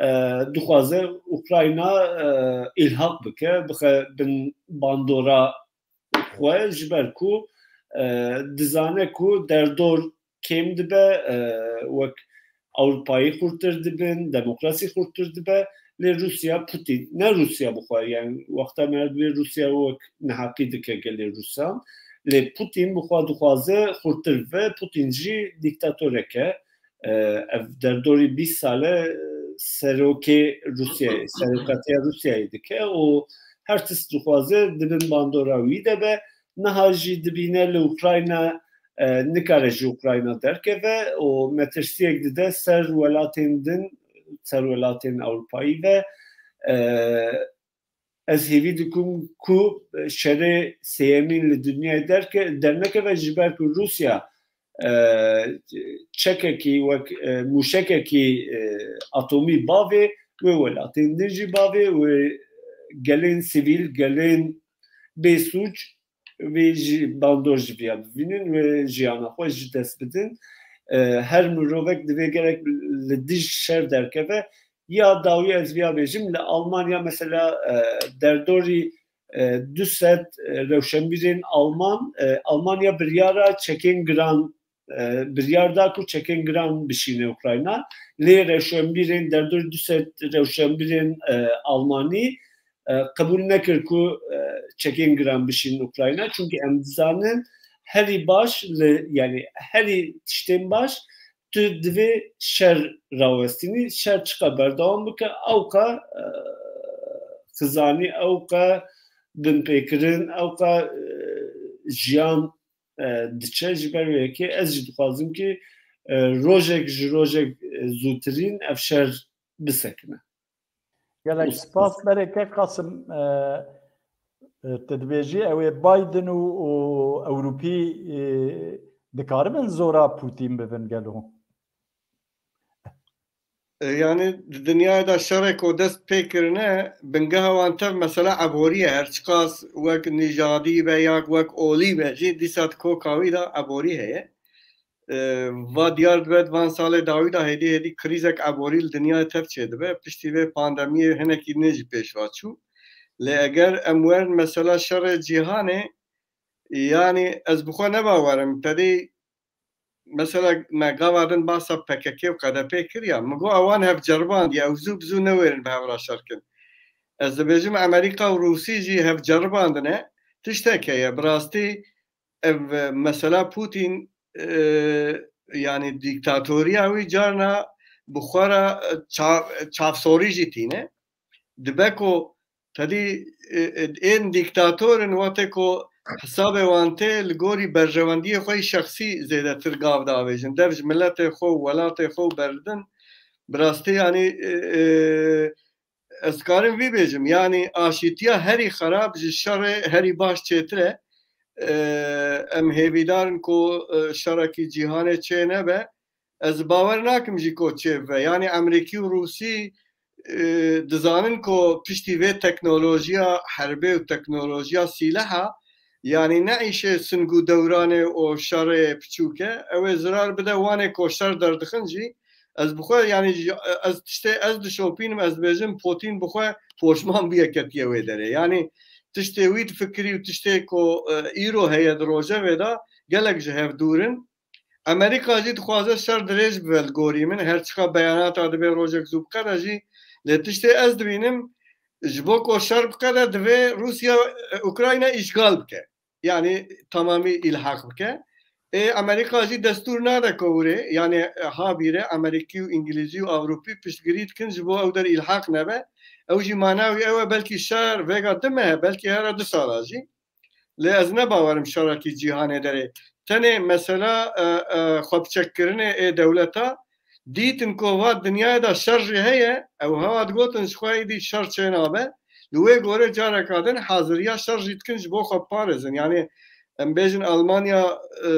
e, dixwaze Ukrayna, e, îlhaq bike, bixe bin bandora xwe, ji ber ku, e, dizane ku derdor kêm dibe, e, wek Ewropayî xurtir dibin, demokrasî xurtir dibe, lê Rûsya, Putin, ne Rûsya bi xwe, yani wexta me dibê Rûsya wek neheqî dike gelê Rûsan, lê Putin bi xwe dixwaze xurtir bibe, Putin jî dîktatorek e, e, ev derdorî bîst sal e, e, serokê Rûsyayê, serokatiya Rûsyayê dike û her tişt dixwaze di bin bandora wî de be. Niha jî dibîne li Ukrayna, e, nikare ji Ukrayna derkeve û metirsiyek dide ser welatên din, ser welatên Ewropayî ve. E, ez hêvî dikim ku şerê sêyemîn li dinyayê derke-, dernekeve, ji ber ku Rûsya, e, çekekî wek, e, mûşekekî, e, atomî bavê wê, welatên din jî bavê wê, gelên sivîl, gelên bê sûc, wê jî bandor ji viya bivînin, wê jiyana xwe ji dest bidin. E, her mirovek divê gerek li dij şer derkeve. Ya dawî ez viya bêjim, li Almanya mesela, e, derdorî, e, du sed, e, rewşenbîrên Alman, e, Almanya biryara çekên giran, e, biryar da ku çekên giran bişîne Ukrayna. Lê rewşenbîrên, derdorî du sed rewşenbîrên, e, Almanî, e, qebûl nekir ku, e, çekên giran bişînin Ukrayna. Çunkî em dizanin herî baş li, yani herî tiştên baş tu divê şer rawestînî, şer çiqa berdewam bike, ewqa, e, xizanî, ewqa binpêkirin, ewqa, e, jiyan, e, diçe. Ji ber wê yekê ez jî dixwazim ki, e, rojek ji rojek, e, zûtirîn ev şer bisekine. Gelek spas bereke Qasim. E, e, tu dibêjî ew ê Biden û, û Ewropî, e, dikaribin zora Putin bibin gelo? E, yani di dinyayê de şerê ku dest pê kirine, bingeha wan tev mesela eborî ye. Her çiqas wek nîjadî be ya wek olî be jî dîsa di koka wî de eborî heye. E, va diyar dibe, di van salê dawî de hêdî hêdî krîzek eborî li dinyayê tev çêdibe. Piştî vê pandemiyê hinekî din jî pêş ve çû. Lê eger em werin mesela şerê cîhanê, yanî ez bi xwe ne bawer im. Tedî mesela me gava din basa P K K û K D P kiriya. Min got ewan hev ceribandiye, ew zû bi zû newêrin bi hev re şer kin. Ez dibêjim Amerîka û Rûsî jî hev ceribandine. Tiştek heye, bi rastî ev, e, mesela Putin, e, yani dîktatoriya wî carna bi xwe re, e, ça-, çavsorî jî tîne. Dibe ku tedî, e, e, ên dîktator in, wextê ku hesabê wan tê li gorî berjewendiyê xwe yî şexsî zêdetir gav davêjin. Dev ji miletê xwe û welatê xwe û berdin. Bi rastî, yanî, e, e, ez karim vî bêjim, yanî aşîtiya herî xerab ji şerê herî baş çêtir e. E, em hêvîdar in ku, e, şerekî cîhanê çê nebe. Ez bawer nakim jî ku çê bibe. Yanî Amerîkî û Rûsî, e, dizanin ku piştî vê teknolojiya herbê û teknolojiya sîleha, yanî ne îşê sing û dewranê û şerê piçûk e. Ew ê zirar bide wanê ku şer derdixin jî. Ez bi xwe, yanî ji-, ez tiştê ez dişopînim, ez dibêjim Putin bi xwe poşman bûye ketiye wê derê. Yanî tiştê wî difikirî û tiştê ku, e, îro heye di rojevê de gelek ji hev dûr in. Amerîka jî dixwaze şer dirêj bibe li gorî min. Her çiqa beyanata dibe rojek zû biqede jî. Lê tiştê ez dibînim, ji bo ku şer biqede divê Rûsya, e, Ukrayna îşgal bike. Yanî tamamî îlhaq bike. Ê Amerîka jî destûr nade ku hûrê, yanî, e, habîre Amerîkî û Îngilîzî û Ewropî piştgirî dikin ji bo ew der îlhaq nebe. Ew jî mana wî ew e, belkî şer vêga di mehe, belkî hera du sala jî. Lê ez ne bawerim şerekî cîhanê derê. Tenê mesela, e, e, xwebiçekkirinê ê dewleta dîtin ku va dinyayê de şer jî heye, ew hewa digotin ji xwe êdî şer çênabe. Li wê gorê careka din haziriya şer jî dikin ji bo xwe biparêzin. Yanî em bêjin Almanya, e,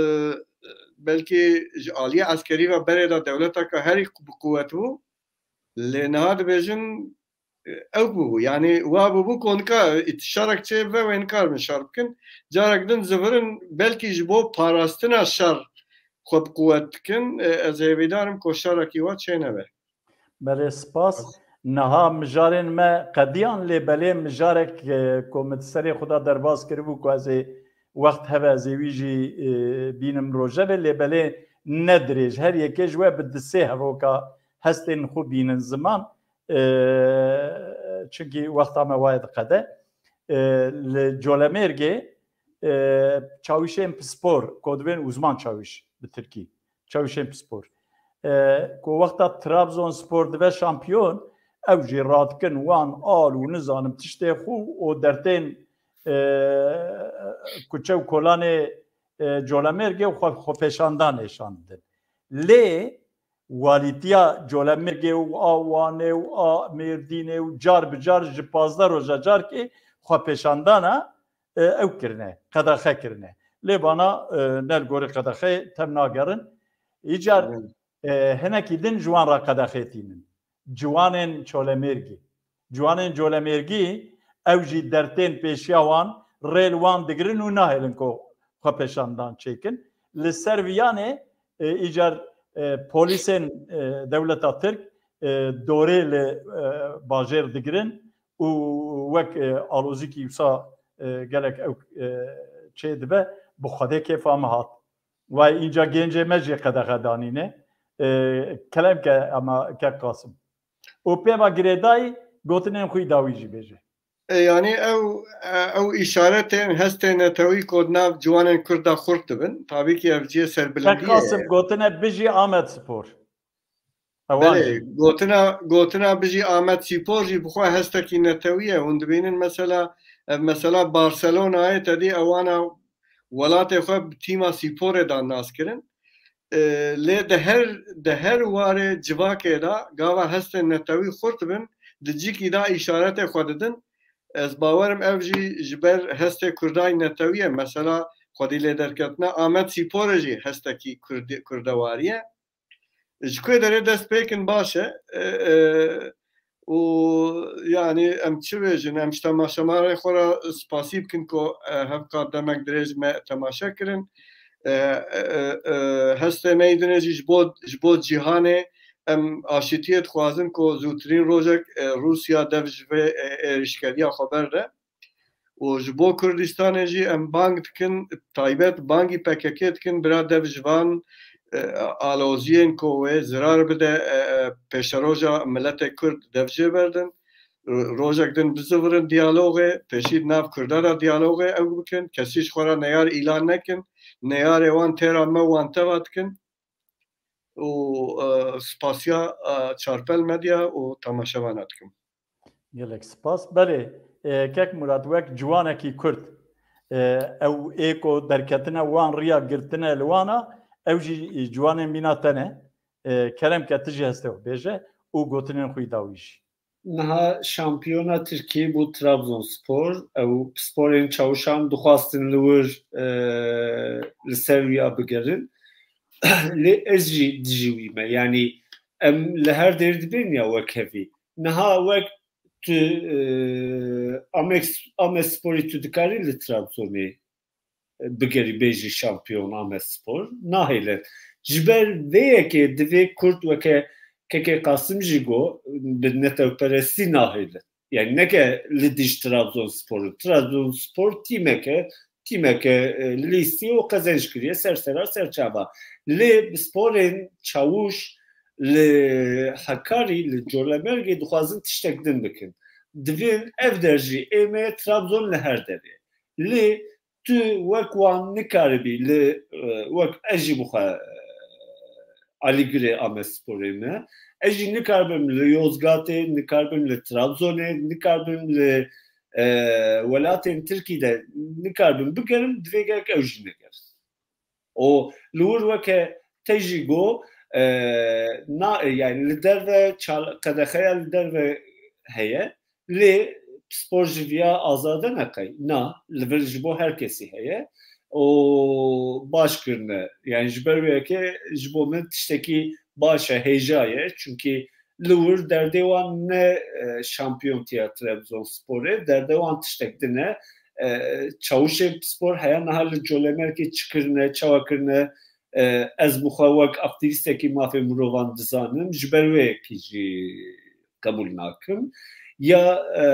belkî ji aliyê eskerî ve berê de dewleteke herî bi quwet bû. Lê niha dibêjin, e, ew bûbû. Yanî wa bûbû ku nika şerek çê bibe wê nikaribin şer bikin. Carek din zivirin belkî ji bo parastina şer xwe bi quwet dikin. E, ez hêvîdar im ku şerekî wa çê nebe. Belê, spas. Niha mijarên me qediyan, lê belê mijarek, e, ku min serê xwe de derbas kiribû ku ez ê wext hebe ez ê wî jî, e, bînim rojevê, lê belê ne dirêj. Her yekê ji we bi di sê hevoka hestên xwe bînin ziman, e, çunkî wexta me waye diqede. E, li Colemêrgê, e, çawişên pispor, ku dibên uzman çawiş bi tirkî, çawişên pispor. E, ku wexta Trabzonspor dibe şampiyon, ew jî radikin wan al û nizanim tiştê xwe û dertên, e, kuçe û kolanê, e, Colemêrgê û xwe, xwepêşandan nîşan didin. Lê walîtiya Colemêrgê û a Wanê û a Mêrdînê û car bi car ji pazdeh roja carkê xwepêşandana, e, ew kirine, qedexe kirine. Lê vana, e, ne li gorî qedexeyê tem nagerin. Îcar, Evet. e, hinekî din ji wan re qedexê tînin. Ciwanên Colemêrgî. Ciwanên Colemêrgî ew jî dertên pêşiya wan rê li wan digirin û nahêlin ku xwepêşandan çêkin. Li ser viyanê, e, îcar, e, polîsên, e, dewleta Tirk, e, dorê li, e, bajêr digirin û wek, e, alozîkî wisa, e, gelek ew, e, çê dibe, bi Xwedê kêfa min hat. Way înca gencê me jî qedexe danîne. E, kelem ke ama kek Qasim. Û pêva girêdayî gotinên xwe dawî jî bêje. E, yanî ew, e, ew îşaretên hestên netewî ku di nav ciwanên Kurd de xurt dibin. Tabî ki ev cihê serbilindiyê Kek Qasim ye. Gotine bijî Amed Spor. Ewan Belê, jî. Gotina, gotina bijî Amed Spor jî bi xwe hestekî netewî ye. Hûn dibînin mesela, ev mesela Barcelonayê tedî ewana welatê xwe bi tîma Sporê de nas kirin. E, lê di her, di her warê civakê de gava hestên netewî xurt bin, di cîkî de îşaretê xwe didin. Ez bawerim ev jî ji ber hestê Kurdayî netewî ye. Mesela xwedî lê derketina Amed Sporê jî hestekî Kurdi-, Kurdewarî ye. Ji ku derê dest pê kin baş e. E, e, û yanî em çi bêjin, em ji temaşevanê xwe re spasî bikin ku, e, hevka demek dirêj me temaşe kirin. E, e, e, hestê me yî dinê jî ji bo, ji bo cîhanê em aşîtiyê dixwazin ku zûtirîn rojek, e, Rûsya dev ji vê, e, êrişkeriya xwe berde. Û ji bo Kurdistanê jî em bang dikin, taybet bangî P K K dikin, bira dev ji van, e, aloziyên ku wê zirar bide, e, e, pêşeroja miletê Kurd dev jê berdin. Ro-, rojek din bizivirin diyalogê, pêşî di nav Kurda de diyalogê ew bikin. Kesî ji xwe re neyar îlan nekin. Neyarê wan têra me wan teva dikin. Û, e, spasiya, e, Çarpel Medya û temaşevana dikim. Gelek spas. Belê, e, kek Murat, wek ciwanekî Kurd, e, ew ê ku derketine wan riya girtine li wana, ew jî ciwanên mîna te ne. E, kerem ke tu jî hestê xwe bêje û gotinên xwe dawî jî. Niha şampiyona Tirkiyê bû Trabzonspor. Ew pisporên çawişan dixwastin li wir, e, li ser wî ya bigerin. Lê ez jî dijî wî me. Yanî em li her dêr dibên ya wekhevî. Niha wek tu, e, Amex-, Amedsporî tu dikarî li Trabzonê bigerî bêjî şampiyon Amedspor. Nahêlin. Ji ber vê yekê divê Kurd weke Kekê Qasim jî got, bi netewperestî nahêlin. Yani neke li dij Trabzonspor in. Trabzonspor tîmeke, tîmeke, e, lîstî û qezenc kiriye ser sera serçava. Lê bi sporên çawûş li Hekarî, li Colemêrgê dixwazin tiştek din bikin. Divên ev der jî ê me Trabzon li her derê. Lê tu wek wan nikaribî li, e, wek ez jî bixwe, e, alîgirê Amedsporê me. Ez jî nikaribim li Yozgatê, nikaribim li Trabzonê, nikaribim li, e, welatên Tirkî de nikaribim bigerim, divê gerek ew jî negerin. Û li wir weke te jî got, e, na, yani li derve çal-, qedexeya li derve heye, lê pispor ji viya azade ne qey. Na, li vir ji bo her kesî heye. Û baş kirine. Yani ji ber wê yekê ji bo min tiştekî baş e, hêja ye. Çunkî li wir derdê wan ne, e, şampiyontiya Trabzonsporê, derdê wan tiştek din e. E, çawişên pispor heya niha li Colemêrgê çi kirine, çawa kirine, e, ez bi xwe wek aktîvîstekî mafê mirovan dizanim, ji ber wê yekî jî qebûl nakim. Ya, e,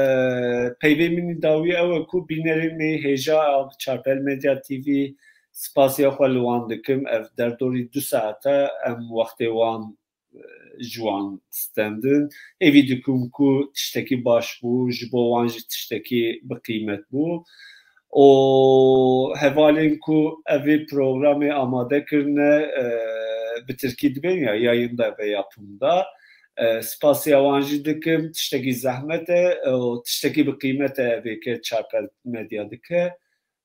peyvê min dawî ew e ku bînerên me hêja a Çarpel Medya T V, spasiya xwe li wan dikim. Ev derdorî du saet e, em wextê wan, e, ji wan stendin. Hêvî dikim ku tiştekî baş bû, ji bo wan jî tiştekî bi qîmet bû. û hevalên ku ev ê programê amade kirine, e, bi tirkî dibên ya yayında ve yapımda. E, spasiya wan jî dikim, tiştekî zehmet e, e, û tiştekî bi qîmet e ev ê ke Çarpel Medya dike.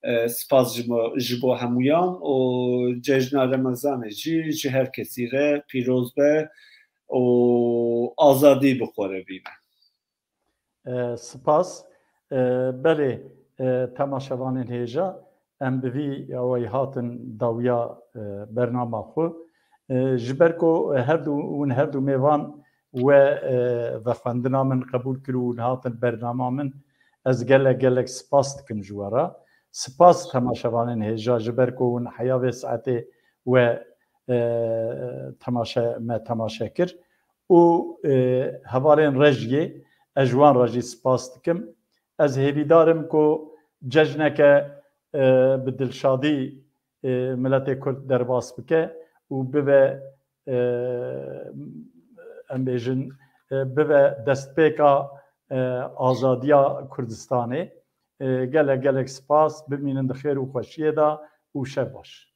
E, spas ji bo, ji bo hemûyan û cejna Remezanê jî ji her kesî re pîroz be û azadî bi xwe re bîne. E, spas. E, belê, e, temaşevanên hêja, em bi vî awayî hatin dawiya, e, bernama xwe. E, ji ber ku her du, hûn her du mêvan we, e, vexwendina min qebûl kir û hûn hatin bernama min, ez gelek, gelek spas dikim ji we re. Spas temaşevanên hêja, ji ber ku hûn heya vê saetê we, e, temaşe, me temaşe kir. û, e, hevalên rejiyê, ez ji wan re jî spas dikim. Ez hêvîdar im ku cejneke, e, bi dilşadî, e, miletê Kurd derbas bike û bibe, e, em bêjin, e, bibe destpêka, e, azadiya Kurdistanê. E, gelek, gelek spas, bimînin di xêr û xweşiyê de û şev baş.